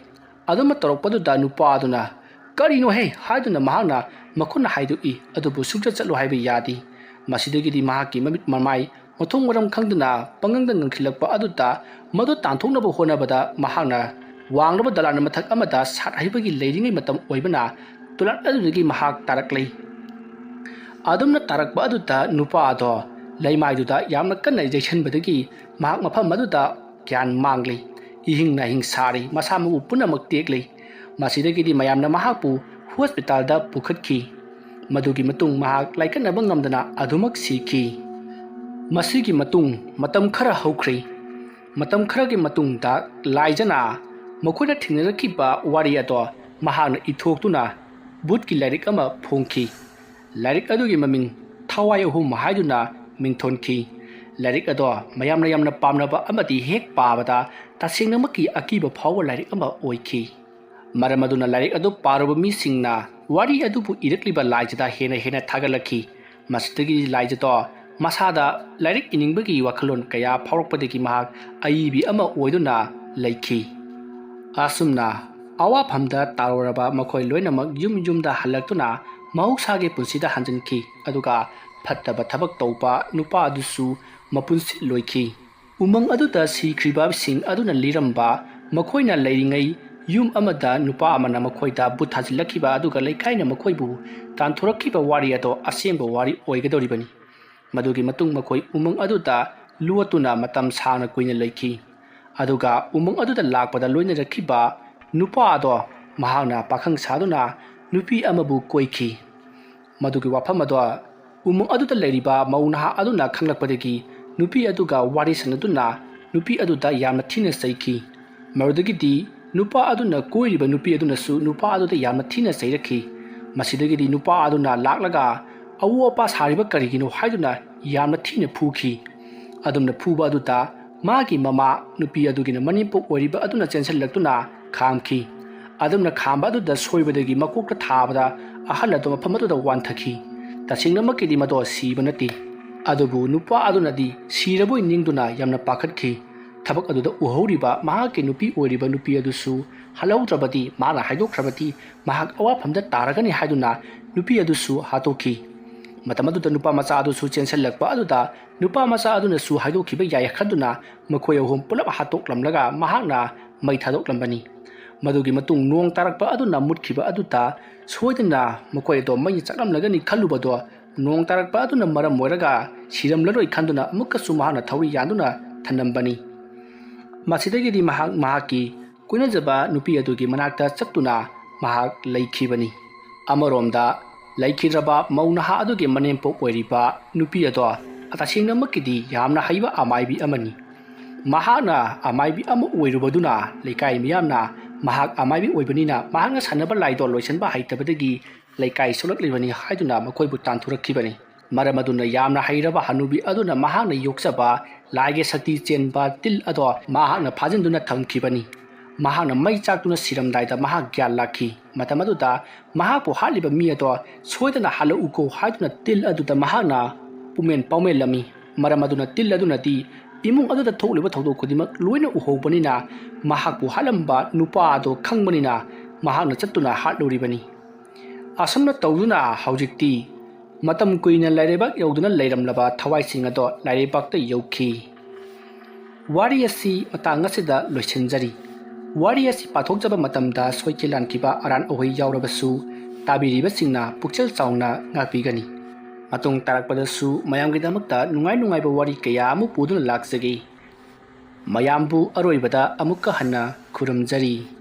ꯑꯗꯨꯝꯅ ꯇꯧꯔꯛꯄꯗꯨꯗ ꯅꯨꯄꯥ ꯑꯗꯨꯅ, "ꯀꯔꯤꯅꯣꯍꯦ?" ꯍꯥꯏꯗꯨꯅ ꯃꯍꯥꯛꯅ ꯃꯈꯨꯠꯅ ꯍꯥꯏꯗꯣꯛꯏ, ꯑꯗꯨꯕꯨ ꯁꯨꯛꯆꯠ ꯆꯠꯂꯨ ꯍꯥꯏꯕ ꯌꯥꯗꯦ꯫ ꯃꯁꯤꯗꯒꯤꯗꯤ ꯃꯍꯥꯛꯀꯤ ꯃꯃꯤꯠ ꯃꯃꯥꯏ ꯃꯊꯣꯡ ꯃꯔꯝ ꯈꯪꯗꯅ ꯄꯪꯉꯪꯗ ꯉꯪꯈꯤꯜꯂꯛꯄ ꯑꯗꯨꯗ ꯃꯗꯨ ꯇꯥꯟꯊꯣꯛꯅꯕ ꯍꯣꯠꯅꯕꯗ ꯃꯍꯥꯛꯅ ꯋꯥꯡꯂꯕ ꯗꯂꯥꯟ ꯃꯊꯛ ꯑꯃꯗ ꯁꯥꯠ ꯍꯩꯕꯒꯤ ꯂꯩꯔꯤꯉꯩ ꯃꯇꯝ ꯑꯣꯏꯕꯅ ꯗꯂꯥꯟ ꯑꯗꯨꯗꯒꯤ ꯃꯍꯥꯛ ꯇꯥꯔꯛꯂꯤ꯫ ꯑꯗꯨꯝꯅ ꯇꯥꯔꯛꯄ ꯑꯗꯨꯗ ꯅꯨꯄꯥ ꯑꯗꯣ ꯂꯩꯃꯥꯏꯗꯨꯗ ꯌꯥꯝꯅ ꯀꯟꯅ ꯌꯩꯁꯟꯕꯗꯒꯤ ꯃꯍꯥꯛ ꯃꯐꯝ ꯑꯗꯨꯗ ꯒ꯭ꯌꯥꯟ ꯃꯥꯡꯂꯤ꯫ ꯏꯍꯤꯡ ꯅꯥꯍꯤꯡ ꯁꯥꯔꯤ, ꯃꯁꯥ ꯃꯎ ꯄꯨꯝꯅꯃꯛ ꯇꯦꯛꯂꯤ꯫ ꯃꯁꯤꯗꯒꯤꯗꯤ ꯃꯌꯥꯝꯅ ꯃꯍꯥꯛꯄꯨ ꯍꯣꯁꯄꯤꯇꯥꯜꯗ ꯄꯨꯈꯠꯈꯤ꯫ ꯃꯗꯨꯒꯤ ꯃꯇꯨꯡ ꯃꯍꯥꯛ ꯂꯥꯏꯀꯠꯅꯕ ꯉꯝꯗꯅ ꯑꯗꯨꯃꯛ ꯁꯤꯈꯤ꯫ ꯃꯁꯤꯒꯤ ꯃꯇꯨꯡ ꯃꯇꯝ ꯈꯔ ꯍꯧꯈ꯭ꯔꯦ꯫ ꯃꯇꯝ ꯈꯔꯒꯤ ꯃꯇꯨꯡꯗ ꯂꯥꯏꯖꯅ ꯃꯈꯣꯏꯅ ꯊꯦꯡꯅꯔꯛꯈꯤꯕ ꯋꯥꯔꯤ ꯑꯗꯣ ꯃꯍꯥꯛꯅ ꯏꯊꯣꯛꯇꯨꯅ ꯚꯨꯠꯀꯤ ꯂꯥꯏꯔꯤꯛ ꯑꯃ ꯐꯣꯡꯈꯤ꯫ ꯂꯥꯏꯔꯤꯛ ꯑꯗꯨꯒꯤ ꯃꯃꯤꯡ ꯊꯋꯥꯏ ꯑꯍꯨꯝ ꯍꯥꯏꯗꯨꯅ ꯃꯤꯡꯊꯣꯟꯈꯤ꯫ ꯂꯥꯏꯔꯤꯛ ꯑꯗꯣ ꯃꯌꯥꯝꯅ ꯌꯥꯝꯅ ꯄꯥꯝꯅꯕ ꯑꯃꯗꯤ ꯍꯦꯛ ꯄꯥꯕꯗ ꯇꯁꯦꯡꯅꯃꯛꯀꯤ ꯑꯀꯤꯕ ꯐꯥꯎꯕ ꯂꯥꯏꯔꯤꯛ ꯑꯃ ꯑꯣꯏꯈꯤ꯫ ꯃꯔꯝ ꯑꯗꯨꯅ ꯂꯥꯏꯔꯤꯛ ꯑꯗꯨ ꯄꯥꯔꯨꯕ ꯃꯤꯁꯤꯡꯅ ꯋꯥꯔꯤ ꯑꯗꯨꯕꯨ ꯏꯔꯛꯂꯤꯕ ꯂꯥꯏꯖꯗ ꯍꯦꯟꯅ ꯍꯦꯟꯅ ꯊꯥꯒꯠꯂꯛꯈꯤ꯫ ꯃꯁꯤꯗꯒꯤ ꯂꯥꯏꯖꯗꯣ ꯃꯁꯥꯗ ꯂꯥꯏꯔꯤꯛ ꯏꯅꯤꯡꯕꯒꯤ ꯋꯥꯈꯜꯂꯣꯟ ꯀꯌꯥ ꯐꯥꯎꯔꯛꯄꯗꯒꯤ ꯃꯍꯥꯛ ꯑꯏꯕꯤ ꯑꯃ ꯑꯣꯏꯗꯨꯅ ꯂꯩꯈꯤ꯫ ꯑꯁꯨꯝꯅ ꯑꯋꯥꯐꯝꯗ ꯇꯥꯔꯨꯔꯕ ꯃꯈꯣꯏ ꯂꯣꯏꯅꯃꯛ ꯌꯨꯝ ꯌꯨꯝꯗ ꯍꯜꯂꯛꯇꯨꯅ ꯃꯍꯧꯁꯥꯒꯤ ꯄꯨꯟꯁꯤꯗ ꯍꯟꯖꯤꯟꯈꯤ꯫ ꯑꯗꯨꯒ ꯐꯠꯇꯕ ꯊꯕꯛ ꯇꯧꯕ ꯅꯨꯄꯥ ꯑꯗꯨꯁꯨ ꯃꯄꯨꯟꯁꯤ ꯂꯣꯏꯈꯤ꯫ ꯎꯃꯪ ꯑꯗꯨꯗ ꯁꯤꯈ꯭ꯔꯤꯕꯁꯤꯡ ꯑꯗꯨꯅ ꯂꯤꯔꯝꯕ ꯃꯈꯣꯏꯅ ꯂꯩꯔꯤꯉꯩ ꯌꯨꯝ ꯑꯃꯗ ꯅꯨꯄꯥ ꯑꯃꯅ ꯃꯈꯣꯏꯗ ꯕꯨꯠ ꯊꯥꯖꯤꯜꯂꯛꯈꯤꯕ ꯑꯗꯨꯒ ꯂꯩꯀꯥꯏꯅ ꯃꯈꯣꯏꯕꯨ ꯇꯥꯟꯊꯣꯔꯛꯈꯤꯕ ꯋꯥꯔꯤ ꯑꯗꯣ ꯑꯁꯦꯡꯕ ꯋꯥꯔꯤ ꯑꯣꯏꯒꯗꯧꯔꯤꯕꯅꯤ꯫ ꯃꯗꯨꯒꯤ ꯃꯇꯨꯡ ꯃꯈꯣꯏ ꯎꯃꯪ ꯑꯗꯨꯗ ꯂꯣꯠꯇꯨꯅ ꯃꯇꯝ ꯁꯥꯡꯅ ꯀꯨꯏꯅ ꯂꯩꯈꯤ꯫ ꯑꯗꯨꯒ ꯎꯃꯪ ꯑꯗꯨꯗ ꯂꯥꯛꯄꯗ ꯂꯣꯏꯅꯔꯛꯈꯤꯕ ꯅꯨꯄꯥ ꯑꯗꯣ ꯃꯍꯥꯛꯅ ꯄꯥꯈꯪ ꯁꯥꯗꯨꯅ ꯅꯨꯄꯤ ꯑꯃꯕꯨ ꯀꯣꯏꯈꯤ꯫ ꯃꯗꯨꯒꯤ ꯋꯥꯐꯝ ꯑꯗꯣ ꯎꯃꯪ ꯑꯗꯨꯗ ꯂꯩꯔꯤꯕ ꯃꯧ ꯅꯍꯥ ꯑꯗꯨꯅ ꯈꯪꯂꯛꯄꯗꯒꯤ ꯅꯨꯄꯤ ꯑꯗꯨꯒ ꯋꯥꯔꯤ ꯁꯥꯟꯅꯗꯨꯅ ꯅꯨꯄꯤ ꯑꯗꯨꯗ ꯌꯥꯝꯅ ꯊꯤꯅ ꯆꯩꯈꯤ꯫ ꯃꯗꯨꯗꯒꯤꯗꯤ ꯅꯨꯄꯥ ꯑꯗꯨꯅ ꯀꯣꯏꯔꯤꯕ ꯅꯨꯄꯤ ꯑꯗꯨꯅꯁꯨ ꯅꯨꯄꯥ ꯑꯗꯨꯗ ꯌꯥꯝꯅ ꯊꯤꯅ ꯆꯩꯔꯛꯈꯤ꯫ ꯃꯁꯤꯗꯒꯤꯗꯤ ꯅꯨꯄꯥ ꯑꯗꯨꯅ ꯂꯥꯛꯂꯒ ꯑꯋꯣ ꯑꯄꯥ ꯁꯥꯔꯤꯕ ꯀꯔꯤꯒꯤꯅꯣ ꯍꯥꯏꯗꯨꯅ ꯌꯥꯝꯅ ꯊꯤꯅ ꯐꯨꯈꯤ꯫ ꯑꯗꯨꯝꯅ ꯐꯨꯕ ꯑꯗꯨꯗ ꯃꯥꯒꯤ ꯃꯃꯥ ꯅꯨꯄꯤ ꯑꯗꯨꯒꯤꯅ ꯃꯅꯦꯝꯄꯣꯛ ꯑꯣꯏꯔꯤꯕ ꯑꯗꯨꯅ ꯆꯦꯟꯁꯤꯜꯂꯛꯇꯨꯅ ꯈꯥꯝꯈꯤ꯫ ꯑꯗꯨꯝꯅ ꯈꯥꯝꯕ ꯑꯗꯨꯗ ꯁꯣꯏꯕꯗꯒꯤ ꯃꯀꯣꯛꯇ ꯊꯥꯕꯗ ꯑꯍꯜ ꯑꯗꯨ ꯃꯐꯝ ꯑꯗꯨꯗ ꯋꯥꯟꯊꯈꯤ꯫ ꯇꯁꯦꯡꯅꯃꯛꯀꯤꯗꯤ ꯃꯗꯣ ꯁꯤꯕ ꯅꯠꯇꯦ꯫ ꯑꯗꯨꯕꯨ ꯅꯨꯄꯥ ꯑꯗꯨꯅꯗꯤ ꯁꯤꯔꯕꯣꯏ ꯅꯤꯡꯗꯨꯅ ꯌꯥꯝꯅ ꯄꯥꯈꯠꯈꯤ꯫ ꯊꯕꯛ ꯑꯗꯨꯗ ꯎꯍꯧꯔꯤꯕ ꯃꯍꯥꯛꯀꯤ ꯅꯨꯄꯤ ꯑꯣꯏꯔꯤꯕ ꯅꯨꯄꯤ ꯑꯗꯨꯁꯨ ꯍꯜꯍꯧꯗ꯭ꯔꯕꯗꯤ ꯃꯥꯅ ꯍꯥꯏꯗꯣꯛꯈ꯭ꯔꯕꯗꯤ ꯃꯍꯥꯛ ꯑꯋꯥꯐꯝꯗ ꯇꯥꯔꯒꯅꯤ ꯍꯥꯏꯗꯨꯅ ꯅꯨꯄꯤ ꯑꯗꯨꯁꯨ ꯍꯥꯠꯇꯣꯛꯈꯤ꯫ ꯃꯇꯝ ꯑꯗꯨꯗ ꯅꯨꯄꯥ ꯃꯆꯥ ꯑꯗꯨꯁꯨ ꯆꯦꯟꯁꯤꯜꯂꯛꯄ ꯑꯗꯨꯗ ꯅꯨꯄꯥ ꯃꯆꯥ ꯑꯗꯨꯅꯁꯨ ꯍꯥꯏꯗꯣꯛꯈꯤꯕ ꯌꯥꯏ ꯈꯟꯗꯨꯅ ꯃꯈꯣꯏ ꯑꯍꯨꯝ ꯄꯨꯂꯞ ꯍꯥꯠꯇꯣꯛꯂꯝꯂꯒ ꯃꯍꯥꯛꯅ ꯃꯩ ꯊꯥꯗꯣꯛꯂꯝꯕꯅꯤ꯫ ꯃꯗꯨꯒꯤ ꯃꯇꯨꯡ ꯅꯣꯡ ꯇꯥꯔꯛꯄ ꯑꯗꯨꯅ ꯃꯨꯠꯈꯤꯕ ꯑꯗꯨꯗ ꯁꯣꯏꯗꯅ ꯃꯈꯣꯏ ꯑꯗꯣ ꯃꯩꯅ ꯆꯥꯛꯂꯝꯂꯒꯅꯤ ꯈꯜꯂꯨꯕꯗꯣ ꯅꯣꯡ ꯇꯥꯔꯛꯄ ꯑꯗꯨꯅ ꯃꯔꯝ ꯑꯣꯏꯔꯒ ꯁꯤꯔꯝꯂꯔꯣꯏ ꯈꯟꯗꯨꯅ ꯑꯃꯨꯛꯀꯁꯨ ꯃꯍꯥꯛꯅ ꯊꯧꯔꯤ ꯌꯥꯟꯗꯨꯅ ꯊꯝꯂꯝꯕꯅꯤ꯫ ꯃꯁꯤꯗꯒꯤꯗꯤ ꯃꯍꯥꯛ ꯃꯍꯥꯛꯀꯤ ꯀꯣꯏꯅꯖꯕ ꯅꯨꯄꯤ ꯑꯗꯨꯒꯤ ꯃꯅꯥꯛꯇ ꯆꯠꯇꯨꯅ ꯃꯍꯥꯛ ꯂꯩꯈꯤꯕꯅꯤ꯫ ꯑꯃꯔꯣꯝꯗ ꯂꯩꯈꯤꯗ꯭ꯔꯕ ꯃꯧ ꯅꯍꯥ ꯑꯗꯨꯒꯤ ꯃꯅꯦꯝꯄꯣꯛ ꯑꯣꯏꯔꯤꯕ ꯅꯨꯄꯤ ꯑꯗꯣ ꯇꯁꯦꯡꯅꯃꯛꯀꯤꯗꯤ ꯌꯥꯝꯅ ꯍꯩꯕ ꯑꯃꯥꯏꯕꯤ ꯑꯃꯅꯤ꯫ ꯃꯍꯥꯛꯅ ꯑꯃꯥꯏꯕꯤ ꯑꯃ ꯑꯣꯏꯔꯨꯕꯗꯨꯅ ꯂꯩꯀꯥꯏ ꯃꯤꯌꯥꯝꯅ ꯃꯍꯥꯛ ꯑꯃꯥꯏꯕꯤ ꯑꯣꯏꯕꯅꯤꯅ ꯃꯍꯥꯛꯅ ꯁꯥꯟꯅꯕ ꯂꯥꯏꯗꯣ ꯂꯣꯏꯁꯤꯟꯕ ꯍꯩꯇꯕꯗꯒꯤ ꯂꯩꯀꯥꯏ ꯁꯣꯛꯂꯛꯂꯤꯕꯅꯤ ꯍꯥꯏꯗꯨꯅ ꯃꯈꯣꯏꯕꯨ ꯇꯥꯟꯊꯣꯔꯛꯈꯤꯕꯅꯤ꯫ ꯃꯔꯝ ꯑꯗꯨꯅ ꯌꯥꯝꯅ ꯍꯩꯔꯕ ꯍꯅꯨꯕꯤ ꯑꯗꯨꯅ ꯃꯍꯥꯛꯅ ꯌꯣꯛꯆꯕ ꯂꯥꯏꯒꯤ ꯁꯛꯇꯤ ꯆꯦꯟꯕ ꯇꯤꯜ ꯑꯗꯣ ꯃꯍꯥꯛꯅ ꯐꯥꯖꯤꯟꯗꯨꯅ ꯊꯝꯈꯤꯕꯅꯤ꯫ ꯃꯍꯥꯛꯅ ꯃꯩ ꯆꯥꯛꯇꯨꯅ ꯁꯤꯔꯝꯗꯥꯏꯗ ꯃꯍꯥꯛ ꯒ꯭ꯌꯥꯟ ꯂꯥꯛꯈꯤ꯫ ꯃꯇꯝ ꯑꯗꯨꯗ ꯃꯍꯥꯛꯄꯨ ꯍꯥꯠꯂꯤꯕ ꯃꯤ ꯑꯗꯣ ꯁꯣꯏꯗꯅ ꯍꯜꯂꯛꯎꯀꯣ ꯍꯥꯏꯗꯨꯅ ꯇꯤꯜ ꯑꯗꯨꯗ ꯃꯍꯥꯛꯅ ꯄꯨꯃꯦꯟ ꯄꯥꯎꯃꯦꯜꯂꯝꯃꯤ꯫ ꯃꯔꯝ ꯑꯗꯨꯅ ꯇꯤꯜ ꯑꯗꯨꯅꯗꯤ ꯏꯃꯨꯡ ꯑꯗꯨꯗ ꯊꯣꯛꯂꯤꯕ ꯊꯧꯗꯣꯛ ꯈꯨꯗꯤꯡꯃꯛ ꯂꯣꯏꯅ ꯎꯍꯧꯕꯅꯤꯅ ꯃꯍꯥꯛꯄꯨ ꯍꯥꯠꯂꯝꯕ ꯅꯨꯄꯥ ꯑꯗꯣ ꯈꯪꯕꯅꯤꯅ ꯃꯍꯥꯛꯅ ꯆꯠꯇꯨꯅ ꯍꯥꯠꯂꯨꯔꯤꯕꯅꯤ꯫ ꯑꯁꯨꯝꯅ ꯇꯧꯗꯨꯅ ꯍꯧꯖꯤꯛꯇꯤ ꯃꯇꯝ ꯀꯨꯏꯅ ꯂꯥꯏꯔꯩꯕꯥꯛ ꯌꯧꯗꯨꯅ ꯂꯩꯔꯝꯂꯕ ꯊꯋꯥꯏꯁꯤꯡ ꯑꯗꯣ ꯂꯥꯏꯔꯩꯕꯥꯛꯇ ꯌꯧꯈꯤ꯫ ꯋꯥꯔꯤ ꯑꯁꯤ ꯃꯇꯥꯡ ꯑꯁꯤꯗ ꯂꯣꯏꯁꯤꯟꯖꯔꯤ꯫ ꯋꯥꯔꯤ ꯑꯁꯤ ꯄꯥꯊꯣꯛꯆꯕ ꯃꯇꯝꯗ ꯁꯣꯏꯈꯤ ꯂꯥꯟꯈꯤꯕ ꯑꯔꯥꯟ ꯑꯍꯣꯏ ꯌꯥꯎꯔꯕꯁꯨ ꯇꯥꯕꯤꯔꯤꯕꯁꯤꯡꯅ ꯄꯨꯛꯆꯦꯜ ꯆꯥꯎꯅ ꯉꯥꯛꯄꯤꯒꯅꯤ꯫ ꯃꯇꯨꯡ ꯇꯥꯔꯛꯄꯗꯁꯨ ꯃꯌꯥꯝꯒꯤꯗꯃꯛꯇ ꯅꯨꯡꯉꯥꯏ ꯅꯨꯡꯉꯥꯏꯕ ꯋꯥꯔꯤ ꯀꯌꯥ ꯑꯃ ꯄꯨꯗꯨꯅ ꯂꯥꯛꯆꯒꯦ꯫ ꯃꯌꯥꯝꯕꯨ ꯑꯔꯣꯏꯕꯗ ꯑꯃꯨꯛꯀ ꯍꯟꯅ ꯈꯨꯔꯨꯝꯖꯔꯤ꯫